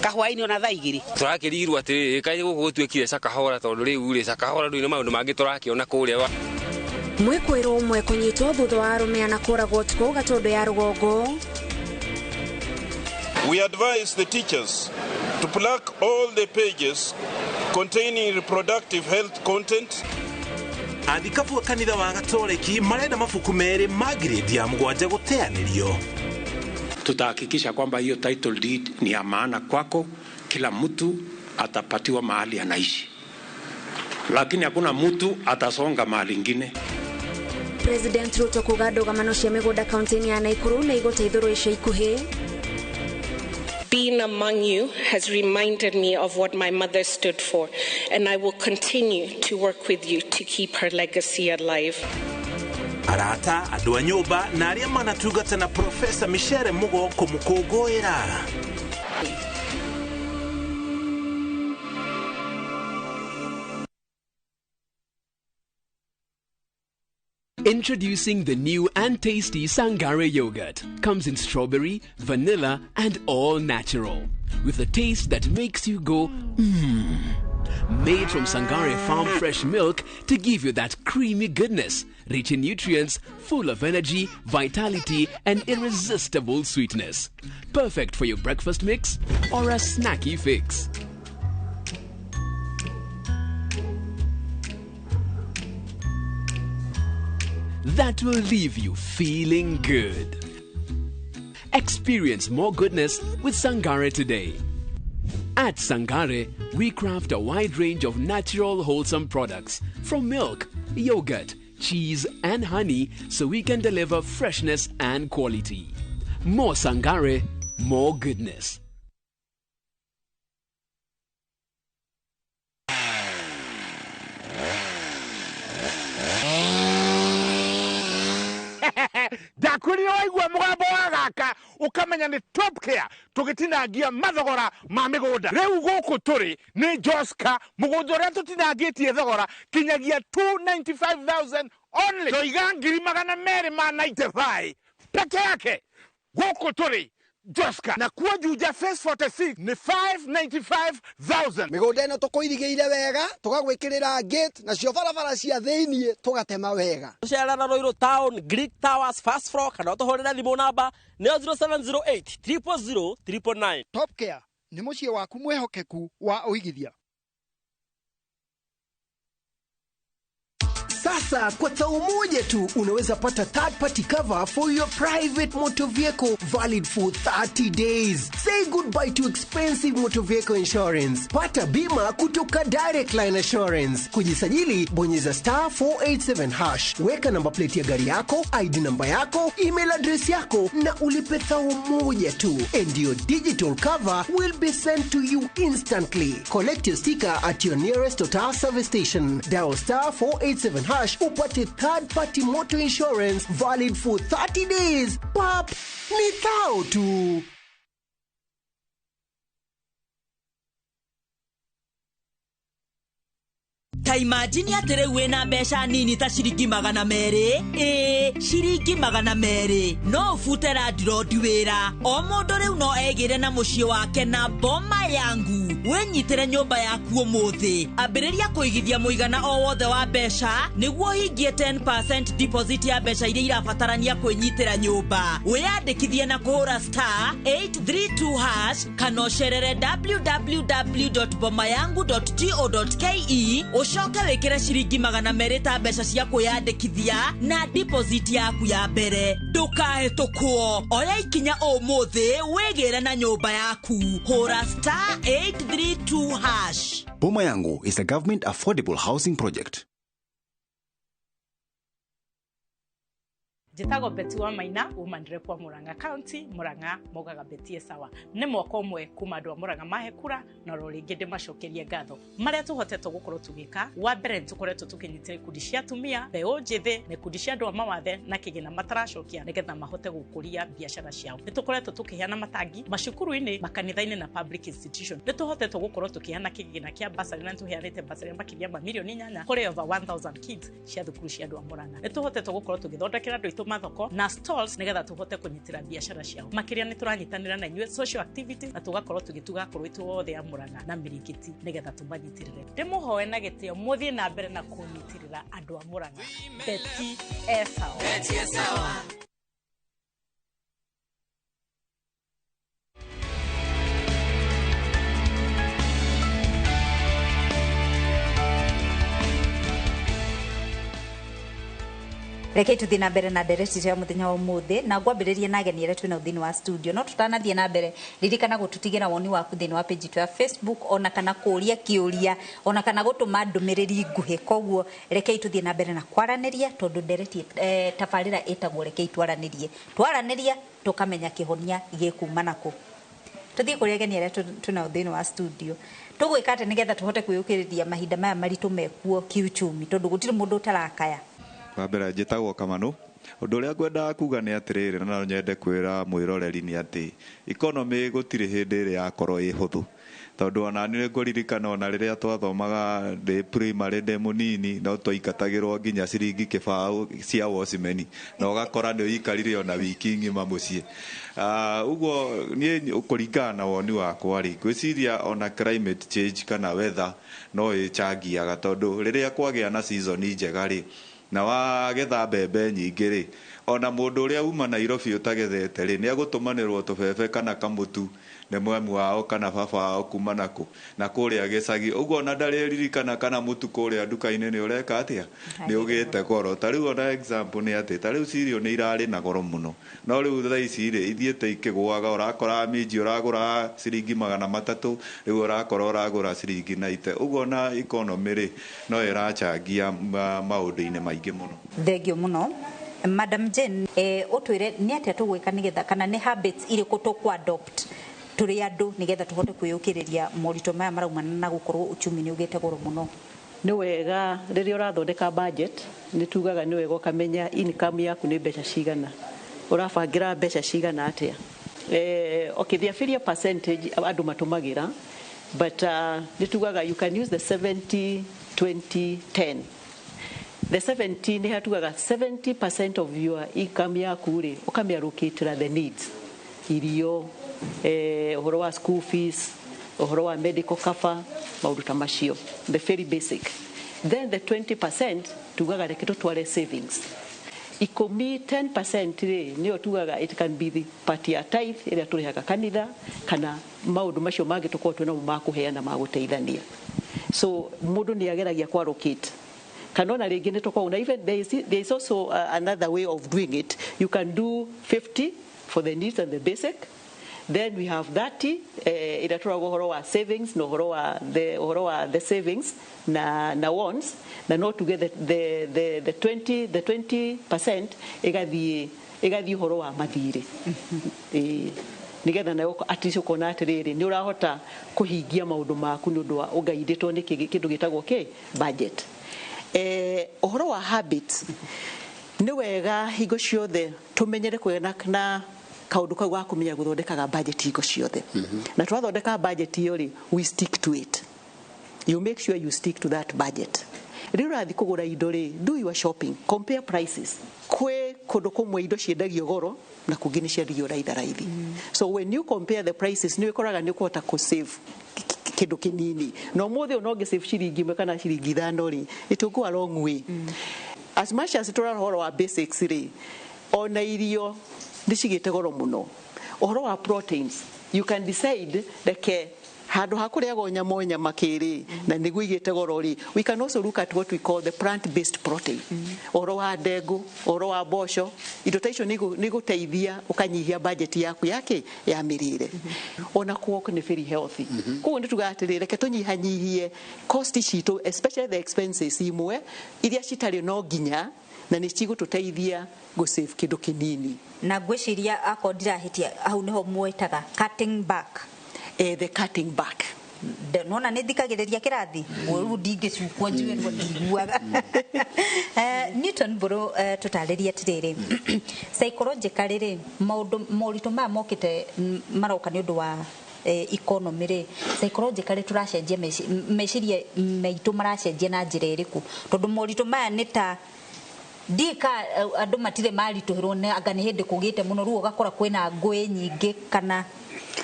kahwainĩ ona thaa 2. Tũrakĩrirwo atĩrĩrĩ, kaĩ gũkũ gũtuĩkire cakahora, tondũ rĩu rĩ cakahora ndũrĩ na maũndũ mangĩ tũrakĩona kũrĩa wa Mwĩkwĩrwo ũmwe kũnyitwo thutha wa arũme ana kũragwo ũtukũ Gatũndũ ya rũgongo. We advise the teachers to pluck all the pages containing reproductive health content. Athikabu a kanitha wa Gatoreki marenda mabuku 2 ma grade ya 7 gũteanĩrio. Tutahakikisha kwamba hiyo title deed ni ya maana kwako, kila mtu atapatiwa mahali anaishi, lakini hakuna mtu atasonga mahali ingine. President Ruto kuga ndũgamano cia mĩgũnda kaunti-inĩ ya Naikuru nĩ igũteithũrwo ica ikuhĩ. Being among you has reminded me of what my mother stood for, and I will continue to work with you to keep her legacy alive. Arata, andũ a nyũmba na arĩa manatungata na Profesa Michere Mugo kũmũkũngũĩra. Introducing the new and tasty Sangare yogurt. Comes in strawberry, vanilla, and all natural. With a taste that makes you go, mmm. Made from Sangare farm fresh milk to give you that creamy goodness, rich in nutrients, full of energy, vitality, and irresistible sweetness. Perfect for your breakfast mix or a snacky fix. That will leave you feeling good. Experience more goodness with Sangare today. At Sangare, we craft a wide range of natural, wholesome products from milk, yogurt, cheese, and honey so we can deliver freshness and quality. More Sangare, more goodness. Ndakwĩrire waigua mũgambo wa gaka ũkamenya nĩ Top Care tũgĩtinangia mathogora ma mĩgũnda. Rĩu gũkũ tũrĩ nĩ Joska, mũgũnda ũrĩa tũtinangĩtie thogora kinyagia 295,000 only. Toiga 295,000 peke yake. Gũkũ tũrĩ Joska, na kuo Juja Phase 46 nĩ 595,000. Mĩgũnda ĩno tũkũirigĩire wega, tũgagwĩkĩrĩra gate, nacio barabara cia thĩiniĩ tũgatema wega. Tũcerera Ruiru Town, Greek Towers, first floor, kana ũtũhũrĩre thimũ namba nĩyo 0708 000 999. Top Care nĩ mũciĩ waku mwĩhokeku wa ũigithia. Sasa kwa tao moja tu unaweza pata third party cover for your private motor vehicle valid for 30 days. Say goodbye to expensive motor vehicle insurance. Pata bima kutoka Direct Line Assurance. Kujisajili, bonyeza star 487 hash. Weka namba plate ya gari yako, ID namba yako, email address yako na ulipe tao moja tu. And your digital cover will be sent to you instantly. Collect your sticker at your nearest Total service station. Dial star 487 hash upate third party motor insurance valid for 30 days. Pap, ni thao tu. Ta imagine atĩ rĩu wĩna mbeca nini ta ciringi 200, ĩĩ ciringi 200, no ũbute landlord wĩra. O mũndũ rĩu no egĩre na mũciĩ wake na Boma Yangu. Wĩnyitĩre nyũmba yaku ũmũthĩ. Ambĩrĩria kũigithia mũigana o wothe wa mbeca nĩguo ũhingie 10% deposit ya mbeca iria irabatarania kwĩnyitĩra nyũmba. Wĩyandĩkithie na kũhũra star 832 hash kana ũcerere www.bomayangu.go.ke ũcoke wĩkĩre ciringi 200 ta mbeca cia kwĩyandĩkithia na deposit yaku ya mbere. Ndũkahĩtũkwo, oya ikinya ũmũthĩ wĩgĩre na nyũmba yaku. Hũra star 832 hash. Boma Yangu is a government affordable housing project. Njĩtagwo Betty wa Maina, woman rep wa Murang'a County, Murang'a maugaga Betty sawa. Nĩ mwaka ũmwe kuma andũ a Murang'a mahe kura na oro rĩngĩ ndĩmacokerie ngatho. Marĩa tũhotete gũkorwo tũgĩka, wa mbere nĩ tũkoretwo tũkĩnyitĩra ikundi cia atumia, mbeũ njĩthĩ na ikundi cia andũ a mawathe na kĩgĩna mataracokia nĩgetha mahote gũkũria biacara ciao. Nĩ tũkoretwo tũkĩheana matangi macukuru-inĩ, makanitha-inĩ na public institution. Nĩ tũhotete gũkorwo tũkĩheana kĩgĩna kĩa bursary na nĩ tũheanĩte bursary makĩria ma mirioni 8 kũrĩ over 1000 kids cia thukuru cia andũ a Murang'a. Nĩ tũhotete gũkorwo tũgĩthondekera andũ mathoko na stalls nigetha tuhote kunyitira biacara ciao. Makiria ni turanyitanira na inyuĩ social activities na tugakorwo tugituga akũrũ aitũ othe a Murang'a na Mĩrĩngĩti nigetha tumanyitirire. Ndĩmũhoe na gĩtĩo mũthiĩ na mbere na kũnyitirĩra andũ a Murang'a. Betty Esawa. Betty Esawa. Reke tuthi na mbere na ndereti ya muthenya wa umuthi na ngwambiririe na ageni aria twina thiini wa studio no tutanathie na mbere ririkana gututigira woni waku thiini wa page ya Facebook ona kana kuria kiuria ona kana gutuma ndumiriri nguhi. Koguo reke tuthie na mbere na kwaraniria tondu ndereti tabarira itagwo reke twaranirie twaraniria tukamenya kihonia gikuma naku. Tuthie kuria ageni aria twina thiini wa studio tugwika ati nigetha tuhote kwiyukiriria mahinda maya maritu mekuo kiuchumi tondu gutiri mundu utarakaya. Wa mbere njĩtagwo Kamanu. Ũndũ ũrĩa ngwendaga kuga nĩ atĩrĩrĩ, na no nyende kwĩra mwĩroreri nĩ atĩ economy gũtirĩ hĩndĩ ĩrĩ yakorwo ĩ hũthũ. Tondũ ona nĩ ngũririkana ona rĩrĩa twathomaga ndĩ primary ndĩ mũnini, no twaingatagĩrwo nginya ciringi kĩbaũ cia wocimeni, na ũgakora nĩ ũikarire ona wiki ng'ima mũciĩ. Ũguo niĩ kũringana na woni wakwa rĩ, ngwĩciria ona climate change kana weather no ĩchangiaga, tondũ rĩrĩa kwagĩa na season njega rĩ, na wagetha mbembe nyingĩ rĩ, ona mũndũ ũrĩa uma Nairobi ũtagethete rĩ, nĩ agũtũmanĩrwo tũbebe kana kamũtu nĩ mwemu wao kana baba wao kuma nakũ na kũrĩa gĩcagi. Ũguo ona ndarĩririkana kana mũtu kũrĩa nduka-inĩ nĩ ũreka atĩa, nĩ ũgĩte goro. Ta rĩu ona example nĩ atĩ ta rĩu cereal nĩ irarĩ na goro mũno, no rĩu thaa ici rĩ, ithiĩte ikĩgũaga. Ũrakora minji ũragũra ciringi 300, rĩu ũrakora ũragũra ciringi 90. Ũguo ona economy rĩ, no ĩrachangia maũndũ-inĩ maingĩ mũno. Thengio mũno, Madam Jane. Ũtwĩre nĩ atĩa tũgwĩka nĩgetha, kana nĩ habits irĩkũ tũkũ adopt tũrĩ andũ nĩgetha tũhote kwĩyũkĩrĩria moritũ maya maraumana na gũkorwo uchumi nĩ ũgĩte goro mũno? Nĩ wega rĩrĩa ũrathondeka budget, nĩ tugaga nĩ wega ũkamenya income yaku nĩ mbeca cigana, ũrabangĩra mbeca cigana atĩa. Okay, there are failure percentage andũ matũmagĩra, but nĩ tugaga you can use the 70 20 10. The 70 nĩ hatugaga 70% of your income yaku rĩ, ũkamĩallocatĩra the needs, irio, ũhoro wa school fees, ũhoro wa medical cover, maũndũ ta macio, the very basic. Then the 20% tugaga reke tũtware savings. 10, 10% rĩ, nĩyo tugaga it can be the part ya tithe ĩrĩa tũrĩhaga kanitha, kana maũndũ macio mangĩ tũkorwo twĩnamo ma kũheana, ma gũteithania. So mũndũ nĩ ageragia kũ allocate, kana ona rĩngĩ nĩ tũkoragwo na, even there is also another way of doing it. You can do 50 for the needs and the basic, then we have 30 ĩrĩa tũrauga ũhoro wa savings na ũhoro wa the savings na wants, na no tuge the 20% ĩgathiĩ ũhoro wa mathirĩ. Ĩĩ, nigetha nayo at least ũkona atĩrĩrĩ, nĩ ũrahota kũhingia maũndũ maku nĩ ũndũ wa ũgaindĩtwo nĩ kĩndũ gĩtagwo kĩ budget. Ũhoro wa habits, nĩ wega hingo ciothe tũmenyere kũgĩa na kaũndũ kau ga kũmenya gũthondekaga budget hingo ciothe. Na twathondeka budget ĩyo rĩ, we stick to it. You make sure you stick to that budget. Rĩrĩa ũrathiĩ kũgũra indo rĩ, do your shopping, compare prices. Kwĩ kũndũ kũmwe indo ciendagio goro na kũngĩ nĩ ciendagio raitha raithi. So when you compare the prices, nĩ ũkoraga nĩ ũkũhota kũ save kĩndũ kĩnini, na ũmũthĩ ũyũ no ngĩ save ciringi 1 kana ciringi 5 rĩ, it will go a long way. As much as tũrarora ũhoro wa basics rĩ, ona irio nĩ cigĩte goro mũno. Ũhoro wa proteins, you can decide reke handũ ha kũrĩaga o nyama, o nyama kĩrĩ na nĩguo igĩte goro rĩ, we can also look at what we call the plant based protein, ũhoro wa ndengũ, ũhoro wa mboco. Indo ta icio nĩ igũteithia ũkanyihia budget yaku yake ya mĩrĩre. Ona kuok nĩ very healthy. Koguo nĩ tugaga atĩrĩ, reke tũnyihanyihie cost citũ, especially the expenses imwe iria citarĩ no nginya, na nĩ cigũtũteithia gũ save kĩndũ kĩnini. Na ngwĩciria akorwo ndirahĩtia, hau nĩho mwĩtaga cutting back. The cutting back. Nona nĩ thikagĩrĩria kĩrathi rĩu, ndingĩcukwo njuĩrwo ndiguaga. Newton Mbũrũ, tũtarĩrie atĩrĩrĩ, psychologically rĩ, maũndũ moritũ maya mokĩte, maroka nĩ ũndũ wa economy rĩ, psychologically tũracenjia meciria maitũ maracenjia na njĩra ĩrĩkũ? Tondũ moritũ maya nĩ ta ndika andũ matirĩ maritũhĩrwo nĩ anga nĩ hĩndĩ kũgĩte mũno, rĩu ũgakora kwĩna ngũĩ nyingĩ kana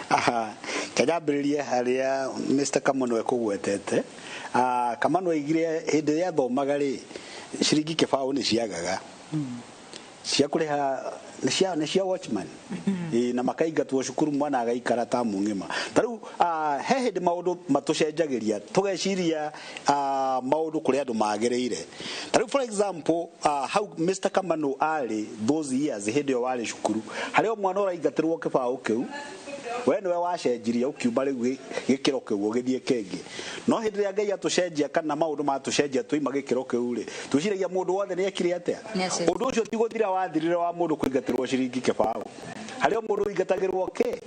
Aha, kanyambĩrĩrie harĩa Mr. Kamano ekũgwetete. Kamano aigire hĩndĩ ĩrĩa athomaga rĩ, ciringi 20 nĩ ciagaga cia kũrĩha, nĩ cia watchman. Ĩ, na makaingatwo cukuru, mwana agaikara ta mũng'ima. Ta rĩu he hĩndĩ maũndũ matũcenjagĩria, tũgeciria maũndũ kũrĩ andũ magĩrĩire. Ta rĩu for example, hau Mr. Kamano arĩ those years, hĩndĩ ĩyo warĩ cukuru, harĩ o mwana ũraingatĩrwo kĩbaũ kĩu, we nĩwe wacenjirie ũkiuma rĩu gĩkĩro kĩu ũgĩthiĩ kĩngĩ. No hĩndĩ ĩrĩa Ngai atũcenjia kana maũndũ matũcenjia tũima gĩkĩro kĩu rĩ, twĩciragia mũndũ wothe nĩ ekire atĩa. Nĩ acenjia. Ũndũ ũcio ti gũthira wathirire wa mũndũ kũingatĩrwo ciringi 20. Harĩ o mũndũ ũingatagĩrwo kĩ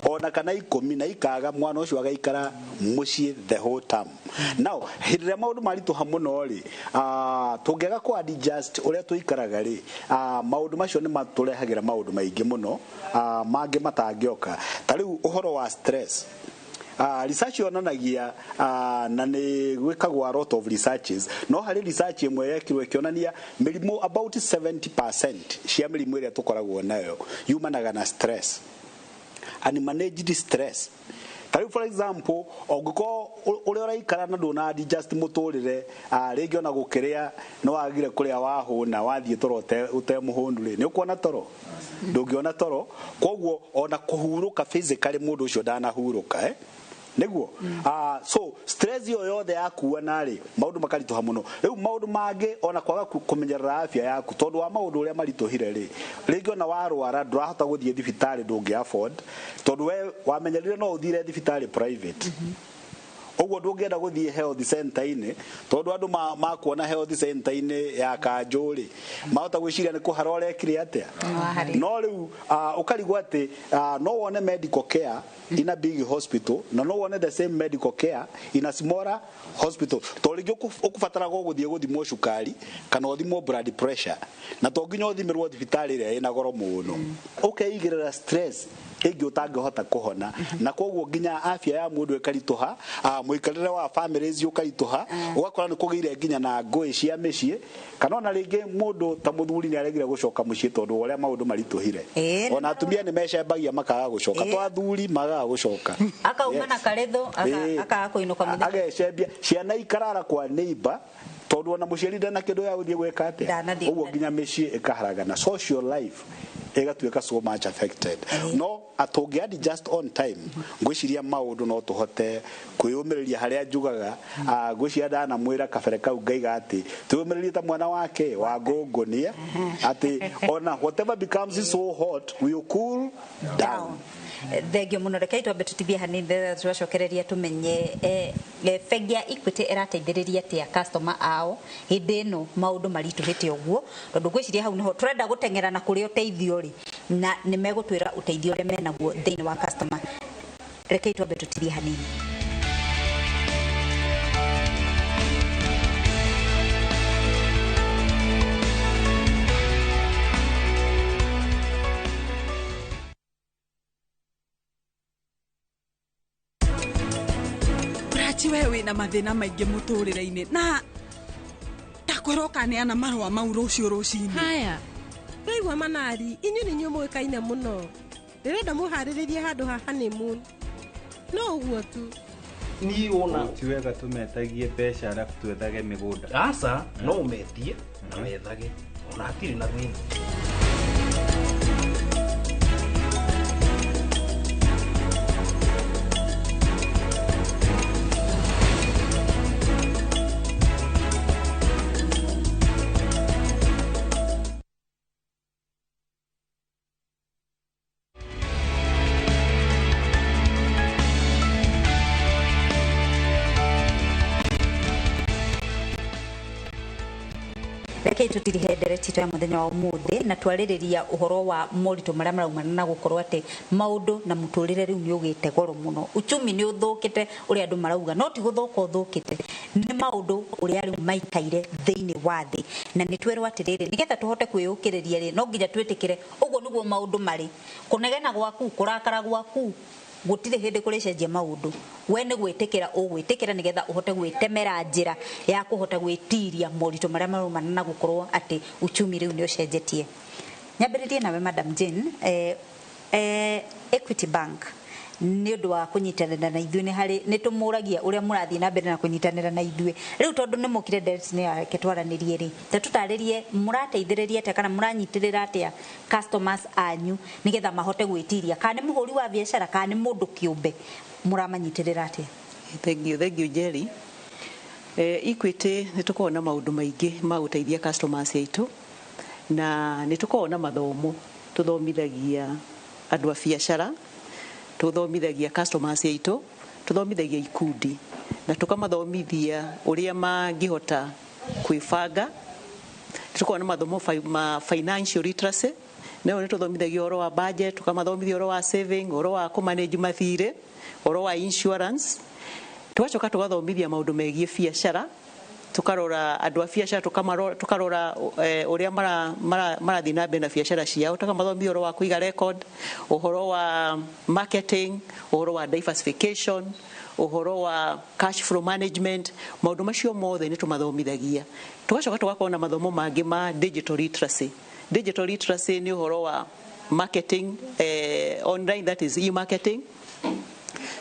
ona kana 10 na ikaga, mwana ũcio agaikara mũciĩ the whole term. Now hĩndĩ ĩrĩa maũndũ maritũha mũno rĩ, tũngĩaga kũ adjust ũrĩa tũikaraga rĩ, maũndũ macio nĩ matũrehagĩra maũndũ maingĩ mũno, mangĩ matangĩoka. Ta rĩu ũhoro wa stress. Research yonanagia, na nĩ gwĩkagwo a lot of researches, no harĩ research ĩmwe yekirwo ĩkĩonania mĩrimũ about 70% cia mĩrimũ ĩrĩa tũkoragwo nayo yumanaga na stress, unmanaged stress. Ta rĩu, for example, ũngĩkorwo ũrĩa ũraikara na ndũna adjust mũtũrĩre, rĩngĩ ona gũkĩrĩa no wagire kũrĩa, wahũna, wathiĩ toro ũtemũhũnu rĩ, nĩ ũkuona toro? Ndũngĩona toro. Koguo ona kũhurũka physically, mũndũ ũcio ndanahurũka, eh? Nĩguo. So stress ĩyo yothe yakuana rĩ, maũndũ makaritũha mũno. Rĩu maũndũ mangĩ, ona kwaga kũmenyerera afya yaku tondũ wa maũndũ ũrĩa maritũhire rĩ, rĩngĩ ona warwara ndũrahota gũthiĩ thibitarĩ, ndũngĩ afford, tondũ we wamenyerire no ũthire thibitarĩ private. Ũguo ndũngĩenda gũthiĩ health center-inĩ, tondũ andũ makuona health center-inĩ ya kanjũ rĩ, mahota gwĩciria nĩ kũhara ũrekire atĩa. No rĩu ũkarigwo atĩ no wone medical care in a big hospital na no wone the same medical care in a smaller hospital, tondũ rĩngĩ ũkũbataraga gũthiĩ gũthimwo cukari kana ũthimwo blood pressure, na to nginya ũthimĩrwo thibitarĩ ĩrĩa ĩna goro mũno. Ũkeigĩrĩra stress ĩngĩ ũtangĩhota kũhona, na koguo nginya afya ya mũndũ ĩkaritũha, mũikarĩre wa families ũkaritũha, ũgakora nĩ kũgĩire nginya na ngũĩ cia mĩciĩ, kana ona rĩngĩ mũndũ ta mũthuri nĩ aregire gũcoka mũciĩ tondũ wa ũrĩa maũndũ maritũhire. Ona atumia nĩ mecembagia makaga gũcoka, to athuri magaga gũcoka. Akauma na karetho. Akaga kũinũka mũthenya. Agecembia, ciana ikarara kwa neighbor, tondũ ona mũciari ndana kĩndũ ya gũthiĩ gwĩka atĩa. Ndanathiĩ. Ũguo nginya mĩciĩ ĩkaharagana, social life ĩgatuĩka so much affected. No atũngĩ adjust on time, ngwĩciria maũndũ no tũhote kwĩyũmĩrĩria. Harĩa njugaga, ngwĩciria ndanamwĩra kabere kau, ngaiga atĩ twĩyũmĩrĩrie ta mwana wake wa ngũngũnia, atĩ ona whatever becomes so hot will cool down. Thengio muno. Rekei twambe tutithie hanini, twacokereria tumenye bengi ya Equity ĩrateithĩrĩria atĩa customer ao hĩndĩ ĩno maũndũ maritũhĩte ũguo, tondũ ngwĩciria hau nĩho tũrenda gũteng'era na kũrĩa ũteithio rĩ, na nĩ megũtwĩra ũteithio ũrĩa menaguo thĩinĩ wa customer. Rekei twambe tutithie hanini. Brachi, we wĩna mathĩna maingĩ mũtũrĩre-inĩ, na ndakwĩra ũkaneana marũa mau rũciũ rũcinĩ. Haya, ndaigua manari inyuĩ nĩ inyuĩ mũĩkaine mũno. Ndĩrenda mũharĩrĩrie handũ ha honeymoon, no ũguo tu. Niĩ wona ti wega tũmetagie mbeca arabu twethage mĩgũnda. Aca, no ũmetie na wethage, ona hatirĩ na thĩna. Rekei tutirihe ndereti ya muthenya wa umuthi na twarĩrĩria ũhoro wa moritũ marĩa maraumana na gũkorwo atĩ maũndũ na mũtũrĩre rĩu nĩ ũgĩte goro mũno. Uchumi nĩ ũthũkĩte ũrĩa andũ marauga, no ti gũthũka ũthũkĩte, nĩ maũndũ ũrĩa rĩu maikaire thĩinĩ wa thĩ. Na nĩ twerwo atĩrĩrĩ, nĩgetha tũhote kwĩyũkĩrĩria rĩ, no nginya twĩtĩkĩre ũguo nĩguo maũndũ marĩ. Kũnegena gwaku, kũrakara gwaku, gũtirĩ hĩndĩ kũrĩcenjia maũndũ. We nĩ gwĩtĩkĩra ũgwĩtĩkĩra nĩgetha ũhote gwĩtemera njĩra ya kũhota gwĩtiria moritũ marĩa maraumana na gũkorwo atĩ uchumi rĩu nĩ ũcenjetie. Nyambĩrĩrie nawe, Madam Jane, Equity Bank, nĩ ũndũ wa kũnyitanĩra na ithuĩ. Nĩ harĩ nĩ tũmũragia ũrĩa mũrathiĩ na mbere na kũnyitanĩra na ithuĩ rĩu, tondũ nĩ mũkire ndereti-inĩ yake twaranĩrie rĩ, ta tũtarĩrie mũrateithĩrĩria atĩa kana mũranyitĩrĩra atĩa customers anyu nĩgetha mahote gwĩtiria, kana nĩ mũhũri wa biacara kana nĩ mũndũ kĩũmbe, mũramanyitĩrĩra atĩa? Thank you, thank you, Jerry. Equity nĩ tũkoragwo na maũndũ maingĩ ma gũteithia customers aitũ, na nĩ tũkoragwo na mathomo tũthomithagia andũ a biacara, tũthomithagia customers aitũ, tũthomithagia ikundi, na tũkamathomithia ũrĩa mangĩhota kwĩbanga. Tũkoragwo na mathomo ma financial literacy, nayo nĩ tũthomithagia ũhoro wa budget, tũkamathomithia ũhoro wa saving, ũhoro wa kũmanage mathirĩ, ũhoro wa insurance. Tũgacoka tũgathomithia maũndũ megiĩ biacara. Tukarora andũ a biacara, tukarora ũrĩa marathiĩ na mbere na biacara ciao, tukamathomithia ũhoro wa kũiga record, ũhoro wa marketing, ũhoro wa diversification, ũhoro wa cash flow management. Maũndũ macio mothe nĩ tũmathomithagia. Tũgacoka tũgakorwo na mathomo mangĩ ma digital literacy. Digital literacy nĩ ũhoro wa marketing online, that is e-marketing.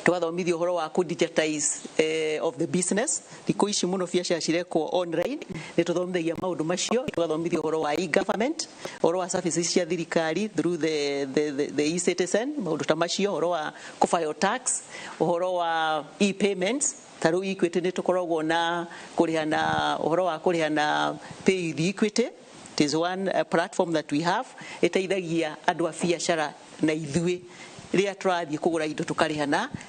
Tũgathomithio ũhoro wa kũ digitize of the business. Thikũ ici mũno biacara cirekwo online, nĩ tũthomithagia maũndũ macio. Tũgathomithio ũhoro wa e-government, ũhoro wa services cia thirikari through the e-citizen, maũndũ ta macio, ũhoro wa kũ-file tax, ũhoro wa e-payments. Ta rĩu Equity nĩ tũkoragwo na kũrĩha, na ũhoro wa kũrĩha na Pay with Equity. It is one platform that we have ĩteithagia andũ a biacara na ithuĩ rĩrĩa tũrathiĩ kũgũra indo tũkarĩha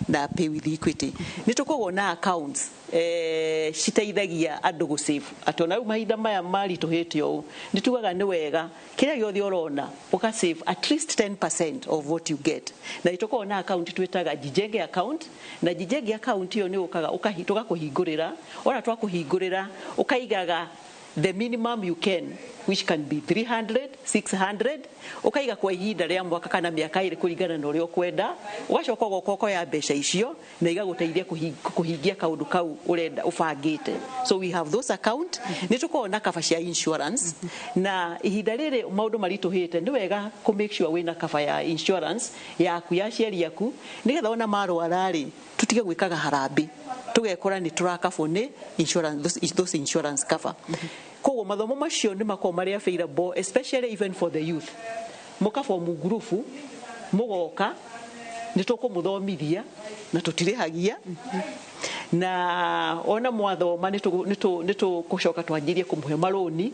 na Pay with Equity. Nĩ tũkoragwo na accounts citeithagia andũ gũ save, atĩ ona rĩu mahinda maya maritũhĩte ũũ, nĩ tugaga nĩ wega kĩrĩa gĩothe ũrona ũka save at least 10% of what you get. Na nĩ tũkoragwo na account twĩtaga Jijenge account, na Jijenge account ĩyo nĩ ũkaga tũgakũhingũrĩra. Ona twakũhingũrĩra, ũkaigaga the minimum you can, which can be 300, 600, ukaiga kwa ihinda rĩa mwaka kana mĩaka 2 kũringana na ũrĩa ũkwenda. Ũgacoka ũgoka ũkoya mbeca icio na igagũteithia kũhingia kaũndũ kau ũrenda ũbangĩte. So we have those account. Nĩ tũkoragwo na cover cia insurance, na ihinda rĩrĩ maũndũ maritũhĩte, nĩ wega kũ make sure wĩna cover ya insurance yaku, ya aciari aku, nĩgetha ona marwara rĩ, tutige gwĩkaga harambĩ, tũgekora nĩ tũrakabwo nĩ insurance, those insurance cover. Koguo mathomo macio nĩ makoragwo marĩ available, especially even for the youth. Mũkabomu ngurubu, mũgoka, nĩ tũkũmũthomithia na tũtirĩhagia, na ona mwathoma nĩ tũgũcoka twanjĩrie kũmũhe marũni,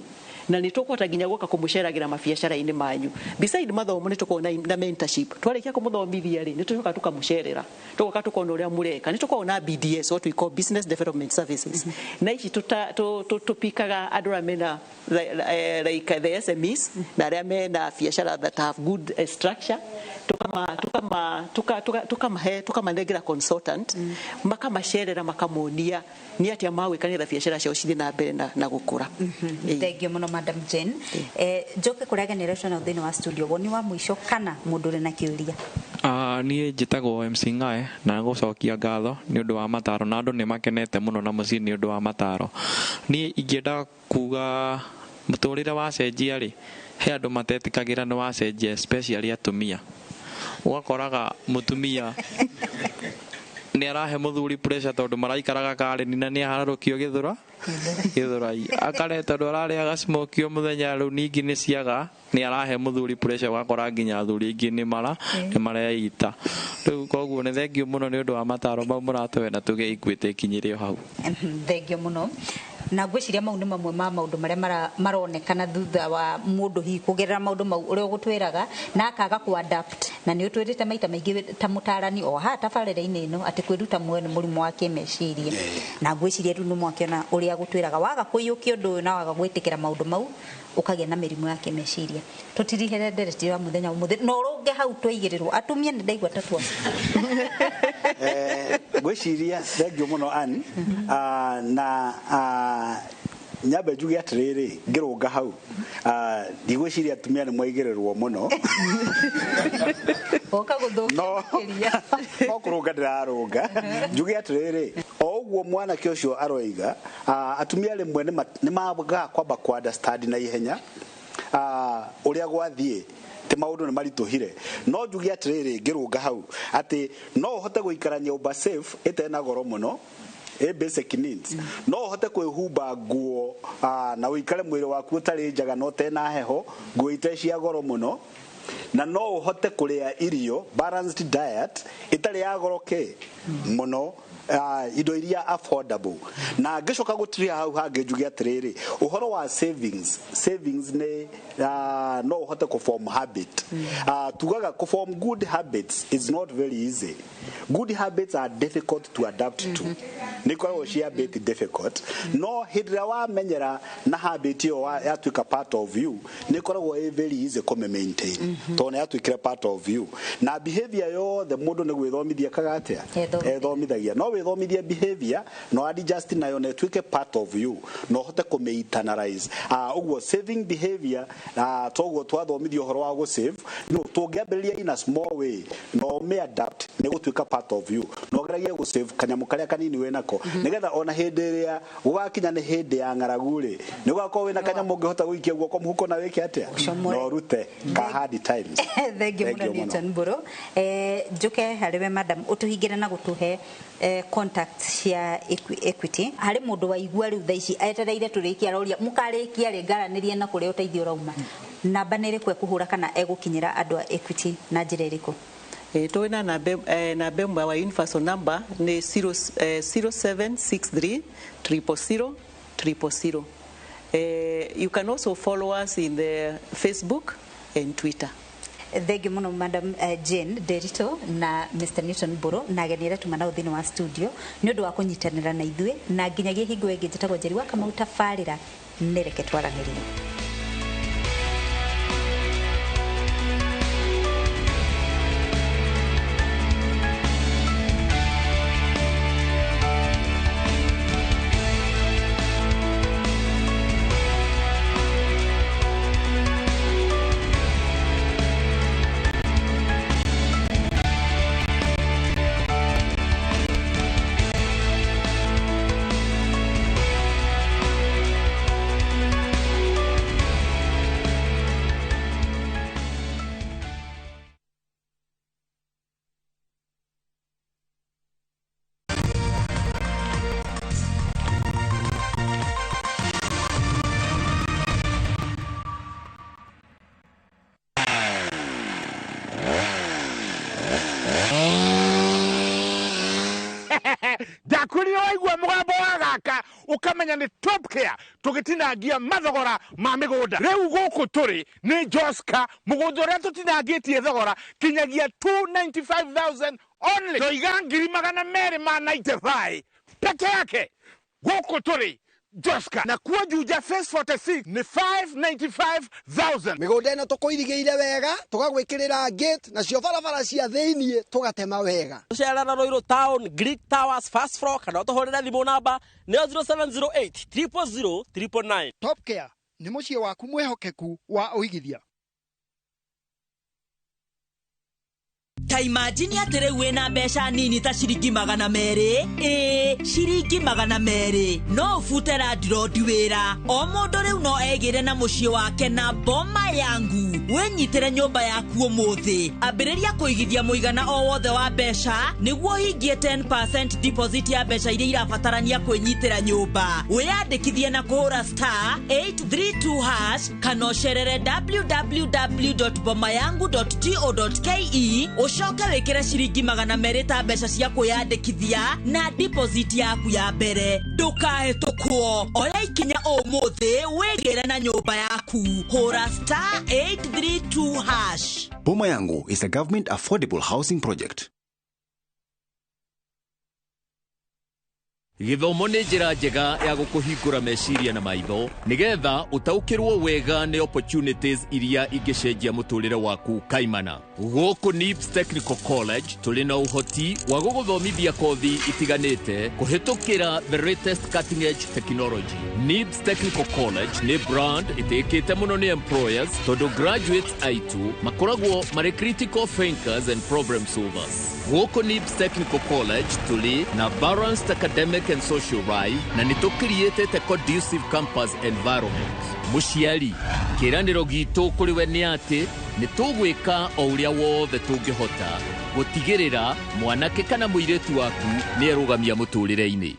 na nĩ tũkũhota nginya gũka kũmũceragĩra mabiacara-inĩ manyu. Beside mathomo, nĩ tũkoragwo na mentorship. Twarĩkia kũmũthomithia rĩ, nĩ tũcoka tũkamũcerera, tũgoka tũkona ũrĩa mũreka. Nĩ tũkoragwo na BDS, what we call business development services, na ici tũpikaga andũ arĩa mena like the SMEs na arĩa mena biacara that have good structure, tukamahe, tukamanengera consultant, makamacerera, makamonia nĩ atĩa magwĩka nĩgetha biacara ciao cithiĩ na mbere na gũkũra. Thengio mũno, Madam Jane. Njoke kũrĩa generation thĩinĩ wa studio, woni wa mũico kana mũndũ ũrĩ na kĩũria. Niĩ njĩtagwo MC Ng'ae, na gũcokia ngatho nĩ ũndũ wa mataro, na andũ nĩ makenete mũno na mũciĩ nĩ ũndũ wa mataro. Niĩ ingĩenda kuga mũtũrĩre wacenjia rĩ, he andũ matetĩkagĩra nĩ wacenjia, especially atumia. Ũgakoraga mũtumia nĩ arahe mũthuri pressure tondũ maraikaraga kareni na nĩ aharũkio gĩthũra gĩthũrai, akare tondũ ararĩaga smoky o mũthenya, rĩu ningĩ nĩ ciaga, nĩ arahe mũthuri pressure. Ũgakora nginya athuri aingĩ nĩ mareita rĩu. Koguo nĩ thengio mũno nĩ ũndũ wa mataro mau mũratũhe, na tuge Equity ĩkinyĩre o hau. Thengio mũno, na ngwĩciria mau nĩ mamwe ma maũndũ marĩa maronekana thutha wa mũndũ hihi kũgerera maũndũ mau ũrĩa ũgũtwĩraga na akaga kũ adapt. Na nĩ ũtwĩrĩte maita maingĩ ta mũtarani o haha tabarĩra-inĩ ĩno atĩ kwĩruta muoyo nĩ mũrimũ wa kĩmeciria, na ngwĩciria rĩu nĩ mwakĩona ũrĩa gũtwĩraga waga kũiyũkia ũndũ ũyũ na waga gwĩtĩkĩra maũndũ mau, ũkagĩa na mĩrimũ ya kĩmeciria. Tũtirihere ndereti ya mũthenya ũmũthĩ na ũrũnge hau twaigĩrĩrwo atumia nĩ ndaigua ta twa Ngwĩciria thengio mũno Ann. Na nyambe njuge atĩrĩrĩ, ngĩrũnga hau, ndigwĩciria atumia nĩ mwaigĩrĩrwo mũno. Oka gũthũkia. No makĩria. No kũrũnga ndĩrarũnga, njuge atĩrĩrĩ, o ũguo mwanake ũcio aroiga, atumia rĩmwe nĩ magaga kwamba kũ understand na ihenya ũrĩa gwathiĩ ti maũndũ nĩ maritũhire. No njuge atĩrĩrĩ, ngĩrũnga hau, atĩ no ũhote gũikara nyũmba safe ĩtarĩ na goro mũno, ĩ basic needs. No ũhote kwĩhumba nguo na ũikare mwĩrĩ waku ũtarĩ njaga na ũtarĩ na heho, nguo itarĩ cia goro mũno, na no ũhote kũrĩa irio balanced diet ĩtarĩ ya goro kĩ mũno, indo iria affordable. Na ngĩcoka gũtiria hau hangĩ, njuge atĩrĩrĩ, ũhoro wa savings, savings nĩ no ũhote kũ-form habit. Tugaga kũ-form good habits is not very easy. Good habits are difficult to adapt to, nĩ ikoragwo cia bit difficult, no hĩndĩ ĩrĩa wamenyera Na habit ĩyo yatuĩka part of you, nĩ ĩkoragwo ĩ very easy kũmĩ maintain, tondũ nĩ yatuĩkire part of you. Na behavior yothe mũndũ nĩ gwĩthomithia ekaga atĩa? Ethomithagia. No wĩthomithie behavior, no adjust nayo na ĩtuĩke part of you, na ũhote kũmĩ internalize. Ũguo saving behavior, toguo twathomithio ũhoro wa gũ-save, no tũngĩambĩrĩria in a small way no ũmĩ adapt, nĩ gũtuĩka part of you, na ũgeragie gũ-save kanyamũ karĩa kanini wĩnako, nĩgetha ona hĩndĩ ĩrĩa gũgakinya nĩ hĩndĩ ya ng'aragu rĩ, nĩ ũgakorwo wĩna kanyamũ ũngĩhota gũikia guoko mũhuko na wĩke atĩa, na ũrute ka hard times. Thengiũ mũno. Thengiũ mũno. Newton Mburu, njuke harĩ we madam, ũtũhingĩre na gũtũhe contact cia Equity harĩ mũndũ waigua rĩu thaa ici etereire tũrĩkie, aroria mũkarĩkia rĩ, ngaranĩrie na kũrĩa ũteithio ũrauma, namba nĩ ĩrĩkũ ekũhũra kana egũkinyĩra andũ a Equity na njĩra ĩrĩkũ? Tũrĩ na namba ĩmwe wa universal number nĩ 0, 0763 000 000. You can also follow us in the Facebook and Twitter. Thengiũ mũno, Madam Jane Derito na Mr Newton Mburu na ageni arĩa tuma nao thĩinĩ wa studio nĩ ũndũ wa kũnyitanĩra na ithuĩ, na nginyagia hingo ĩngĩ, njĩtagwo Njeri wa Kamau, tabarĩra nĩ Reke Twaranĩrie. Ndakwĩrire waigua mũgambo wa gaka ũkamenya nĩ Top Care, tũgĩtinangia mathogora ma mĩgũnda. Rĩu gũkũ tũrĩ nĩ Joska, mũgũnda ũrĩa tũtinangĩtie thogora kinyagia 295,000 only, toiga 295,000 peke yake. Gũkũ tũrĩ Joska, na kuo Juja Phase 46 nĩ 595,000. Mĩgũnda ĩno tũkũirigĩire wega, tũgagwĩkĩrĩra gate, nacio barabara cia thĩiniĩ tũgatema wega. Tũcerera Ruiru Town, Greek Towers first floor, kana ũtũhũrĩre thimũ namba nĩyo 0708 000 999. Top Care nĩ mũciĩ waku mwĩhokeku wa ũigithia. Ta imagine atĩ rĩu wĩna mbeca nini ta ciringi 200, ĩĩ ciringi 200, no ũbute landlord wĩra. O mũndũ rĩu no egĩre na mũciĩ wake na Boma Yangu. Wĩnyitĩre nyũmba yaku ũmũthĩ, ambĩrĩria kũigithia mũigana o wothe wa mbeca nĩguo ũhingie 10% deposit ya mbeca iria irabatarania kwĩnyitĩra nyũmba. Wĩyandĩkithie na kũhũra star 832 hash kana ũcerere www.bomayangu.co.ke, ũcoke wĩkĩre ciringi 200 ta mbeca cia kwĩyandĩkithia na deposit yaku ya mbere. Ndũkahĩtũkwo, oya ikinya ũmũthĩ wĩgĩre na nyũmba yaku. Hũra star 832 hash. Boma Yangu is a government affordable housing project. Gĩthomo nĩ njĩra njega ya gũkũhingũra meciria na maitho nĩgetha ũtaũkĩrwo wega nĩ opportunities iria ingĩcenjia mũtũrĩre waku kaimana. Gũkũ NIBS Technical College tũrĩ na ũhoti wa gũgũthomithia kothi itiganĩte kũhĩtũkĩra the latest cutting edge technology. NIBS Technical College nĩ brand ĩtĩkĩte mũno nĩ employers tondũ graduates aitũ makoragwo marĩ critical thinkers and problem solvers. Gũkũ NIBS Technical College tũrĩ na balanced academic and social life na nĩ tũkiriĩtĩte conducive campus environment. Mũciari, kĩĩranĩro gitũ kũrĩ we nĩ atĩ nĩ tũgwĩka o ũrĩa wothe tũngĩhota gũtigĩrĩra mwanake kana mũirĩtu waku nĩ erũgamia mũtũrĩre-inĩ.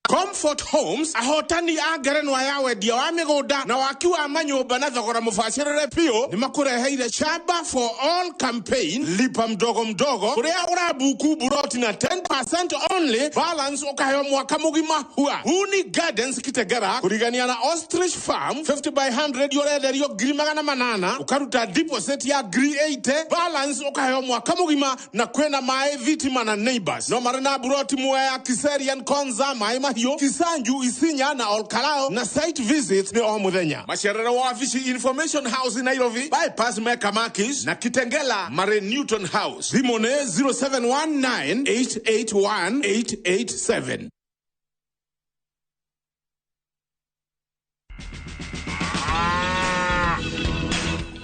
Comfort Homes ahotani a ngerenwa ya wendia wa mĩgũnda na waki wa manyũmba na thogora mũbacĩrĩre biũ nĩ makũreheire Shamba for All campaign, lipa mdogo mdogo, kũrĩa ũrabuku buroti na 10% only, balance ũkaheo mwaka mũgima hua. Huni Gardens Kitegera kũrigania na Ostrich Farm 50 by 100 ũrenderio 800,000, ũkaruta deposit ya 80,000, balance ũkaheo mwaka mũgima, na kwĩna maĩ, thitima na neighbors. No marĩ na buroti Mwea, Kiserian, Konza, Maĩ Mahiũ, Kisanju, Isinya na Olkalao, na site visits nĩ o mũthenya. Macerere wabici Information House Nairobi, bypass Mecca Makis, na Kitengela marĩ Newton House. Thimũ nĩ 0719 881 887.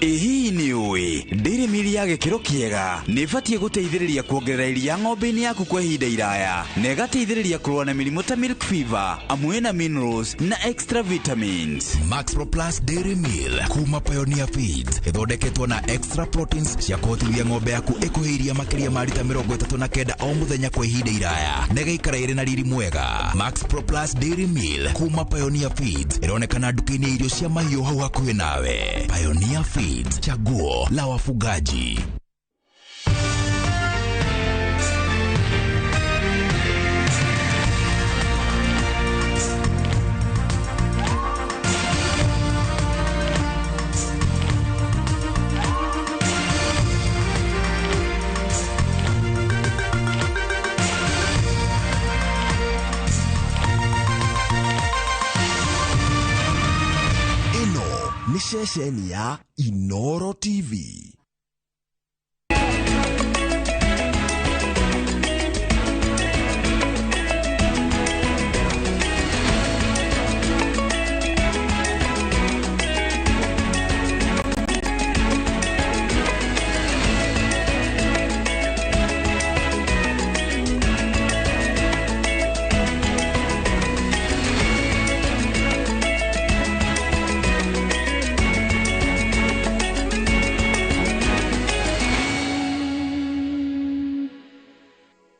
Ĩ hihi nĩ ũĩ Dairy Meal ya gĩkĩro kĩega nĩ ĩbatiĩ gũteithĩrĩria kuongerera iria ng'ombe-inĩ yaku kwa ihinda iraya na ĩgateithĩrĩria kũrũa na mĩrimũ ta milk fever, amu ĩna minerals na extra vitamins. Maxpro Plus Dairy Meal kuma Pioneer Feeds ĩthondeketwo na extra proteins cia kũhotithia ng'ombe yaku ĩkũhe iria makĩria ma rita 39 o mũthenya kwa ihinda iraya na ĩgaikara ĩrĩ na riri mwega. Maxpro Plus Dairy Meal kuma Pioneer Feeds ĩronekana nduka-inĩ ya irio cia mahiũ hau hakuhĩ nawe. Pioneer Feeds, chaguo la wafugaji. Nĩ ceceni ya Inoro TV.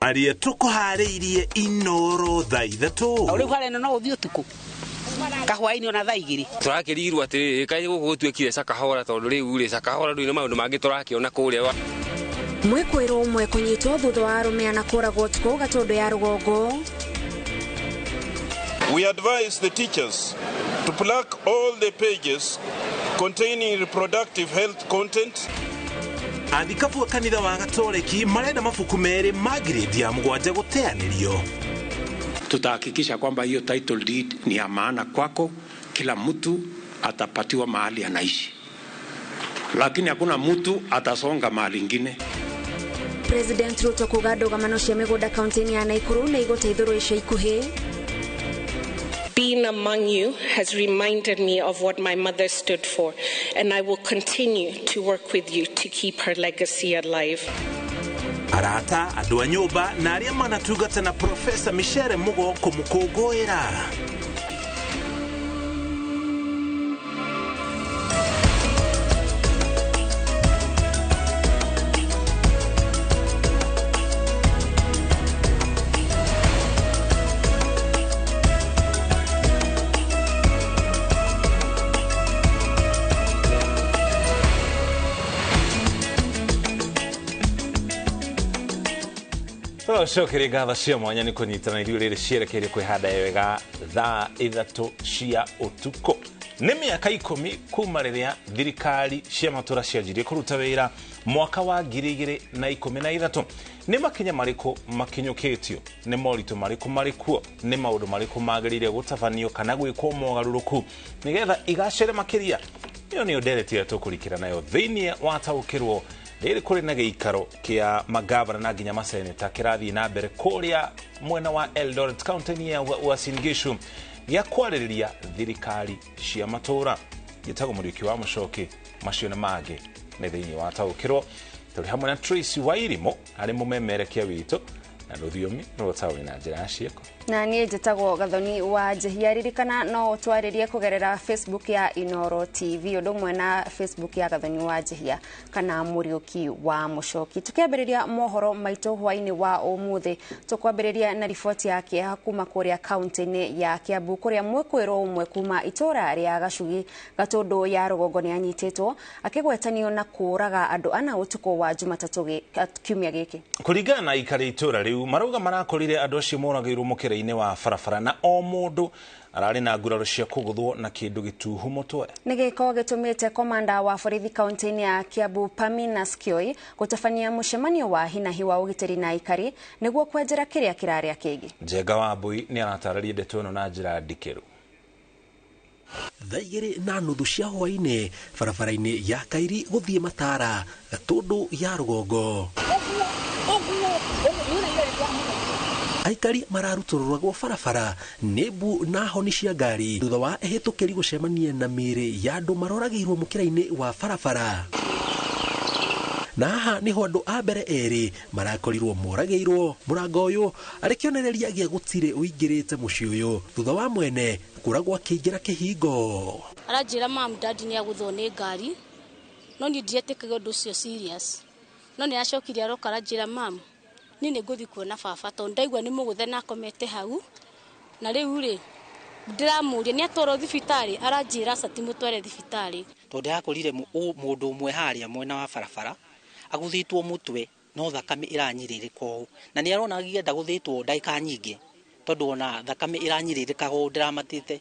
Aria tũkũharĩirie Inoro thaa 3. Rĩu harĩa ĩno no ũthiĩ ũtukũ kahwainĩ ona thaa 2. Tũrakĩrigirwo atĩrĩrĩ, kaĩ gũkũ gũtuĩkire cakahora, tondũ rĩu rĩ cakahora ndũrĩ na maũndũ mangĩ tũrakĩona kũrĩa. Mwĩkũĩrwo ũmwe kũnyitwo thutha wa arũme ana kũragwo ũtukũ Gatũndũ ya rũgongo. We advise the teachers to pluck all the pages containing reproductive health content. Athikabu a kanitha wa Gatoreki marenda mabuku merĩ ma grade ya 7 gũteanĩrio. Tutahakikisha kwamba hiyo title deed ni ya maana kwako, kila mtu atapatiwa mahali anaishi, lakini hakuna mtu atasonga mahali ingine. President Ruto kuga ndũgamano cia mĩgũnda kaunti-inĩ ya Naikuru nĩ igũteithũrwo ica ikuhĩ. Being among you has reminded me of what my mother stood for, and I will continue to work with you to keep her legacy alive. Arata, andũ a nyũmba na arĩa manatungata na Profesa Michere Mugo kũmũkũngũĩra. Cokerie ngatho cia mwanya nĩ kũnyitana irio rĩrĩ cierekeire kwĩhanda wega thaa 3 cia ũtukũ. Nĩ mĩaka 10 kuma rĩrĩa thirikari cia matũra cianjirie kũruta wĩra mwaka wa 2013. Nĩ makinya marĩkũ makinyũkĩtio? Nĩ moritũ marĩkũ marĩ kuo? Nĩ maũndũ marĩkũ magĩrĩire gũtabanio kana gwĩkwo mogarũrũku nĩgetha igacĩre makĩria? Ĩyo nĩyo ndereti ĩrĩa tũkũrikĩra nayo thĩinĩ wa Taũkĩrwo. Rĩrĩ kũrĩ na gĩikaro kĩa magavana na nginya maseneta kĩrathiĩ na mbere kũrĩa mwena wa Eldoret kaunti-inĩ ya Uasin Gishu gĩa kwarĩrĩria thirikari cia matũra. Gĩtagwo Mũriũki wa Mũcoki, macio na mangĩ nĩ thĩinĩ wa Taũkĩrwo. Tũrĩ hamwe na Tracy Wairimu arĩ mũmemerekia witũ Na rũthiomi rũtaũri na njĩra ya ciĩko. Na niĩ njĩtagwo Gathoni wa Njehia. Ririkana no ũtwarĩrie kũgerera Facebook ya Inoro TV ũndũ ũmwe na Facebook ya Gathoni wa Njehia kana Mũriũki wa Mũcoki. Tũkĩambĩrĩria mohoro maitũ hwaĩ-inĩ wa ũmũthĩ, tũkwambĩrĩria na riboti ya kĩeha kuma kũrĩa kaunti-inĩ ya Kiambu kũrĩa mwĩkũĩrwo ũmwe kuma itũũra rĩa Gacugi Gatũndũ ya rũgongo nĩ anyitĩtwo akĩgwetanio na kũũraga andũ ana ũtukũ wa Jumatatũ kiumia gĩkĩ. Kũringana na aikari itũũra rĩu marauga marakorire andũ acio moragĩirwo mũkĩra-inĩ wa barabara na o mũndũ ararĩ na nguraro cia kũgũthwo na kĩndũ gĩtuhu mũtwe. Nĩ gĩko gĩtũmĩte komanda wa borithi kaunti-inĩ ya Kiambu Paminas Kioi gũtabania mũcemanio wa hinahi wa ũgitĩri na aikari nĩguo kwenjera kĩrĩa kĩrarĩa kĩngĩ. Njenga wa Mbui nĩ aratarĩria ndeto ĩno na njĩra ndikĩru. Thaa 2:30 cia hwaĩ-inĩ barabara-inĩ ya Kairi gũthiĩ Matara Gatũndũ ya rũgongo. Aikari mararutũrũragwo barabara nĩ mbu na honi cia ngari thutha wa ehĩtũkĩri gũcemania na mĩĩrĩ ya andũ maroragĩirwo mũkĩra-inĩ wa barabara. Na haha niho andũ a mbere erĩ marakorirwo moragĩirwo. Mũrango ũyũ arĩ kĩonereria gĩa gũtirĩ ũingĩrĩte mũciĩ ũyũ thutha wa mwene kũragwo akĩingĩra kĩhingo. Aranjĩra mam dadi nĩ agũthwo nĩ ngari, no niĩ ndietĩkagia ũndũ ũcio serious. No nĩ acokire aroka aranjĩra mam niĩ nĩ ngũthiĩ kuona baba tondũ ndaigua nĩ mũgũthe na akomete hau, na rĩu rĩ ndĩramũria nĩ atwarwo thibitarĩ, aranjĩra aca ti mũtware thibitarĩ. Tondũ ndĩrakorire mũndũ ũmwe harĩa mwena wa barabara agũthĩtwo mũtwe no thakame ĩranyĩrĩrĩka ũũ, na nĩ aronagia ndagũthĩtwo ndagĩka nyingĩ tondũ ona thakame ĩranyĩrĩrĩkaga ũũ ndĩramatĩte.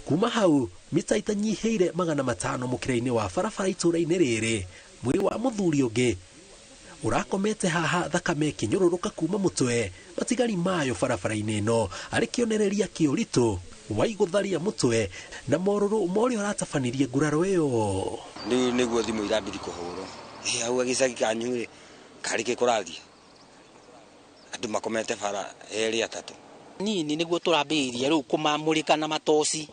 Kuma hau mita itanyihĩire 500 mũkĩra-inĩ wa barabara itũũra-inĩ rĩrĩ, mwĩrĩ wa mũthuri ũngĩ ũrakomete haha thakame ĩkĩnyũrũrũka kuma mũtwe, matigari mayo barabara-inĩ ĩno arĩ kĩonereria kĩa ũritũ wa igũtha rĩa mũtwe na morũrũ ma ũrĩa ũratabanirie nguraro ĩyo. Rĩu nĩguo thimũ irambiri kũhũrwo hau gĩcagi kanyu rĩ karĩ kĩ kũrathiĩ andũ makomete bara erĩ atatũ. Nini nĩguo tũrambĩrĩria rĩu kũmamũrĩka na matoci,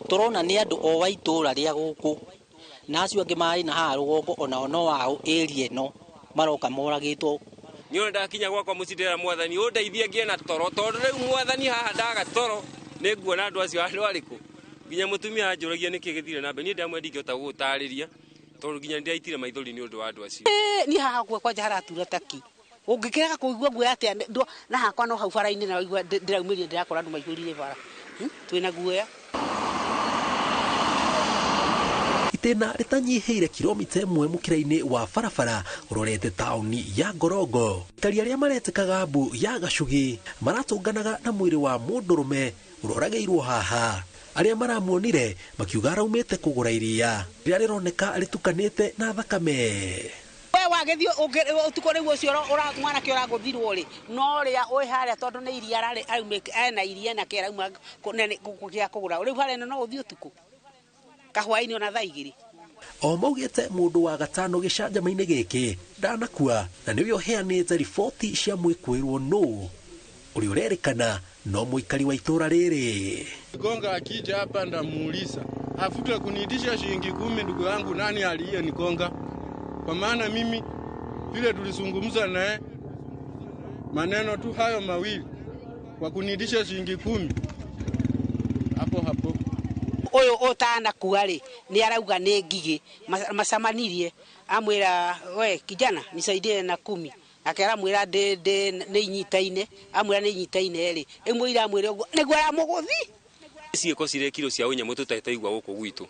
tũrona nĩ andũ o wa itũũra rĩa gũkũ na acio angĩ marĩ na haha rũgongo onao no ao area ĩno maroka moragĩtwo. Niĩ ona ndakinya gwakwa mũciĩ ndĩrera mwathani ũndeithie ngĩe na toro tondũ rĩu mwathani haha ndaga toro nĩ nguona andũ acio andũ arĩkũ. Nginya mũtumia anjũragia nĩkĩ gĩthire na mbere, niĩ ndamwe ndingĩhota gũgũtarĩria tondũ nginya ndĩraitire maithori nĩ ũndũ wa andũ acio. Niĩ haha gwakwa haratura taki ũngĩkĩrega kũigua guoya atĩa na hakwa no hau bara-inĩ na waigua ndĩraumĩrire ndĩrakora andũ maihũrire bara, twĩna guoya. Itĩna rĩtanyihĩire kilomita 1 mũkĩra-inĩ wa barabara ũrorete taũni ya Ngorongo. Aikari arĩa maretĩkaga mbu ya Gacugi maratũnganaga na mwĩrĩ wa mũndũrũme ũroragĩirwo haha. Arĩa maramuonire makiuga araumĩte kũgũra iria rĩrĩa rĩroneka rĩtukanĩte na thakame. We wagĩthiĩ ũtukũ rĩu ũcio mwanake ũragũthirwo rĩ no rĩa wĩ harĩa tondũ nĩ iria ararĩ ena iria nake arauma gĩa kũgũra rĩu harĩa no ũthiĩ ũtukũ kahwaĩ-inĩ ona thaa 2. O maugĩte mũndũ wa gatano gĩcanjama-inĩ gĩkĩ ndanakua na nĩwe ũheanĩte riboti cia mwĩkũĩrwo nũ ũrĩa ũrerĩkana no mũikari wa itũũra rĩrĩ. Gonga akija hapa ndamuuliza afuta kuniitisha shilingi 10, ndugu yangu nani aliye nigonga? Kwa maana mimi vile tulizungumza naye maneno tu hayo mawili kwa kuniitisha shilingi 10 hapo hapo. Ũyũ ũtanakua rĩ nĩ arauga nĩ ngigĩ macamanirie amwĩra we kijana nisaidie na 10 ake aramwĩra nĩ inyitaine amwĩra nĩ inyitaine rĩ ĩmwĩra amwĩre ũguo nĩguo aramũgũthi. Ciĩko cirekirwo cia ũnyamũ tũtetaigua gũkũ gwitũ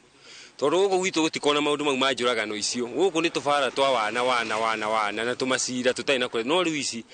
tondũ gũkũ gwitũ gũtikona maũndũ mau ma njũragano icio. Gũkũ nĩ tũbara twa wana wana wana wana na tũmacira tũtarĩ na kũrĩa no rĩu ici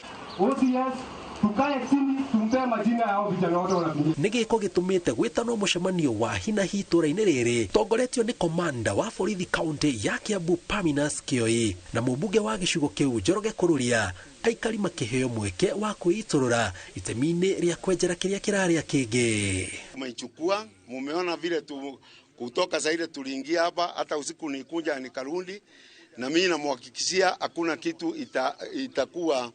tukae chini tumpe majina yao vijana wote wanatumia. Nĩ gĩko gĩtũmĩte gwĩtanwo mũcemanio wa hinahi itũũra-inĩ rĩrĩ tongoretio nĩ komanda wa borithi kaunti ya Kiambu Paminas Kioi na mũmbunge wa gĩcigo kĩu Njoroge Kũrũria, aikari makĩheo mweke wa kwĩitũrũra itemi-inĩ rĩa kwenjera kĩrĩa kĩrarĩa kĩngĩ. Umeichukua, mumeona vile tu kutoka saa ile tuliingia hapa, hata usiku nikunja nikarundi, na mimi namhakikishia hakuna kitu itakuwa